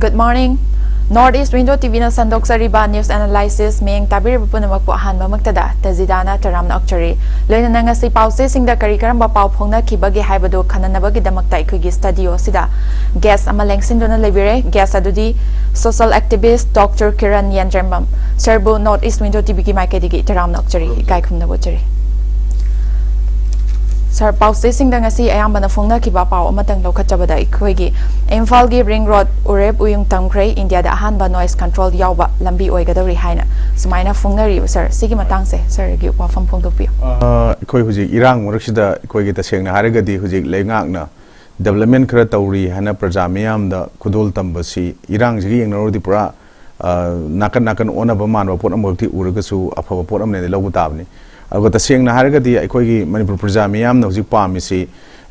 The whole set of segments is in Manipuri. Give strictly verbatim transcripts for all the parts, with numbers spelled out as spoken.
Good morning. North East Window T V ꯅ ꯁꯟꯗꯣꯛꯆꯔꯤꯕ news analysis ꯃꯤꯠꯌꯦꯡ ꯇꯥꯕꯤꯔꯤꯕ ꯄꯨꯝꯅꯃꯛꯄꯨ ꯑꯍꯥꯟꯕꯃꯛꯇꯗ ꯇꯖꯤꯗꯥꯅ ꯇꯔꯥꯝꯅ ꯑꯣꯛꯆꯔꯤ꯫ ꯂꯣꯏꯅꯅ ꯉꯁꯤ ꯄꯥꯎꯆꯦꯁꯤꯡꯗ ꯀꯔꯤ ꯀꯔꯝꯕ ꯄꯥꯎ ꯐꯣꯡꯅꯈꯤꯕꯒꯦ ꯍꯥꯏꯕꯗꯨ ꯈꯟꯅꯅꯕꯒꯤꯗꯃꯛꯇ ꯑꯩꯈꯣꯏꯒꯤ studio ꯑꯁꯤꯗ guest ꯑꯃ ꯂꯦꯡꯁꯤꯟꯗꯨꯅ ꯂꯩꯕꯤꯔꯦ꯫ Guest ꯑꯗꯨꯗꯤ social activist Doctor Kiran ꯌꯦꯟꯗ꯭ꯔꯦꯝꯕꯝ꯫ Sir ꯕꯨ North East Window T V ꯒꯤ ꯃꯥꯏꯀꯩꯗꯒꯤ ꯇꯔꯥꯝꯅ ꯑꯣꯛꯆꯔꯤ, ꯏꯀꯥꯏ ꯈꯨꯝꯅꯕ ꯎꯠꯆꯔꯤ꯫ Sir, ꯄꯥꯎꯆꯦꯁꯤꯡꯗ ꯉꯁꯤ ꯑꯌꯥꯝꯕꯅ ꯐꯣꯡꯅꯈꯤꯕ ꯄꯥꯎ ꯑꯃꯇꯪ ꯂꯧꯈꯠꯆꯕꯗ, ꯑꯩꯈꯣꯏꯒꯤ ꯏꯝꯐꯥꯜꯒꯤ ring road, ꯎꯔꯦꯞ ꯎꯌꯨꯡ ꯇꯝꯈ꯭ꯔꯦ, ꯏꯟꯗꯤꯌꯥꯗ ꯑꯍꯥꯟꯕ noise control ꯌꯥꯎꯕ ꯂꯝꯕꯤ ꯑꯣꯏꯒꯗꯧꯔꯤ ꯍꯥꯏꯅ ꯁꯨꯃꯥꯏꯅ ꯐꯣꯡꯅꯔꯤꯕ꯫ Sir, ꯁꯤꯒꯤ ꯃꯇꯥꯡꯁꯦ sir ꯒꯤ ꯋꯥꯐꯝ ꯐꯣꯡꯗꯣꯛꯄꯤꯌꯨ꯫ ꯑ, ꯑꯩꯈꯣꯏ ꯍꯧꯖꯤꯛ ꯏꯔꯥꯡ ꯃꯔꯛꯁꯤꯗ ꯑꯩꯈꯣꯏꯒꯤ ꯇꯁꯦꯡꯅ ꯍꯥꯏꯔꯒꯗꯤ ꯍꯧꯖꯤꯛ ꯂꯩꯉꯥꯛꯅ development ꯈꯔ ꯇꯧꯔꯤ ꯍꯥꯏꯅ ꯄ꯭ꯔꯖꯥ ꯃꯤꯌꯥꯝꯗ ꯈꯨꯗꯣꯜ ꯇꯝꯕꯁꯤ ꯏꯔꯥꯡꯁꯤꯒ ꯌꯦꯡꯅꯔꯨꯔꯗꯤ ꯄꯨꯔꯥ, ꯑ, ꯅꯥꯀꯟ ꯅꯥꯀꯟ ꯑꯣꯟꯅꯕ ꯃꯥꯟꯕ ꯄꯣꯠ ꯑꯃꯈꯛꯇꯤ ꯎꯔꯒꯁꯨ ꯑꯐꯕ ꯄꯣꯠ ꯑꯃꯅꯦꯅ ꯂꯧꯕ ꯇꯥꯕꯅꯤ꯫ ꯑꯗꯨꯒ ꯇꯁꯦꯡꯅ ꯍꯥꯏꯔꯒꯗꯤ ꯑꯩꯈꯣꯏꯒꯤ ꯃꯅꯤꯄꯨꯔ ꯄ꯭ꯔꯖꯥ ꯃꯤꯌꯥꯝꯅ ꯍꯧꯖꯤꯛ ꯄꯥꯝꯃꯤꯁꯤ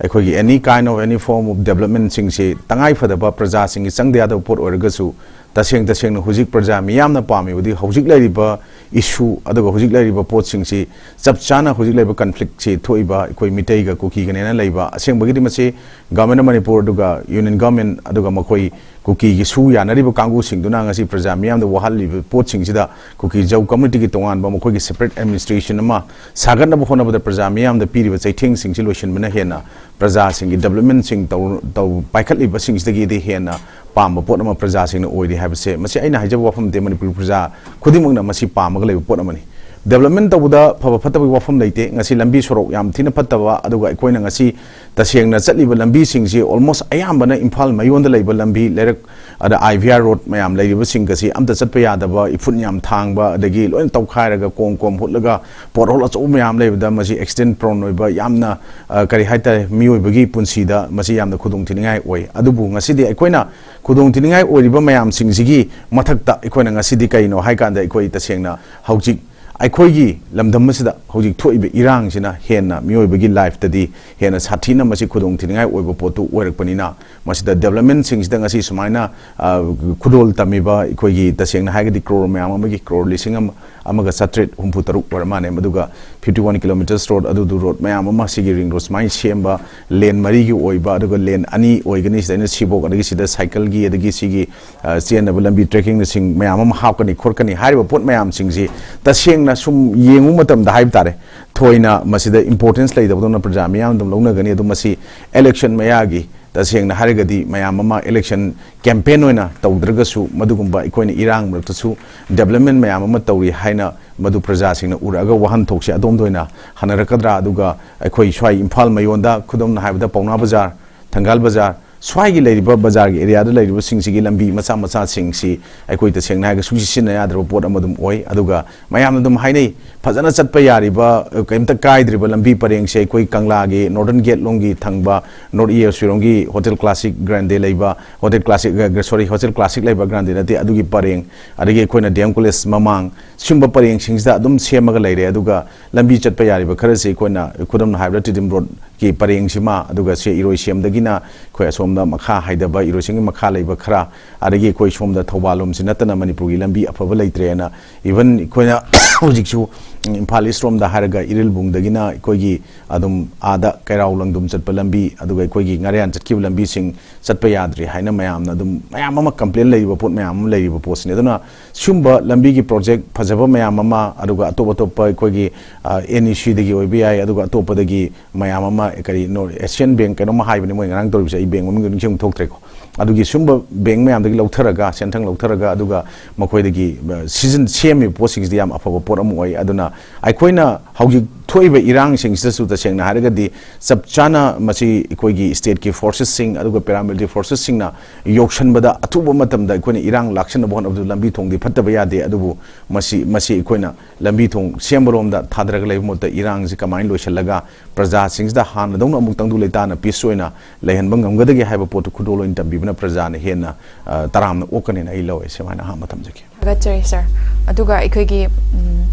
ꯑꯩꯈꯣꯏꯒꯤ any kind of, any form of development ꯁꯤꯡꯁꯤ ꯇꯉꯥꯏ ꯐꯗꯕ ꯄ꯭ꯔꯖꯥꯁꯤꯡꯒꯤ ꯆꯪꯗ ꯌꯥꯗꯕ ꯄꯣꯠ ꯑꯣꯏꯔꯒꯁꯨ, ꯇꯁꯦꯡ ꯇꯁꯦꯡꯅ ꯍꯧꯖꯤꯛ ꯄ꯭ꯔꯖꯥ ꯃꯤꯌꯥꯝꯅ ꯄꯥꯝꯃꯤꯕꯗꯤ ꯍꯧꯖꯤꯛ ꯂꯩꯔꯤꯕ issue ꯑꯗꯨꯒ ꯍꯧꯖꯤꯛ ꯂꯩꯔꯤꯕ ꯄꯣꯠꯁꯤꯡꯁꯤ, ꯆꯞ ꯆꯥꯅ ꯍꯧꯖꯤꯛ ꯂꯩꯔꯤꯕ conflict ꯁꯤ ꯊꯣꯛꯏꯕ ꯑꯩꯈꯣꯏ ꯃꯤꯇꯩꯒ ꯀꯨꯀꯤꯒꯅꯦꯅ ꯂꯩꯕ, ꯑꯁꯦꯡꯕꯒꯤꯗꯤ ꯃꯁꯤ Government of ꯃꯅꯤꯄꯨꯔ ꯑꯗꯨꯒ Union Government ꯑꯗꯨꯒ ꯃꯈꯣꯏ ꯀꯨꯀꯤꯒꯤ ꯁꯨ ꯌꯥꯅꯔꯤꯕ ꯀꯥꯡꯕꯨꯁꯤꯡꯗꯨꯅ ꯉꯁꯤ ꯄ꯭ꯔꯖꯥ ꯃꯤꯌꯥꯝꯗ ꯋꯥꯍꯜꯂꯤꯕ ꯄꯣꯠꯁꯤꯡꯁꯤꯗ ꯀꯨꯀꯤ ꯖꯧ community ꯒꯤ ꯇꯣꯉꯥꯟꯕ ꯃꯈꯣꯏꯒꯤ separate administration ꯑꯃ ꯁꯥꯒꯠꯅꯕ ꯍꯣꯠꯅꯕꯗ ꯄ꯭ꯔꯖꯥ ꯃꯤꯌꯥꯝꯗ ꯄꯤꯔꯤꯕ ꯆꯩꯊꯦꯡꯁꯤꯡꯁꯤ ꯂꯣꯏꯁꯤꯟꯕꯅ ꯍꯦꯟꯅ ꯄ꯭ꯔꯖꯥꯁꯤꯡꯒꯤ development ꯁꯤꯡ ꯇꯧ-, ꯇꯧ-, ꯄꯥꯏꯈꯠꯂꯤꯕꯁꯤꯡꯁꯤꯗꯒꯤꯗꯤ ꯍꯦꯟꯅ ꯄꯥꯝꯕ ꯄꯣꯠ ꯑꯃ ꯄ꯭ꯔꯖꯥꯁꯤꯡꯅ ꯑꯣꯏꯔꯤ ꯍꯥꯏꯕꯁꯦ, ꯃꯁꯤ ꯑꯩꯅ ꯍꯥꯏꯖꯕ ꯋꯥꯐꯝ ꯅꯠꯇꯦ, ꯃꯅꯤꯄꯨꯔ ꯄ꯭ꯔꯖꯥ ꯈꯨꯗꯤꯡꯃꯛꯅ ꯃꯁꯤ ꯄꯥꯝꯃꯒ ꯂꯩꯕ ꯄꯣꯠ ꯑꯃꯅꯤ꯫ Development ꯇꯧꯕꯗ ꯐꯕ ꯐꯠꯇꯕꯒꯤ ꯋꯥꯐꯝ ꯂꯩꯇꯦ꯫ ꯉꯁꯤ ꯂꯝꯕꯤ ꯁꯣꯔꯣꯛ ꯌꯥꯝ ꯊꯤꯅ ꯐꯠꯇꯕ, ꯑꯗꯨꯒ ꯑꯩꯈꯣꯏꯅ ꯉꯁꯤ ꯇꯁꯦꯡꯅ ꯆꯠꯂꯤꯕ ꯂꯝꯕꯤꯁꯤꯡꯁꯤ almost ꯑꯌꯥꯝꯕꯅ ꯏꯝꯐꯥꯜ ꯃꯌꯣꯟꯗ ꯂꯩꯕ ꯂꯝꯕꯤ, ꯂꯩꯔꯛ, ꯑꯗ I V R road ꯃꯌꯥꯝ ꯂꯩꯔꯤꯕꯁꯤꯡ ꯑꯁꯤ ꯑꯝꯇ ꯆꯠꯄ ꯌꯥꯗꯕ, ꯏꯐꯨꯟ ꯌꯥꯝ ꯊꯥꯡꯕ, ꯑꯗꯒꯤ ꯂꯣꯏꯅ ꯇꯧꯈꯥꯏꯔꯒ ꯀꯣꯝ ꯀꯣꯝ ꯍꯨꯠꯂꯒ pothole ꯑꯆꯧꯕ ꯃꯌꯥꯝ ꯂꯩꯕꯗ ꯃꯁꯤ accident prone ꯑꯣꯏꯕ, ꯌꯥꯝꯅ, ꯑ, ꯀꯔꯤ ꯍꯥꯏꯇꯥꯔꯦ, ꯃꯤꯑꯣꯏꯕꯒꯤ ꯄꯨꯟꯁꯤꯗ ꯃꯁꯤ ꯌꯥꯝꯅ ꯈꯨꯗꯣꯡ ꯊꯤꯅꯤꯡꯉꯥꯏ ꯑꯣꯏ꯫ ꯑꯗꯨꯕꯨ ꯉꯁꯤꯗꯤ ꯑꯩꯈꯣꯏꯅ ꯈꯨꯗꯣꯡ ꯊꯤꯅꯤꯡꯉꯥꯏ ꯑꯣꯏꯔꯤꯕ ꯃꯌꯥꯝꯁꯤꯡꯁꯤꯒꯤ ꯃꯊꯛꯇ ꯑꯩꯈꯣꯏꯅ ꯉꯁꯤꯗꯤ ꯀꯩꯅꯣ ꯍꯥꯏ ꯀꯥꯟꯗ, ꯑꯩꯈꯣꯏ ꯇꯁꯦꯡꯅ ꯍꯧꯖꯤꯛ ꯑꯩꯈꯣꯏꯒꯤ ꯂꯝꯗꯝ ꯑꯁꯤꯗ ꯍꯧꯖꯤꯛ ꯊꯣꯛꯏꯕ ꯏꯔꯥꯡꯁꯤꯅ ꯍꯦꯟꯅ ꯃꯤꯑꯣꯏꯕꯒꯤ ꯂꯥꯏꯐꯇꯗꯤ ꯍꯦꯟꯅ ꯁꯥꯊꯤꯅ ꯃꯁꯤ ꯈꯨꯗꯣꯡ ꯊꯤꯅꯤꯡꯉꯥꯏ ꯑꯣꯏꯕ ꯄꯣꯠꯇꯨ ꯑꯣꯏꯔꯛꯄꯅꯤꯅ, ꯃꯁꯤꯗ ꯗꯦꯕꯂꯞꯃꯦꯟꯁꯤꯡꯁꯤꯗ ꯉꯁꯤ ꯁꯨꯃꯥꯏꯅ, ꯑ, ꯈꯨꯗꯣꯜ ꯇꯝꯃꯤꯕ ꯑꯩꯈꯣꯏꯒꯤ, ꯇꯁꯦꯡꯅ ꯍꯥꯏꯔꯒꯗꯤ, ꯀ꯭ꯔꯣꯔ ꯃꯌꯥꯝ ꯑꯃꯒꯤ, ꯀ꯭ꯔꯣꯔ ꯂꯤꯁꯤꯡ ꯑꯃ, ꯑꯃꯒ ꯆꯥꯇ꯭ꯔꯦꯠ ꯍꯨꯝꯐꯨ ꯇꯔꯨꯛ ꯑꯣꯏꯔ ꯃꯥꯜꯂꯦ, ꯃꯗꯨꯒ fifty one kilometers road, ꯑꯗꯨꯗꯨ ꯔꯣꯗ ꯃꯌꯥꯝ ꯑꯃ, ꯁꯤꯒꯤ ꯔꯤꯡ ꯔꯣꯗ ꯁꯨꯃꯥꯏꯅ ꯁꯦꯝꯕ, ꯂꯦꯟ ꯃꯔꯤꯒꯤ ꯑꯣꯏꯕ, ꯑꯗꯨꯒ ꯂꯦꯟ ꯑꯅꯤ ꯑꯣꯏꯒꯅꯤ, ꯁꯤꯗ ꯑꯩꯅ ꯁꯤꯕꯣꯛ, ꯑꯗꯒꯤ ꯁꯤꯗ ꯁꯥꯏꯀꯜꯒꯤ, ꯑꯗꯒꯤ ꯁꯤꯒꯤ, ꯑ, ꯆꯦꯟꯅꯕ ꯂꯝꯕꯤ, ꯇ꯭ꯔꯦꯛꯀꯤꯡꯅꯆꯤꯡ ꯃꯌꯥꯝ ꯑꯃ ꯍꯥꯞꯀꯅꯤ ꯈꯣꯠꯀꯅꯤ ꯍꯥꯏꯔꯤꯕ ꯄꯣꯠ ꯃꯌꯥꯝꯁꯤꯡꯁꯤ ꯇꯁꯦꯡꯅ ꯁꯨꯝ ꯌꯦꯡꯕ ꯃꯇꯝꯗ ꯍꯥꯏꯕ ꯇꯥꯔꯦ, ꯊꯣꯏꯅ ꯃꯁꯤꯗ ꯏꯝꯄꯣꯔꯇꯦꯟꯁ ꯂꯩꯇꯕꯗꯧꯅ ꯄ꯭ꯔꯖꯥ ꯃꯤꯌꯥꯝ ꯑꯗꯨꯝ ꯂꯧꯅꯒꯅꯤ꯫ ꯑꯗꯨ ꯃꯁꯤ ꯏꯂꯦꯛꯁꯟ ꯃꯌꯥꯒꯤ, ꯇꯁꯦꯡꯅ ꯍꯥꯏꯔꯒꯗꯤ, ꯃꯌꯥꯝ ꯑꯃ ꯏꯂꯦꯛꯁꯟ ꯀꯦꯝꯄꯦꯟ ꯑꯣꯏꯅ ꯇꯧꯗ꯭ꯔꯒꯁꯨ, ꯃꯗꯨꯒꯨꯝꯕ ꯑꯩꯈꯣꯏꯅ ꯏꯔꯥꯡ ꯃꯔꯛꯇꯁꯨ ꯗꯦꯕꯂꯞꯃꯦꯟ ꯃꯌꯥꯝ ꯑꯃ ꯇꯧꯔꯤ ꯍꯥꯏꯅ ꯃꯗꯨ ꯄ꯭ꯔꯖꯥꯁꯤꯡꯅ ꯎꯔꯛꯑꯒ ꯋꯥꯍꯟꯊꯣꯛꯁꯦ ꯑꯗꯣꯝꯗ ꯑꯣꯏꯅ ꯍꯟꯅꯔꯛꯀꯗ꯭ꯔꯥ? ꯑꯗꯨꯒ ꯑꯩꯈꯣꯏ ꯁ꯭ꯋꯥꯏ ꯏꯝꯐꯥꯜ ꯃꯌꯣꯟꯗ, ꯈꯨꯗꯝ ꯑꯣꯏꯅ ꯍꯥꯏꯔꯕꯗ, ꯄꯥꯎꯅꯥ ꯕꯖꯥꯔ, ꯊꯪꯒꯥꯜ ꯕꯖꯥꯔ, ꯁ꯭ꯋꯥꯏꯒꯤ ꯂꯩꯔꯤꯕ ꯕꯖꯥꯔꯒꯤ ꯑꯦꯔꯤꯌꯥꯗ ꯂꯩꯔꯤꯕꯁꯤꯡꯁꯤꯒꯤ ꯂꯝꯕꯤ ꯃꯆꯥ ꯃꯆꯥꯁꯤꯡꯁꯤ ꯑꯩꯈꯣꯏ ꯇꯁꯦꯡꯅ ꯍꯥꯏꯔꯒ ꯁꯨꯡꯁꯤ ꯁꯤꯖꯤꯟꯅ ꯌꯥꯗ꯭ꯔꯕ ꯄꯣꯠ ꯑꯃ ꯑꯗꯨꯝ ꯑꯣꯏ꯫ ꯑꯗꯨꯒ ꯃꯌꯥꯝꯅ ꯑꯗꯨꯝ ꯍꯥꯏꯅꯩ, ꯐꯖꯅ ꯆꯠꯄ ꯌꯥꯔꯤꯕ, ꯀꯩꯝꯇ ꯀꯥꯏꯗ꯭ꯔꯤꯕ ꯂꯝꯕꯤ ꯄꯔꯦꯡꯁꯦ ꯑꯩꯈꯣꯏ ꯀꯪꯂꯥꯒꯤ ꯅꯣꯔꯗꯔꯟ ꯒꯦꯠ ꯂꯣꯝꯒꯤ ꯊꯪꯕ, ꯅꯣꯔꯠ ꯏꯁ ꯁꯤꯔꯣꯝꯒꯤ ꯍꯣꯇꯦꯜ ꯀ꯭ꯂꯥꯁꯤꯛ ꯒ꯭ꯔꯥꯟꯗꯦ ꯂꯩꯕ, hotel classic, sorry, hotel classic ꯂꯩꯕ ꯒ꯭ꯔꯥꯟꯗꯦ ꯅꯠꯇꯦ, ꯑꯗꯨꯒꯤ ꯄꯔꯦꯡ, ꯑꯗꯒꯤ ꯑꯩꯈꯣꯏꯅ ꯗꯤ ꯑꯦꯝ ꯀꯣꯂꯦꯖ ꯃꯃꯥꯡ, ꯁꯤꯒꯨꯝꯕ ꯄꯔꯦꯡꯁꯤꯡꯁꯤꯗ ꯑꯗꯨꯝ ꯁꯦꯝꯃꯒ ꯂꯩꯔꯦ꯫ ꯑꯗꯨꯒ ꯂꯝꯕꯤ ꯆꯠꯄ ꯌꯥꯔꯤꯕ ꯈꯔꯁꯤ ꯑꯩꯈꯣꯏꯅ, ꯈꯨꯗꯝ ꯑꯣꯏꯅ ꯍꯥꯏꯔꯕꯗ, ꯇꯤꯗꯤꯝ ꯔꯣꯗꯀꯤ ꯄꯔꯦꯡꯁꯤꯃ, ꯑꯗꯨꯒ ꯁꯤ ꯏꯔꯣꯏꯁꯦꯝꯗꯒꯤꯅ ꯑꯩꯈꯣꯏ ꯑꯁꯣꯝꯗ ꯃꯈꯥ ꯍꯥꯏꯗꯕ, ꯏꯔꯣꯏꯁꯦꯝꯒꯤ ꯃꯈꯥ ꯂꯩꯕ ꯈꯔ, ꯑꯗꯒꯤ ꯑꯩꯈꯣꯏ ꯁꯣꯝꯗ ꯊꯧꯕꯥꯜ ꯂꯣꯝꯁꯤ ꯅꯠꯇꯅ ꯃꯅꯤꯄꯨꯔꯒꯤ ꯂꯝꯕꯤ ꯑꯐꯕ ꯂꯩꯇ꯭ꯔꯦꯅ, ꯏꯚꯟ ꯑꯩꯈꯣꯏꯅ ꯍꯧꯖꯤꯛꯁꯨ ꯏꯝꯐꯥꯜ ꯏꯁ ꯔꯣꯝꯗ ꯍꯥꯏꯔꯒ ꯏꯔꯤꯜꯕꯨꯡꯗꯒꯤꯅ ꯑꯩꯈꯣꯏꯒꯤ ꯑꯗꯨꯝ ꯑꯥꯗ ꯀꯩꯔꯥꯎ ꯂꯪꯗꯨꯝ ꯆꯠꯄ ꯂꯝꯕꯤ, ꯑꯗꯨꯒ ꯑꯩꯈꯣꯏꯒꯤ ꯉꯥꯔꯤꯌꯥꯟ ꯆꯠꯈꯤꯕ ꯂꯝꯕꯤꯁꯤꯡ ꯆꯠꯄ ꯌꯥꯗ꯭ꯔꯤ ꯍꯥꯏꯅ ꯃꯌꯥꯝꯅ ꯑꯗꯨꯝ, ꯃꯌꯥꯝ ꯑꯃ ꯀꯝꯄ꯭ꯂꯦꯟ ꯂꯩꯔꯤꯕ ꯄꯣꯠ ꯃꯌꯥꯝ ꯑꯃ ꯂꯩꯔꯤꯕ ꯄꯣꯠꯁꯤꯅꯤ꯫ ꯑꯗꯨꯅ ꯁꯤꯒꯨꯝꯕ ꯂꯝꯕꯤꯒꯤ ꯄ꯭ꯔꯣꯖꯦꯛ ꯐꯖꯕ ꯃꯌꯥꯝ ꯑꯃ, ꯑꯗꯨꯒ ꯑꯇꯣꯞ ꯑꯇꯣꯞꯄ ꯑꯩꯈꯣꯏꯒꯤ, ꯑ, ꯑꯦꯟ ꯏ ꯁꯤꯗꯒꯤ ꯑꯣꯏꯕ ꯌꯥꯏ, ꯑꯗꯨꯒ ꯑꯇꯣꯞꯄꯗꯒꯤ ꯃꯌꯥꯝ ꯑꯃ, ꯀꯔꯤ, ꯅꯣ-, ꯑꯦꯁꯤꯌꯥꯟ ꯕꯦꯡꯛ ꯀꯩꯅꯣꯝꯃ ꯍꯥꯏꯕꯅꯤ ꯃꯣꯏ ꯉꯔꯥꯡ ꯇꯧꯔꯤꯕꯁꯦ, ꯑꯩ ꯕꯦꯡꯛ ꯃꯃꯤꯡꯗꯣ ꯅꯤꯡꯁꯤꯡꯕ ꯊꯣꯛꯇ꯭ꯔꯦꯀꯣ꯫ ꯑꯗꯨꯒꯤ ꯁꯤꯒꯨꯝꯕ ꯕꯦꯡꯛ ꯃꯌꯥꯝꯗꯒꯤ ꯂꯧꯊꯔꯒ, ꯁꯦꯟꯊꯪ ꯂꯧꯊꯔꯒ, ꯑꯗꯨꯒ ꯃꯈꯣꯏꯗꯒꯤ, ꯑ, ꯁꯤꯖꯤꯟ-, ꯁꯦꯝꯃꯤꯕ ꯄꯣꯠꯁꯤꯡꯁꯤꯗꯤ ꯌꯥꯝ ꯑꯐꯕ ꯄꯣꯠ ꯑꯃ ꯑꯣꯏ꯫ ꯑꯗꯨꯅ ꯑꯩꯈꯣꯏꯅ ꯍꯧꯖꯤꯛ ꯊꯣꯛꯏꯕ ꯏꯔꯥꯡꯁꯤꯡꯁꯤꯗꯁꯨ ꯇꯁꯦꯡꯅ ꯍꯥꯏꯔꯒꯗꯤ ꯆꯞ ꯆꯥꯅ ꯃꯁꯤ ꯑꯩꯈꯣꯏꯒꯤ ꯁ꯭ꯇꯦꯠꯀꯤ ꯐꯣꯔꯁꯦꯁꯁꯤꯡ ꯑꯗꯨꯒ ꯄꯦꯔꯥꯃꯤꯂꯤꯇꯔꯤ ꯐꯣꯔꯁꯦꯁꯁꯤꯡꯅ ꯌꯧꯁꯟꯕꯗ ꯑꯊꯨꯕ ꯃꯇꯝꯗ ꯑꯩꯈꯣꯏꯅ ꯏꯔꯥꯡ ꯂꯥꯛꯁꯤꯟꯅꯕ ꯍꯣꯠꯅꯕꯗ ꯂꯝꯕꯤ ꯊꯣꯡꯗꯤ ꯐꯠꯇꯕ ꯌꯥꯗꯦ꯫ ꯑꯗꯨꯕꯨ ꯃꯁꯤ, ꯃꯁꯤ ꯑꯩꯈꯣꯏꯅ ꯂꯝꯕꯤ ꯊꯣꯡ ꯁꯦꯝꯕꯔꯣꯝꯗ ꯊꯥꯗꯔꯒ ꯂꯩꯕ ꯃꯍꯨꯠꯇ ꯏꯔꯥꯡꯁꯤ ꯀꯃꯥꯏꯅ ꯂꯣꯏꯁꯤꯜꯂꯒ ꯄ꯭ꯔꯖꯥꯁꯤꯡꯁꯤꯗ ꯍꯥꯟꯅꯗꯧꯅ ꯑꯃꯨꯛꯇꯪꯗꯨ ꯂꯩꯇꯥꯅ ꯄꯤꯁ ꯑꯣꯏꯅ ꯂꯩꯍꯟꯕ ꯉꯝꯒꯗꯒꯦ ꯍꯥꯏꯕ ꯄꯣꯠꯇꯨ ꯈꯨꯗꯣꯜ ꯑꯣꯏꯅ ꯇꯝꯕꯤꯕꯅ ꯄ꯭ꯔꯖꯥꯅ ꯍꯦꯟꯅ, ꯑ, ꯇꯔꯥꯝꯅ ꯑꯣꯛꯀꯅꯤꯅ ꯑꯩ ꯂꯧꯋꯦ꯫ ꯁꯨꯃꯥꯏꯅ ꯑꯍꯥꯟꯕ ꯊꯝꯖꯒꯦ꯫ ꯊꯥꯒꯠꯆꯔꯤ, ꯁꯥꯔ꯫ ꯑꯗꯨꯒ ꯑꯩꯈꯣꯏꯒꯤ, ꯎꯝ,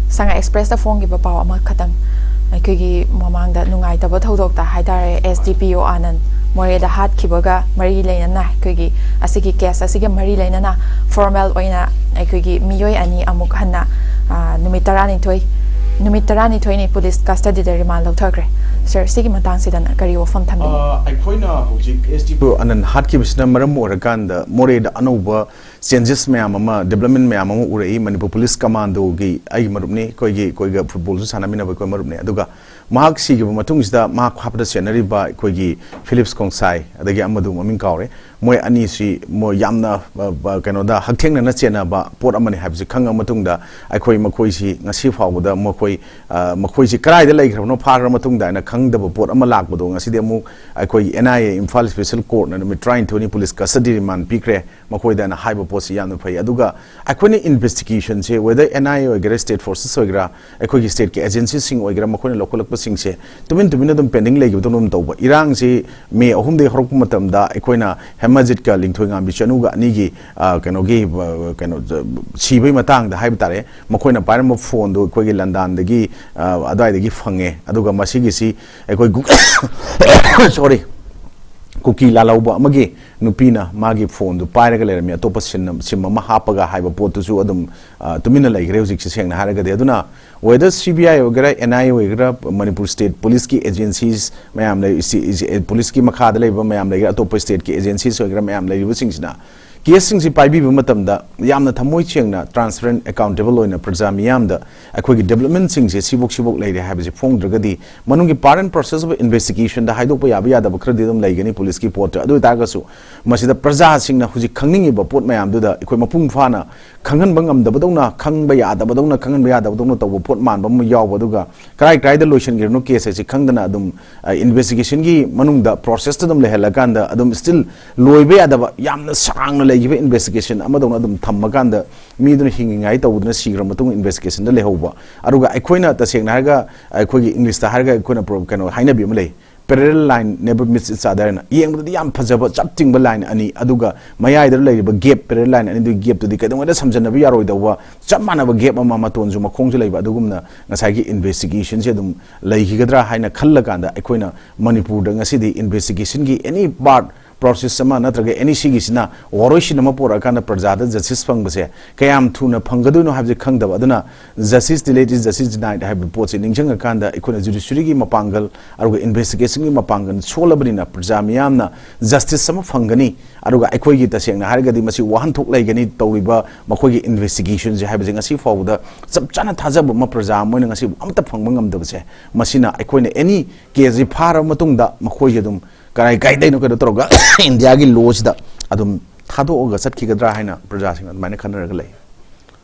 ꯁꯉꯥꯏ ꯑꯦꯛꯁꯄ꯭ꯔꯦꯁꯇ ꯐꯣꯡꯈꯤꯕ ꯄꯥꯎ ꯑꯃꯈꯛꯇꯪ꯫ ꯑꯩꯈꯣꯏꯒꯤ ꯃꯃꯥꯡꯗ ꯅꯨꯡꯉꯥꯏꯇꯕ ꯊꯧꯗꯣꯛꯇ ꯍꯥꯏꯇꯥꯔꯦ, ꯑꯦꯁ ꯗꯤ ꯄꯤ ꯑꯣ ꯑꯥꯅꯟ ꯃꯣꯔꯦꯗ ꯍꯥꯠꯈꯤꯕꯒ ꯃꯔꯤ ꯂꯩꯅꯅ, ꯑꯩꯈꯣꯏꯒꯤ ꯑꯁꯤꯒꯤ ꯀꯦꯁ ꯑꯁꯤꯒ ꯃꯔꯤ ꯂꯩꯅꯅ ꯐꯣꯔꯃꯦꯜ ꯑꯣꯏꯅ ꯑꯩꯈꯣꯏꯒꯤ ꯃꯤꯑꯣꯏ ꯑꯅꯤ ꯑꯃꯨꯛ ꯍꯟꯅ, ꯑ, ꯅꯨꯃꯤꯠ ꯇꯔꯥꯅꯤꯊꯣꯏ, ꯅꯨꯃꯤꯠ ꯇꯔꯥꯅꯤꯊꯣꯏꯅꯤ ꯄꯨꯂꯤꯁ ꯀꯁꯇꯗꯤꯗ ꯔꯤꯃꯥꯟ ꯂꯧꯊꯈ꯭ꯔꯦ꯫ ꯁꯥꯔ, ꯁꯤꯒꯤ ꯃꯇꯥꯡꯁꯤꯗ ꯀꯔꯤ ꯋꯥꯐꯝ ꯊꯝꯕꯤꯅꯤꯡꯉꯤ? ꯑ, ꯑꯩꯈꯣꯏꯅ ꯍꯧꯖꯤꯛ ꯑꯦꯁ ꯗꯤ ꯄꯤ ꯑꯣ ꯑꯥꯅꯟ ꯍꯥꯠꯈꯤꯕꯁꯤꯅ ꯃꯔꯝ ꯑꯣꯏꯔꯀꯥꯟꯗ ꯃꯣꯔꯦꯗ ꯑꯅꯧꯕ ꯆꯦꯟꯖꯦꯁ ꯃꯌꯥꯝ ꯑꯃ, ꯗꯤꯕ꯭ꯂꯞꯃꯦꯟ ꯃꯌꯥꯝ ꯑꯃ ꯎꯔꯛꯏ꯫ ꯃꯅꯤꯄꯨꯔ ꯄꯨꯂꯤꯁ ꯀꯃꯥꯟꯗꯣꯒꯤ ꯑꯩꯒꯤ ꯃꯔꯨꯞꯅꯤ, ꯑꯩꯈꯣꯏꯒꯤ, ꯑꯩꯈꯣꯏꯒ ꯐꯨꯠꯕꯣꯜꯁꯨ ꯁꯥꯟꯅꯃꯤꯟꯅꯕ ꯑꯩꯈꯣꯏ ꯃꯔꯨꯞꯅꯤ꯫ ꯑꯗꯨꯒ ꯃꯍꯥꯛ ꯁꯤꯈꯤꯕ ꯃꯇꯨꯡꯁꯤꯗ ꯃꯍꯥꯛ ꯍꯥꯠꯄꯗ ꯆꯦꯟꯅꯔꯤꯕ ꯑꯩꯈꯣꯏꯒꯤ ꯐꯤꯂꯤꯞꯁ ꯈꯣꯡꯁꯥꯏ, ꯑꯗꯒꯤ ꯑꯃꯗꯨ ꯃꯃꯤꯡ ꯀꯥꯎꯔꯦ, ꯃꯣꯏ ꯑꯅꯤꯁꯤ ꯃꯣꯏ ꯌꯥꯝꯅ, ꯑ, ꯑ, ꯀꯩꯅꯣꯗ ꯍꯛꯊꯦꯡꯅꯅ ꯆꯦꯟꯅꯕ ꯄꯣꯠ ꯑꯃꯅꯤ ꯍꯥꯏꯕꯁꯤ ꯈꯪꯉ ꯃꯇꯨꯡꯗ, ꯑꯩꯈꯣꯏ ꯃꯈꯣꯏꯁꯤ ꯉꯁꯤ ꯐꯥꯎꯕꯗ ꯃꯈꯣꯏ, ꯑ, ꯃꯈꯣꯏꯁꯤ ꯀꯗꯥꯏꯗ ꯂꯩꯈ꯭ꯔꯕꯅꯣ ꯐꯥꯈ꯭ꯔ ꯃꯇꯨꯡꯗ ꯍꯥꯏꯅ ꯈꯪꯗꯕ ꯄꯣꯠ ꯑꯃ ꯂꯥꯛꯄꯗꯣ ꯉꯁꯤꯗꯤ ꯑꯃꯨꯛ ꯑꯩꯈꯣꯏꯒꯤ N I A, Imphal special ꯀꯣꯔꯠꯅ ꯅꯨꯃꯤꯠ ꯇꯔꯥꯅꯤꯊꯣꯏꯅꯤ ꯄꯨꯂꯤꯁ ꯀꯁꯇꯗꯤ ꯔꯤꯃꯥꯟ ꯄꯤꯈ꯭ꯔꯦ ꯃꯈꯣꯏꯗ ꯍꯥꯏꯅ ꯍꯥꯏꯕ ꯄꯣꯠꯁꯤ ꯌꯥꯝꯅ ꯐꯩ꯫ ꯑꯗꯨꯒ ꯑꯩꯈꯣꯏꯅ ꯏꯟꯚꯦꯁꯇꯤꯒꯦꯁꯟꯁꯦ, whether ꯑꯦꯟ ꯑꯥꯏ ꯑꯦ ꯑꯣꯏꯒꯦꯔꯥ, ꯁ꯭ꯇꯦꯠ ꯐꯣꯔꯁꯦꯁ ꯑꯣꯏꯒꯦꯔꯥ, ꯑꯩꯈꯣꯏꯒꯤ ꯁ꯭ꯇꯦꯠꯀꯤ ꯑꯦꯖꯦꯟꯁꯤꯁꯤꯡ ꯑꯣꯏꯒꯦꯔꯥ, ꯃꯈꯣꯏꯅ ꯂꯧꯈꯠꯂꯛꯄꯁꯤꯡꯁꯦ ꯇꯨꯃꯤꯟ ꯇꯨꯃꯤꯟꯅ ꯑꯗꯨꯝ ꯄꯦꯟꯗꯤꯡ ꯂꯩꯈꯤꯕꯗꯧꯅ ꯑꯗꯨꯝ ꯇꯧꯕ꯫ ꯏꯔꯥꯡꯁꯤ ꯃꯦ ꯑꯍꯨꯝꯗꯒꯤ ꯍꯧꯔꯛꯄ ꯃꯇꯝꯗ ꯑꯩꯈꯣꯏꯅ ꯍꯦꯃꯖꯤꯠꯀ ꯂꯤꯡꯊꯣꯏꯉꯥꯝꯕꯤ ꯆꯅꯨꯒ ꯑꯅꯤꯒꯤ, ꯑ, ꯀꯩꯅꯣꯒꯤ, ꯑ, ꯀꯩꯅꯣ, ꯑ, ꯁꯤꯕꯒꯤ ꯃꯇꯥꯡꯗ ꯍꯥꯏꯕ ꯇꯥꯔꯦ, ꯃꯈꯣꯏꯅ ꯄꯥꯏꯔꯝꯕ ꯐꯣꯟꯗꯨ ꯑꯩꯈꯣꯏꯒꯤ ꯂꯟꯗꯥꯟꯗꯒꯤ, ꯑ, ꯑꯗꯨꯋꯥꯏꯗꯒꯤ ꯐꯪꯉꯦ꯫ ꯑꯗꯨꯒ ꯃꯁꯤꯒꯤꯁꯤ ꯑꯩꯈꯣꯏ ꯒꯨ-, sorry, ꯀꯨꯀꯤ ꯂꯥꯜꯍꯧꯕ ꯑꯃꯒꯤ ꯅꯨꯄꯤꯅ ꯃꯥꯒꯤ ꯐꯣꯟꯗꯨ ꯄꯥꯏꯔꯒ ꯂꯩꯔꯝꯃꯤ, ꯑꯇꯣꯞꯄ ꯁꯤꯝ, ꯁꯤꯝ ꯑꯃ ꯍꯥꯞꯄꯒ ꯍꯥꯏꯕ ꯄꯣꯠꯇꯨꯁꯨ ꯑꯗꯨꯝ, ꯑ, ꯇꯨꯃꯤꯟꯅ ꯂꯩꯈ꯭ꯔꯦ ꯍꯧꯖꯤꯛꯁꯦ, ꯁꯦꯡꯅ ꯍꯥꯏꯔꯒꯗꯤ꯫ ꯑꯗꯨꯅ whether ꯁꯤ ꯕꯤ ꯑꯥꯏ ꯑꯣꯏꯒꯦꯔꯥ, ꯑꯦꯟ ꯑꯥꯏ ꯑꯦ ꯑꯣꯏꯒꯦꯔꯥ, ꯃꯅꯤꯄꯨꯔ ꯁ꯭ꯇꯦꯠ ꯄꯨꯂꯤꯁꯀꯤ ꯑꯦꯖꯦꯟꯁꯤꯁ ꯃꯌꯥꯝ ꯂꯩ, ꯁꯤ-, ꯁꯤ-, ꯄꯨꯂꯤꯁꯀꯤ ꯃꯈꯥꯗ ꯂꯩꯕ ꯃꯌꯥꯝ ꯂꯩꯒꯦꯔꯥ, ꯑꯇꯣꯞꯄ ꯁ꯭ꯇꯦꯠꯀꯤ ꯑꯦꯖꯦꯟꯁꯤꯁ ꯑꯣꯏꯒꯦꯔꯥ, ꯃꯌꯥꯝ ꯂꯩꯔꯤꯕꯁꯤꯡꯁꯤꯅ ꯀꯦꯁꯁꯤꯡꯁꯤ ꯄꯥꯏꯕꯤꯕ ꯃꯇꯝꯗ ꯌꯥꯝꯅ ꯊꯃꯣꯏ ꯁꯦꯡꯅ, ꯇ꯭ꯔꯥꯟꯁꯄꯦꯔꯦꯟ, ꯑꯦꯀꯥꯎꯟꯇꯦꯕꯜ ꯑꯣꯏꯅ ꯄ꯭ꯔꯖꯥ ꯃꯤꯌꯥꯝꯗ ꯑꯩꯈꯣꯏꯒꯤ ꯗꯤꯕ꯭ꯂꯞꯃꯦꯟꯁꯤꯡꯁꯦ ꯁꯤꯕꯣꯛ ꯁꯤꯕꯣꯛ ꯂꯩꯔꯦ ꯍꯥꯏꯕꯁꯤ ꯐꯣꯡꯗ꯭ꯔꯒꯗꯤ, ꯃꯅꯨꯡꯒꯤ part and process of investigationꯗ ꯍꯥꯏꯗꯣꯛꯄ ꯌꯥꯕ ꯌꯥꯗꯕ ꯈꯔꯗꯤ ꯑꯗꯨꯝ ꯂꯩꯒꯅꯤ ꯄꯨꯂꯤꯁꯀꯤ ꯄꯣꯠꯇ꯫ ꯑꯗꯨ ꯑꯣꯏꯇꯥꯔꯒꯁꯨ ꯃꯁꯤꯗ ꯄ꯭ꯔꯖꯥꯁꯤꯡꯅ ꯍꯧꯖꯤꯛ ꯈꯪꯅꯤꯡꯉꯤꯕ ꯄꯣꯠ ꯃꯌꯥꯝꯗꯨꯗ ꯑꯩꯈꯣꯏ ꯃꯄꯨꯡ ꯐꯥꯅ ꯈꯪꯍꯟꯕ ꯉꯝꯗꯕꯗꯧꯅ, ꯈꯪꯕ ꯌꯥꯗꯕꯗꯧꯅ, ꯈꯪꯍꯟꯕ ꯌꯥꯗꯕꯗꯧꯅ ꯇꯧꯕ ꯄꯣꯠ ꯃꯥꯟꯕ ꯑꯃ ꯌꯥꯎꯕ, ꯑꯗꯨꯒ ꯀꯔꯥꯏ ꯀꯔꯥꯏꯗ ꯂꯣꯏꯁꯤꯟꯈ꯭ꯔꯤꯕꯅꯣ ꯀꯦꯁ ꯍꯥꯏꯁꯤ ꯈꯪꯗꯅ ꯑꯗꯨꯝ, ꯑ, ꯏꯟꯚꯦꯁꯇꯤꯒꯦꯁꯟꯒꯤ ꯃꯅꯨꯡꯗ ꯄ꯭ꯔꯣꯁꯦꯁꯇ ꯑꯗꯨꯝ ꯂꯩꯍꯜꯂꯀꯥꯟꯗ ꯑꯗꯨꯝ still ꯂꯣꯏꯕ ꯌꯥꯗꯕ, ꯌꯥꯝꯅ ꯁꯥꯡꯅ ꯂꯩꯈꯤꯕ ꯏꯟꯚꯦꯁꯇꯤꯒꯦꯁꯟ ꯑꯃꯗꯧꯅ ꯑꯗꯨꯝ ꯊꯝꯃꯀꯥꯟꯗ ꯃꯤꯗꯨꯅ ꯍꯤꯡꯉꯤꯉꯥꯏ ꯇꯧꯕꯗꯨꯅ ꯁꯤꯈ꯭ꯔ ꯃꯇꯨꯡ ꯏꯟꯚꯦꯁꯇꯤꯒꯦꯁꯟꯗ ꯂꯩꯍꯧꯕ꯫ ꯑꯗꯨꯒ ꯑꯩꯈꯣꯏꯅ ꯇꯁꯦꯡꯅ ꯍꯥꯏꯔꯒ, ꯑꯩꯈꯣꯏꯒꯤ ꯏꯪꯂꯤꯁꯇ ꯍꯥꯏꯔꯒ ꯑꯩꯈꯣꯏꯅ ꯄ꯭ꯔꯣ-, ꯀꯩꯅꯣ ꯍꯥꯏꯅꯕꯤ ꯑꯃ ꯂꯩ, parallel line never meets each other ꯍꯥꯏꯅ, ꯌꯦꯡꯕꯗꯗꯤ ꯌꯥꯝ ꯐꯖꯕ ꯆꯞ ꯇꯤꯡꯕ line ꯑꯅꯤ, ꯑꯗꯨꯒ ꯃꯌꯥꯏꯗ ꯂꯩꯔꯤꯕ gap, parallel line ꯑꯅꯤꯗꯨꯒꯤ gapꯇꯨꯗꯤ ꯀꯩꯗꯧꯉꯩꯗ ꯁꯝꯖꯟꯅꯕ ꯌꯥꯔꯣꯏꯗꯧꯕ ꯆꯞ ꯃꯥꯟꯅꯕ gap ꯑꯃ, ꯃꯇꯣꯟꯁꯨ ꯃꯈꯣꯡꯁꯨ ꯂꯩꯕ, ꯑꯗꯨꯒꯨꯝꯅ ꯉꯁꯥꯏꯒꯤ investigationꯁꯦ ꯑꯗꯨꯝ ꯂꯩꯈꯤꯒꯗ꯭ꯔꯥ ꯍꯥꯏꯅ ꯈꯜꯂꯀꯥꯟꯗ, ꯑꯩꯈꯣꯏꯅ ꯃꯅꯤꯄꯨꯔꯗ ꯉꯁꯤꯗꯤ investigationꯒꯤ any part process ꯑꯃ ꯅꯠꯇ꯭ꯔꯒ any ꯁꯤꯒꯤꯁꯤꯅ ꯋꯥꯔꯣꯏꯁꯤꯟ ꯑꯃ ꯄꯣꯔꯛꯑꯀꯥꯟꯗ ꯄ꯭ꯔꯖꯥꯗ justice ꯐꯪꯕꯁꯦ ꯀꯌꯥꯝ ꯊꯨꯅ ꯐꯪꯒꯗꯣꯏꯅꯣ ꯍꯥꯏꯕꯁꯦ ꯈꯪꯗꯕ꯫ ꯑꯗꯨꯅ justice delayed is justice denied ꯍꯥꯏꯕ ꯄꯣꯠꯁꯦ ꯅꯤꯡꯁꯤꯡꯉꯀꯥꯟꯗ, ꯑꯩꯈꯣꯏꯅ judiciaryꯒꯤ ꯃꯄꯥꯡꯒꯜ, ꯑꯗꯨꯒ investigationꯒꯤ ꯃꯄꯥꯡꯒꯜ ꯁꯣꯜꯂꯕꯅꯤꯅ ꯄ꯭ꯔꯖꯥ ꯃꯤꯌꯥꯝꯅ justice ꯑꯃ ꯐꯪꯒꯅꯤ, ꯑꯗꯨꯒ ꯑꯩꯈꯣꯏꯒꯤ ꯇꯁꯦꯡꯅ ꯍꯥꯏꯔꯒꯗꯤ ꯃꯁꯤ ꯋꯥꯍꯟꯊꯣꯛ ꯂꯩꯒꯅꯤ ꯇꯧꯔꯤꯕ ꯃꯈꯣꯏꯒꯤ investigationꯁꯦ ꯍꯥꯏꯕꯁꯦ ꯉꯁꯤ ꯐꯥꯎꯕꯗ ꯆꯞ ꯆꯥꯅ ꯊꯥꯖꯕ ꯑꯃ ꯄ꯭ꯔꯖꯥ ꯑꯃ ꯑꯣꯏꯅ ꯉꯁꯤ ꯑꯃꯠꯇ ꯐꯪꯕ ꯉꯝꯗꯕꯁꯦ, ꯃꯁꯤꯅ ꯑꯩꯈꯣꯏꯅ any caseꯁꯤ ꯐꯥꯔꯕ ꯃꯇꯨꯡꯗ ꯃꯈꯣꯏꯁꯦ ꯑꯗꯨꯝ ꯀꯔꯥꯏ ꯀꯥꯏꯗꯩꯅꯣ ꯀꯩꯅꯣ ꯇꯧꯔꯒ Indiaꯒꯤ lawꯁꯤꯗ ꯑꯗꯨꯝ ꯊꯥꯗꯣꯛꯑꯒ ꯆꯠꯈꯤꯒꯗ꯭ꯔꯥ ꯍꯥꯏꯅ ꯄ꯭ꯔꯖꯥꯁꯤꯡ ꯑꯗꯨꯃꯥꯏꯅ ꯈꯟꯅꯔꯒ ꯂꯩ꯫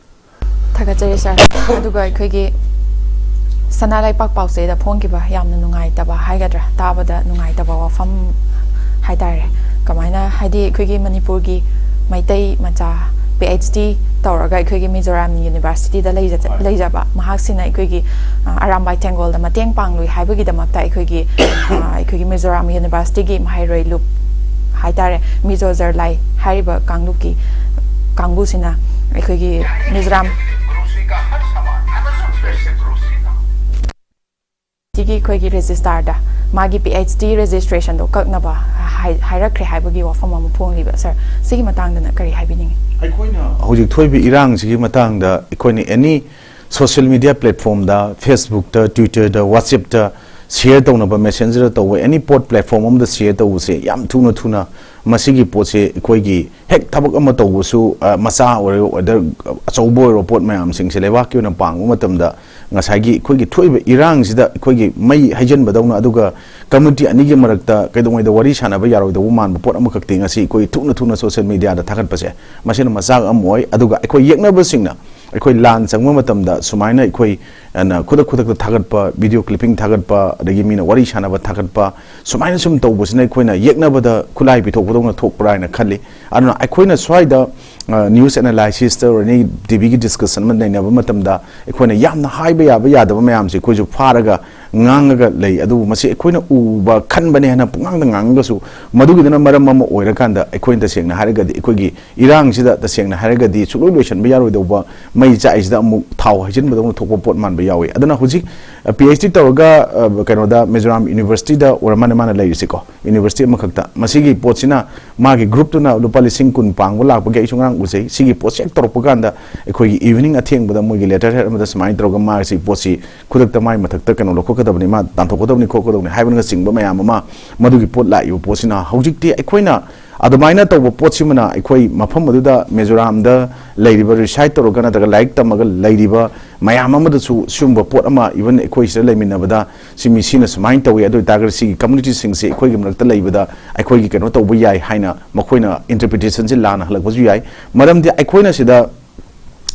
ꯊꯥꯒꯠꯆꯔꯤ ꯁꯥꯔ꯫ ꯑꯗꯨꯒ ꯑꯩꯈꯣꯏꯒꯤ ꯁꯅꯥ ꯂꯩꯄꯥꯛ ꯄꯥꯎꯆꯦꯗ ꯐꯣꯡꯈꯤꯕ ꯌꯥꯝꯅ ꯅꯨꯡꯉꯥꯏꯇꯕ ꯍꯥꯏꯒꯗ꯭ꯔꯥ, ꯇꯥꯕꯗ ꯅꯨꯡꯉꯥꯏꯇꯕ ꯋꯥꯐꯝ ꯍꯥꯏꯇꯥꯔꯦ꯫ ꯀꯃꯥꯏꯅ, ꯍꯥꯏꯗꯤ ꯑꯩꯈꯣꯏꯒꯤ ꯃꯅꯤꯄꯨꯔꯒꯤ ꯃꯩꯇꯩ ꯃꯆꯥ PhD ꯇꯧꯔꯒ ꯑꯩꯈꯣꯏꯒꯤ ꯃꯤꯖꯣꯔꯥꯝ ꯌꯨꯅꯤꯚꯔꯁꯤꯇꯤꯗ ꯂꯩꯖ- ꯂꯩꯖꯕ ꯃꯍꯥꯛꯁꯤꯅ ꯑꯩꯈꯣꯏꯒꯤ ꯑ, ꯑꯔꯥꯝꯕꯥꯏ ꯇꯦꯡꯒꯣꯜꯗ ꯃꯇꯦꯡ ꯄꯥꯡꯂꯨꯏ ꯍꯥꯏꯕꯒꯤꯗꯃꯛꯇ ꯑꯩꯈꯣꯏꯒꯤ ꯑ, ꯑꯩꯈꯣꯏꯒꯤ ꯃꯤꯖꯣꯔꯥꯝ ꯌꯨꯅꯤꯚꯔꯁꯤꯇꯤꯒꯤ ꯃꯍꯩꯔꯣꯏ ꯂꯨꯞ ꯍꯥꯏꯇꯥꯔꯦ, ꯃꯤꯖꯣ ꯖꯔꯂꯥꯏ ꯍꯥꯏꯔꯤꯕ ꯀꯥꯡꯂꯨꯞꯀꯤ ꯀꯥꯡꯕꯨꯁꯤꯅ ꯑꯩꯈꯣꯏꯒꯤ ꯃꯤꯖꯣꯔꯥꯝ ꯁꯤꯒꯤ ꯑꯩꯈꯣꯏꯒꯤ ꯔꯦꯖꯤꯁꯇꯥꯔꯗ ꯃꯥꯒꯤ PhD registrationꯗꯣ ꯀꯛꯅꯕ ꯍꯥꯏ- ꯍꯥꯏꯔꯛꯈ꯭ꯔꯦ ꯍꯥꯏꯕꯒꯤ ꯋꯥꯐꯝ ꯑꯃ ꯐꯣꯡꯂꯤꯕ꯫ ꯁꯥꯔ, ꯁꯤꯒꯤ ꯃꯇꯥꯡꯗꯅ ꯀꯔꯤ ꯍꯥꯏꯕꯤꯅꯤꯡꯉꯤ? ꯑꯩꯈꯣꯏꯅ ꯍꯧꯖꯤꯛ ꯊꯣꯛꯏꯕ ꯏꯔꯥꯡꯁꯤꯒꯤ ꯃꯇꯥꯡꯗ ꯑꯩꯈꯣꯏꯅ any social media platformꯗ, Facebookꯇ, Twitterꯗ, WhatsAppꯇ share ꯇꯧꯅꯕ, Messengerꯗ ꯇꯧꯕ, any ꯄꯣꯠ platform ꯑꯃꯗ share ꯇꯧꯕꯁꯦ ꯌꯥꯝ ꯊꯨꯅ ꯊꯨꯅ ꯃꯁꯤꯒꯤ ꯄꯣꯠꯁꯦ ꯑꯩꯈꯣꯏꯒꯤ ꯍꯦꯛ ꯊꯕꯛ ꯑꯃ ꯇꯧꯕꯁꯨ, ꯑ, ꯃꯆꯥ ꯑꯣꯏꯔꯣ, whether ꯑꯆꯧꯕ ꯑꯣꯏꯔꯣ, ꯄꯣꯠ ꯃꯌꯥꯝꯁꯤꯡꯁꯦ ꯂꯩꯕꯥꯛꯀꯤ ꯑꯣꯏꯅ ꯄꯥꯡꯕ ꯃꯇꯝꯗ ꯉꯁꯥꯏꯒꯤ ꯑꯩꯈꯣꯏꯒꯤ ꯊꯣꯛꯏꯕ ꯏꯔꯥꯡꯁꯤꯗ ꯑꯩꯈꯣꯏꯒꯤ ꯃꯩ ꯍꯩꯖꯤꯟꯕꯗꯧꯅ, ꯑꯗꯨꯒ community ꯑꯅꯤꯒꯤ ꯃꯔꯛꯇ ꯀꯩꯗꯧꯉꯩꯗ ꯋꯥꯔꯤ ꯁꯥꯟꯅꯕ ꯌꯥꯔꯣꯏꯗꯧꯕ ꯃꯥꯟꯕ ꯄꯣꯠ ꯑꯃꯈꯛꯇꯤ ꯉꯁꯤ ꯑꯩꯈꯣꯏ ꯊꯨꯅ ꯊꯨꯅ social mediaꯗ ꯊꯥꯒꯠꯄꯁꯦ, ꯃꯁꯤꯅ ꯃꯆꯥꯛ ꯑꯃ ꯑꯣꯏ꯫ ꯑꯗꯨꯒ ꯑꯩꯈꯣꯏ ꯌꯦꯛꯅꯕꯁꯤꯡꯅ ꯑꯩꯈꯣꯏ ꯂꯥꯟ ꯆꯪꯕ ꯃꯇꯝꯗ ꯁꯨꯃꯥꯏꯅ ꯑꯩꯈꯣꯏ, ꯑꯅ, ꯈꯨꯗꯛ ꯈꯨꯗꯛꯇ ꯊꯥꯒꯠꯄ, video clipping ꯊꯥꯒꯠꯄ, ꯑꯗꯒꯤ ꯃꯤꯅ ꯋꯥꯔꯤ ꯁꯥꯟꯅꯕ ꯊꯥꯒꯠꯄ, ꯁꯨꯃꯥꯏꯅ ꯁꯨꯝ ꯇꯧꯕꯁꯤꯅ ꯑꯩꯈꯣꯏꯅ ꯌꯦꯛꯅꯕꯗ ꯈꯨꯠꯂꯥꯏ ꯄꯤꯊꯣꯛꯄꯗꯧꯅ ꯊꯣꯛꯄ꯭ꯔꯥ ꯍꯥꯏꯅ ꯈꯜꯂꯤ꯫ ꯑꯗꯨꯅ ꯑꯩꯈꯣꯏꯅ ꯁ꯭ꯋꯥꯏꯗ ꯅ꯭ꯌꯨꯁ ꯑꯦꯅꯥꯂꯥꯏꯁꯤꯁꯇ ꯑꯣꯏꯔꯅꯤ, ꯇꯤ ꯚꯤꯒꯤ ꯗꯤꯁꯀꯁꯟ ꯑꯃ ꯅꯩꯅꯕ ꯃꯇꯝꯗ ꯑꯩꯈꯣꯏꯅ ꯌꯥꯝꯅ ꯍꯥꯏꯕ ꯌꯥꯕ ꯌꯥꯗꯕ ꯃꯌꯥꯝꯁꯦ ꯑꯩꯈꯣꯏꯁꯨ ꯐꯥꯔꯒ ꯉꯥꯡꯉꯒ ꯂꯩ꯫ ꯑꯗꯨꯕꯨ ꯃꯁꯤ ꯑꯩꯈꯣꯏꯅ ꯎꯕ ꯈꯟꯕꯅꯦ ꯍꯥꯏꯅ ꯄꯨꯡꯉꯥꯡꯗ ꯉꯥꯡꯉꯒꯁꯨ, ꯃꯗꯨꯒꯤꯗꯨꯅ ꯃꯔꯝ ꯑꯃ ꯑꯣꯏꯔꯀꯥꯟꯗ ꯑꯩꯈꯣꯏꯅ ꯇꯁꯦꯡꯅ ꯍꯥꯏꯔꯒꯗꯤ ꯑꯩꯈꯣꯏꯒꯤ ꯏꯔꯥꯡꯁꯤꯗ ꯇꯁꯦꯡꯅ ꯍꯥꯏꯔꯒꯗꯤ ꯁꯨꯡꯂꯣꯏ ꯂꯣꯏꯁꯤꯟꯕ ꯌꯥꯔꯣꯏꯗꯧꯕ ꯃꯩ ꯆꯥꯛꯏꯁꯤꯗ ꯑꯃꯨꯛ ꯊꯥꯎ ꯍꯩꯖꯤꯟꯕꯗꯧꯅ ꯊꯣꯛꯄ ꯄꯣꯠ ꯃꯥꯟꯕ ꯌꯥꯎꯏ꯫ ꯑꯗꯨꯅ ꯍꯧꯖꯤꯛ ꯄꯤ ꯑꯩꯆ ꯗꯤ ꯇꯧꯔꯒ, ꯑ, ꯀꯩꯅꯣꯗ ꯃꯤꯖꯣꯔꯥꯝ ꯌꯨꯅꯤꯚꯔꯁꯤꯇꯤꯗ ꯑꯣꯏꯔ ꯃꯥꯅꯦ ꯃꯥꯅ ꯂꯩꯔꯤꯁꯦꯀꯣ, ꯌꯨꯅꯤꯚꯔꯁꯤꯇꯤ ꯑꯃꯈꯛꯇ꯫ ꯃꯁꯤꯒꯤ ꯄꯣꯠꯁꯤꯅ ꯃꯥꯒꯤ ꯒ꯭ꯔꯨꯞꯇꯨꯅ ꯂꯨꯄꯥ ꯂꯤꯁꯤꯡ ꯀꯨꯟ ꯄꯥꯡꯕ ꯂꯥꯛꯄꯒꯤ ꯑꯩꯁꯨ ꯉꯔꯥꯡ ꯎꯖꯩ꯫ ꯁꯤꯒꯤ ꯄꯣꯠꯁꯦ ꯍꯦꯛ ꯇꯧꯔꯛꯄ ꯀꯥꯟꯗ ꯑꯩꯈꯣꯏꯒꯤ ꯏꯚꯤꯅꯤꯡ ꯑꯊꯦꯡꯕꯗ ꯃꯣꯏꯒꯤ ꯂꯦꯇꯔ ꯍꯦꯠ ꯑꯃꯗ ꯁꯨꯃꯥꯏꯅ ꯇꯧꯔꯒ ꯃꯥꯒꯤ ꯄꯣꯠꯁꯤ ꯈꯨꯗꯛꯇ ꯃꯥꯏ ꯃꯊꯛꯇ ꯀꯩꯅꯣ ꯂꯧꯈꯠꯀꯗꯕꯅꯤ, ꯃꯥ ꯇꯥꯟꯊꯣꯛꯀꯗꯕꯅꯤ ꯈꯣꯠꯀꯗꯕꯅꯤ ꯍꯥꯏꯕꯅꯆꯤꯡꯕ ꯃꯌꯥꯝ ꯑꯃ, ꯃꯗꯨꯒꯤ ꯄꯣꯠ ꯂꯥꯛꯏꯕ ꯄꯣꯠꯁꯤꯅ ꯍꯧꯖꯤꯛꯇꯤ ꯑꯩꯈꯣꯏꯅ ꯑꯗꯨꯃꯥꯏꯅ ꯇꯧꯕ ꯄꯣꯠꯁꯤꯃꯅ ꯑꯩꯈꯣꯏ ꯃꯐꯝ ꯑꯗꯨꯗ ꯃꯤꯖꯣꯔꯥꯝꯗ ꯂꯩꯔꯤꯕ, ꯔꯤꯁꯥꯏꯠ ꯇꯧꯔꯒ ꯅꯠꯇ꯭ꯔꯒ ꯂꯥꯏꯔꯤꯛ ꯇꯝꯃꯒ ꯂꯩꯔꯤꯕ ꯃꯌꯥꯝ ꯑꯃꯗꯁꯨ ꯁꯤꯒꯨꯝꯕ ꯄꯣꯠ ꯑꯃ, ꯏꯚꯟ ꯑꯩꯈꯣꯏ ꯁꯤꯗ ꯂꯩꯃꯤꯟꯅꯕꯗ ꯁꯤ ꯃꯤ ꯁꯤꯅ ꯁꯨꯃꯥꯏꯅ ꯇꯧꯏ, ꯑꯗꯨ ꯑꯣꯏꯇꯥꯔꯒꯗꯤ ꯁꯤꯒꯤ ꯀꯝꯃꯨꯅꯤꯇꯤꯁꯤꯡꯁꯦ ꯑꯩꯈꯣꯏꯒꯤ ꯃꯔꯛꯇ ꯂꯩꯕꯗ ꯑꯩꯈꯣꯏꯒꯤ ꯀꯩꯅꯣ ꯇꯧꯕ ꯌꯥꯏ ꯍꯥꯏꯅ ꯃꯈꯣꯏꯅ ꯏꯟꯇꯔꯄ꯭ꯔꯤꯇꯦꯁꯟꯁꯤ ꯂꯥꯟꯅ ꯍꯜꯂꯛꯄꯁꯨ ꯌꯥꯏ꯫ ꯃꯔꯝꯗꯤ ꯑꯩꯈꯣꯏꯅ ꯁꯤꯗ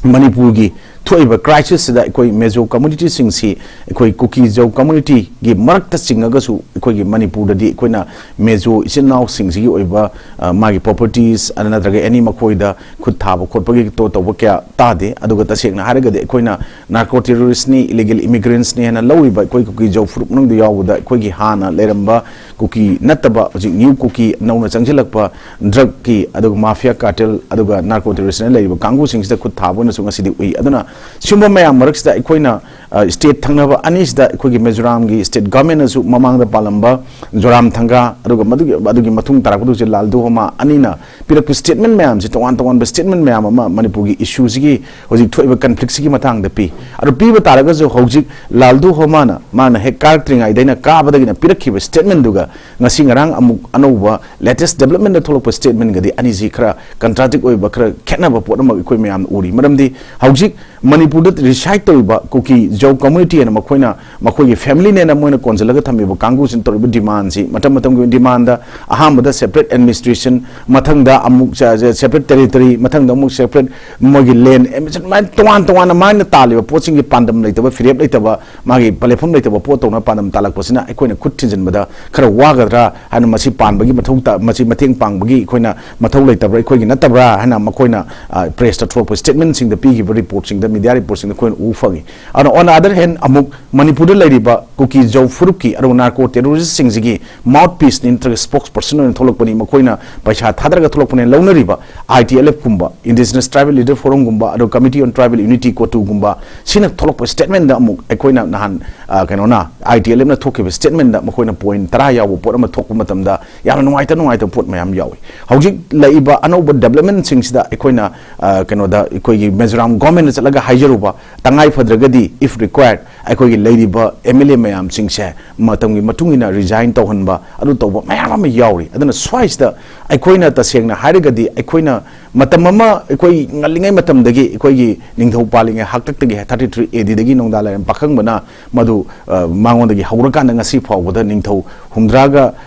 ꯃꯅꯤꯄꯨꯔꯒꯤ ꯊꯣꯛꯏꯕ ꯀ꯭ꯔꯥꯏꯁꯤꯁꯁꯤꯗ ꯑꯩꯈꯣꯏ ꯃꯦꯖꯣ ꯀꯝꯃꯨꯅꯤꯇꯤꯁꯤꯡꯁꯤ, ꯑꯩꯈꯣꯏ ꯀꯨꯀꯤ ꯖꯧ ꯀꯝꯃꯨꯅꯤꯇꯤꯒꯤ ꯃꯔꯛꯇ ꯆꯤꯡꯉꯒꯁꯨ, ꯑꯩꯈꯣꯏꯒꯤ ꯃꯅꯤꯄꯨꯔꯗꯗꯤ ꯑꯩꯈꯣꯏꯅ ꯃꯦꯖꯣ ꯏꯆꯤꯟ ꯏꯅꯥꯎꯁꯤꯡꯁꯤꯒꯤ ꯑꯣꯏꯕ, ꯑ, ꯃꯥꯒꯤ ꯄ꯭ꯔꯣꯄꯔꯇꯤꯁ ꯑꯗ ꯅꯠꯇ꯭ꯔꯒ ꯑꯦꯅꯤ ꯃꯈꯣꯏꯗ ꯈꯨꯠ ꯊꯥꯕ ꯈꯣꯠꯄꯒꯤ ꯇꯣ-, ꯇꯧꯕ ꯀꯌꯥ ꯇꯥꯗꯦ꯫ ꯑꯗꯨꯒ ꯇꯁꯦꯡꯅ ꯍꯥꯏꯔꯒꯗꯤ ꯑꯩꯈꯣꯏꯅ ꯅꯥꯔꯀꯣ ꯇꯦꯔꯣꯔꯤꯁꯅꯤ, ꯏꯂꯤꯒꯦꯜ ꯏꯃꯤꯒ꯭ꯔꯦꯟꯠꯁꯅꯤ ꯍꯥꯏꯅ ꯂꯧꯔꯤꯕ ꯑꯩꯈꯣꯏ ꯀꯨꯀꯤ ꯖꯧ ꯐꯨꯔꯨꯞ ꯃꯅꯨꯡꯗ ꯌꯥꯎꯕꯗ ꯑꯩꯈꯣꯏꯒꯤ ꯍꯥꯟꯅ ꯂꯩꯔꯝꯕ ꯀꯨꯀꯤ ꯅꯠꯇꯕ ꯍꯧꯖꯤꯛ ꯅ꯭ꯌꯨ ꯀꯨꯀꯤ ꯅꯧꯅ ꯆꯪꯁꯤꯜꯂꯛꯄ ꯗ꯭ꯔꯒꯀꯤ ꯑꯗꯨꯒ ꯃꯥꯐꯤꯌꯥ ꯀꯥꯔꯇꯦꯜ ꯑꯗꯨꯒ ꯅꯥꯔꯀꯣ ꯇꯦꯔꯣꯔꯤꯁꯅ ꯂꯩꯔꯤꯕ ꯀꯥꯡꯕꯨꯁꯤꯡꯁꯤꯗ ꯈꯨꯠ ꯊꯥꯕ ꯑꯣꯏꯅꯁꯨ ꯉꯁꯤꯗꯤ ꯎꯏ꯫ ꯑꯗꯨꯅ ꯁꯤꯒꯨꯝꯕ ꯃꯌꯥꯝ ꯃꯔꯛꯁꯤꯗ ꯑꯩꯈꯣꯏꯅ, ꯑ, ꯁ꯭ꯇꯦꯠ ꯊꯪꯅꯕ ꯑꯅꯤꯁꯤꯗ ꯑꯩꯈꯣꯏꯒꯤ ꯃꯤꯖꯣꯔꯥꯝꯒꯤ ꯁ꯭ꯇꯦꯠ ꯒꯚꯔꯟꯃꯦꯟꯠꯅꯁꯨ ꯃꯃꯥꯡꯗ ꯄꯥꯜꯂꯝꯕ ꯖꯣꯔꯥꯝ ꯊꯪꯒꯥ ꯑꯗꯨꯒ ꯃꯗꯨꯒꯤ, ꯑꯗꯨꯒꯤ ꯃꯇꯨꯡ ꯇꯥꯔꯛꯄꯗ ꯍꯧꯖꯤꯛ ꯂꯥꯜꯗꯨ ꯍꯣꯃꯥ ꯑꯅꯤꯅ ꯄꯤꯔꯛꯄ ꯁ꯭ꯇꯦꯠꯃꯦꯟꯠ ꯃꯌꯥꯝꯁꯤ, ꯇꯣꯉꯥꯟ ꯇꯣꯉꯥꯟꯕ ꯁ꯭ꯇꯦꯠꯃꯦꯟꯠ ꯃꯌꯥꯝ ꯑꯃ ꯃꯅꯤꯄꯨꯔꯒꯤ ꯏꯁꯨꯁꯤꯒꯤ ꯍꯧꯖꯤꯛ ꯊꯣꯛꯏꯕ ꯀꯟꯐ꯭ꯂꯤꯛꯁꯤꯒꯤ ꯃꯇꯥꯡꯗ ꯄꯤ꯫ ꯑꯗꯨ ꯄꯤꯕ ꯇꯥꯔꯒꯁꯨ ꯍꯧꯖꯤꯛ ꯂꯥꯜꯗꯨ ꯍꯣꯃꯥꯅ ꯃꯥꯅ ꯍꯦꯛ ꯀꯥꯔꯛꯇ꯭ꯔꯤꯉꯩꯗꯩꯅ ꯀꯥꯕꯗꯒꯤꯅ ꯄꯤꯔꯛꯈꯤꯕ ꯁ꯭ꯇꯦꯠꯃꯦꯟꯠꯗꯨꯒ ꯉꯁꯤ ꯉꯔꯥꯡ ꯑꯃꯨꯛ ꯑꯅꯧꯕ ꯂꯦꯇꯦꯁ ꯗꯦꯕꯂꯞꯃꯦꯟꯠꯇ ꯊꯣꯛꯂꯛꯄ ꯁ꯭ꯇꯦꯠꯃꯦꯟꯠꯒꯗꯤ ꯑꯅꯤꯁꯤ ꯈꯔ ꯀꯟꯇ꯭ꯔꯥꯗꯤꯛ ꯑꯣꯏꯕ, ꯈꯔ ꯈꯦꯠꯅꯕ ꯄꯣꯠ ꯑꯃ ꯑꯩꯈꯣꯏ ꯃꯌꯥꯝꯅ ꯎꯔꯤ꯫ ꯃꯔꯝꯗꯤ ꯍꯧꯖꯤꯛ ꯃꯅꯤꯄꯨꯔꯗ ꯔꯤꯁꯥꯏꯠ ꯇꯧꯔꯤꯕ ꯀꯨꯀꯤ ꯖꯧ ꯀꯝꯃ꯭ꯌꯨꯅꯤꯇꯤ ꯍꯥꯏꯅ ꯃꯈꯣꯏꯅ, ꯃꯈꯣꯏꯒꯤ ꯐꯦꯃꯤꯂꯤꯅꯦꯅ ꯃꯣꯏꯅ ꯀꯣꯟꯁꯤꯜꯂꯒ ꯊꯝꯃꯤꯕ ꯀꯥꯡꯕꯨꯁꯤꯅ ꯇꯧꯔꯤꯕ ꯗꯤꯃꯥꯟꯁꯤ, ꯃꯇꯝ ꯃꯇꯝꯒꯤ ꯑꯣꯏꯅ ꯗꯤꯃꯥꯟꯗ ꯑꯍꯥꯟꯕꯗ ꯁꯦꯄꯔꯦꯠ ꯑꯦꯗꯃꯤꯅꯤꯁꯇ꯭ꯔꯦꯁꯟ, ꯃꯊꯪꯗ ꯑꯃꯨꯛ ꯁꯦꯄꯔꯦꯠ ꯇꯦꯔꯤꯇꯣꯔꯤ, ꯃꯊꯪꯗ ꯑꯃꯨꯛ ꯁꯦꯄꯔꯦꯠ ꯃꯣꯏꯒꯤ ꯂꯦꯟ, ꯑꯗꯨꯃꯥꯏꯅ ꯇꯣꯉꯥꯟ ꯇꯣꯉꯥꯟꯅ ꯃꯥꯏꯅ ꯇꯥꯜꯂꯤꯕ ꯄꯣꯠꯁꯤꯡꯒꯤ ꯄꯥꯟꯗꯝ ꯂꯩꯇꯕ, ꯐꯤꯔꯦꯞ ꯂꯩꯇꯕ, ꯃꯥꯒꯤ ꯄꯂꯦꯐꯝ ꯂꯩꯇꯕ ꯄꯣꯠ ꯇꯧꯅ ꯄꯥꯟꯗꯝ ꯇꯥꯜꯂꯛꯄꯁꯤꯅ ꯑꯩꯈꯣꯏꯅ ꯈꯨꯠ ꯊꯤꯟꯖꯤꯟꯕꯗ ꯈꯔ ꯋꯥꯒꯗ꯭ꯔꯥ ꯍꯥꯏꯅ, ꯃꯁꯤ ꯄꯥꯟꯕꯒꯤ ꯃꯊꯧ ꯇꯥ-, ꯃꯁꯤ ꯃꯇꯦꯡ ꯄꯥꯡꯕꯒꯤ ꯑꯩꯈꯣꯏꯅ ꯃꯊꯧ ꯂꯩꯇꯕ꯭ꯔꯥ, ꯑꯩꯈꯣꯏꯒꯤ ꯅꯠꯇꯕ꯭ꯔꯥ ꯍꯥꯏꯅ ꯃꯈꯣꯏꯅ, ꯑ, ꯄ꯭ꯔꯦꯁꯇ ꯊꯣꯛꯂꯛꯄ ꯁ꯭ꯇꯦꯠꯃꯦꯟꯁꯤꯡꯗ ꯄꯤꯈꯤꯕ ꯔꯤꯄꯣꯔꯠꯁꯤꯡꯗ, ꯃꯤꯗꯤꯌꯥ ꯔꯤꯄꯣꯔꯠꯁꯤꯡꯗ ꯑꯩꯈꯣꯏꯅ ꯎꯕ ꯐꯪꯉꯤ꯫ ꯑꯗꯨꯅ on the other hand ꯑꯃꯨꯛ ꯃꯅꯤꯄꯨꯔꯗ ꯂꯩꯔꯤꯕ ꯀꯨꯀꯤ ꯖꯧ ꯐꯨꯔꯨꯞꯀꯤ ꯑꯗꯨꯒ ꯅꯥꯔꯀꯣ ꯇꯦꯔꯣꯔꯤꯁꯁꯤꯡꯁꯤꯒꯤ ꯃꯥꯎꯠ ꯄꯤꯁꯅꯤ ꯅꯠꯇ꯭ꯔꯒ ꯁ꯭ꯄꯣꯛꯁ ꯄꯔꯁꯟ ꯑꯣꯏꯅ ꯊꯣꯛꯂꯛꯄꯅꯤ꯫ ꯃꯈꯣꯏꯅ ꯄꯩꯁꯥ ꯊꯥꯗꯔꯒ ꯊꯣꯛꯂꯛꯄꯅꯦꯅ ꯂꯧꯅꯔꯤꯕ ꯑꯥꯏ ꯇꯤ ꯑꯦꯜ ꯑꯦꯐ ꯀꯨꯝꯕ, Indigenous Tribal Leader Forum ꯒꯨꯝꯕ, ꯑꯗꯨꯒ Committee on Tribal Unity, ꯀꯣꯇꯨꯒꯨꯝꯕ, ꯁꯤꯅ ꯊꯣꯛꯂꯛꯄ ꯁ꯭ꯇꯦꯠꯃꯦꯟꯗ ꯑꯃꯨꯛ ꯑꯩꯈꯣꯏꯅ ꯅꯍꯥꯟ, ꯑ, ꯀꯩꯅꯣꯅ, ꯑꯥꯏ ꯇꯤ ꯑꯦꯜ ꯑꯦꯐꯅ ꯊꯣꯛꯈꯤꯕ ꯁ꯭ꯇꯦꯠꯃꯦꯟꯗ ꯃꯈꯣꯏꯅ ꯄꯣꯏꯟꯠ ꯇꯔꯥ ꯌꯥꯎꯕ ꯄꯣꯠ ꯑꯃ ꯊꯣꯛꯄ ꯃꯇꯝꯗ ꯌꯥꯝꯅ ꯅꯨꯡꯉꯥꯏꯇ ꯅꯨꯡꯉꯥꯏꯇꯕ ꯄꯣꯠ ꯃꯌꯥꯝ ꯌꯥꯎꯏ꯫ ꯍꯧꯖꯤꯛ ꯂꯩꯔꯤꯕ ꯑꯅꯧꯕ ꯗꯦꯕꯂꯞꯃꯦꯟꯠꯁꯤꯡꯁꯤꯗ ꯑꯩꯈꯣꯏꯅ, ꯑ, ꯀꯩꯅꯣꯗ, ꯑꯩꯈꯣꯏꯒꯤ ꯃꯤꯖꯣꯔꯥꯝ ꯒꯣꯔꯃꯦꯟꯠꯅ ꯆꯠꯂꯒ ꯍꯥꯏꯖꯔꯨꯕ, ꯇꯉꯥꯏ ꯐꯗ꯭ꯔꯒꯗꯤ, if required, ꯑꯩꯈꯣꯏꯒꯤ ꯂꯩꯔꯤꯕ ꯑꯦꯝ ꯑꯦꯜ ꯑꯦ ꯃꯌꯥꯝꯁꯤꯡꯁꯦ ꯃꯇꯝꯒꯤ ꯃꯇꯨꯡ ꯏꯟꯅ ꯔꯤꯖꯥꯏꯟ ꯇꯧꯍꯟꯕ, ꯑꯗꯨ ꯇꯧꯕ ꯃꯌꯥꯝ ꯑꯃ ꯌꯥꯎꯔꯤ꯫ ꯑꯗꯨꯅ ꯁ꯭ꯋꯥꯏꯁꯤꯗ ꯑꯩꯈꯣꯏꯅ ꯇꯁꯦꯡꯅ ꯍꯥꯏꯔꯒꯗꯤ, ꯑꯩꯈꯣꯏꯅ ꯃꯇꯝ ꯑꯃ, ꯑꯩꯈꯣꯏ ꯉꯜꯂꯤꯉꯩ ꯃꯇꯝꯗꯒꯤ, ꯑꯩꯈꯣꯏꯒꯤ ꯅꯤꯡꯊꯧ ꯄꯥꯜꯂꯤꯉꯩ ꯍꯥꯛꯇꯛꯇꯒꯤ, ꯊꯥꯔꯇꯤ ꯊ꯭ꯔꯤ ꯑꯦ ꯗꯤꯗꯒꯤ ꯅꯣꯡꯗꯥ ꯂꯥꯏꯔꯦꯝ ꯄꯥꯈꯪꯕꯅ ꯃꯗꯨ, ꯑ, ꯃꯉꯣꯟꯗꯒꯤ ꯍꯧꯔꯀꯥꯟꯗ ꯉꯁꯤ ꯐꯥꯎꯕꯗ ꯅꯤꯡꯊꯧ ꯍꯨꯝꯗ꯭ꯔꯥꯒ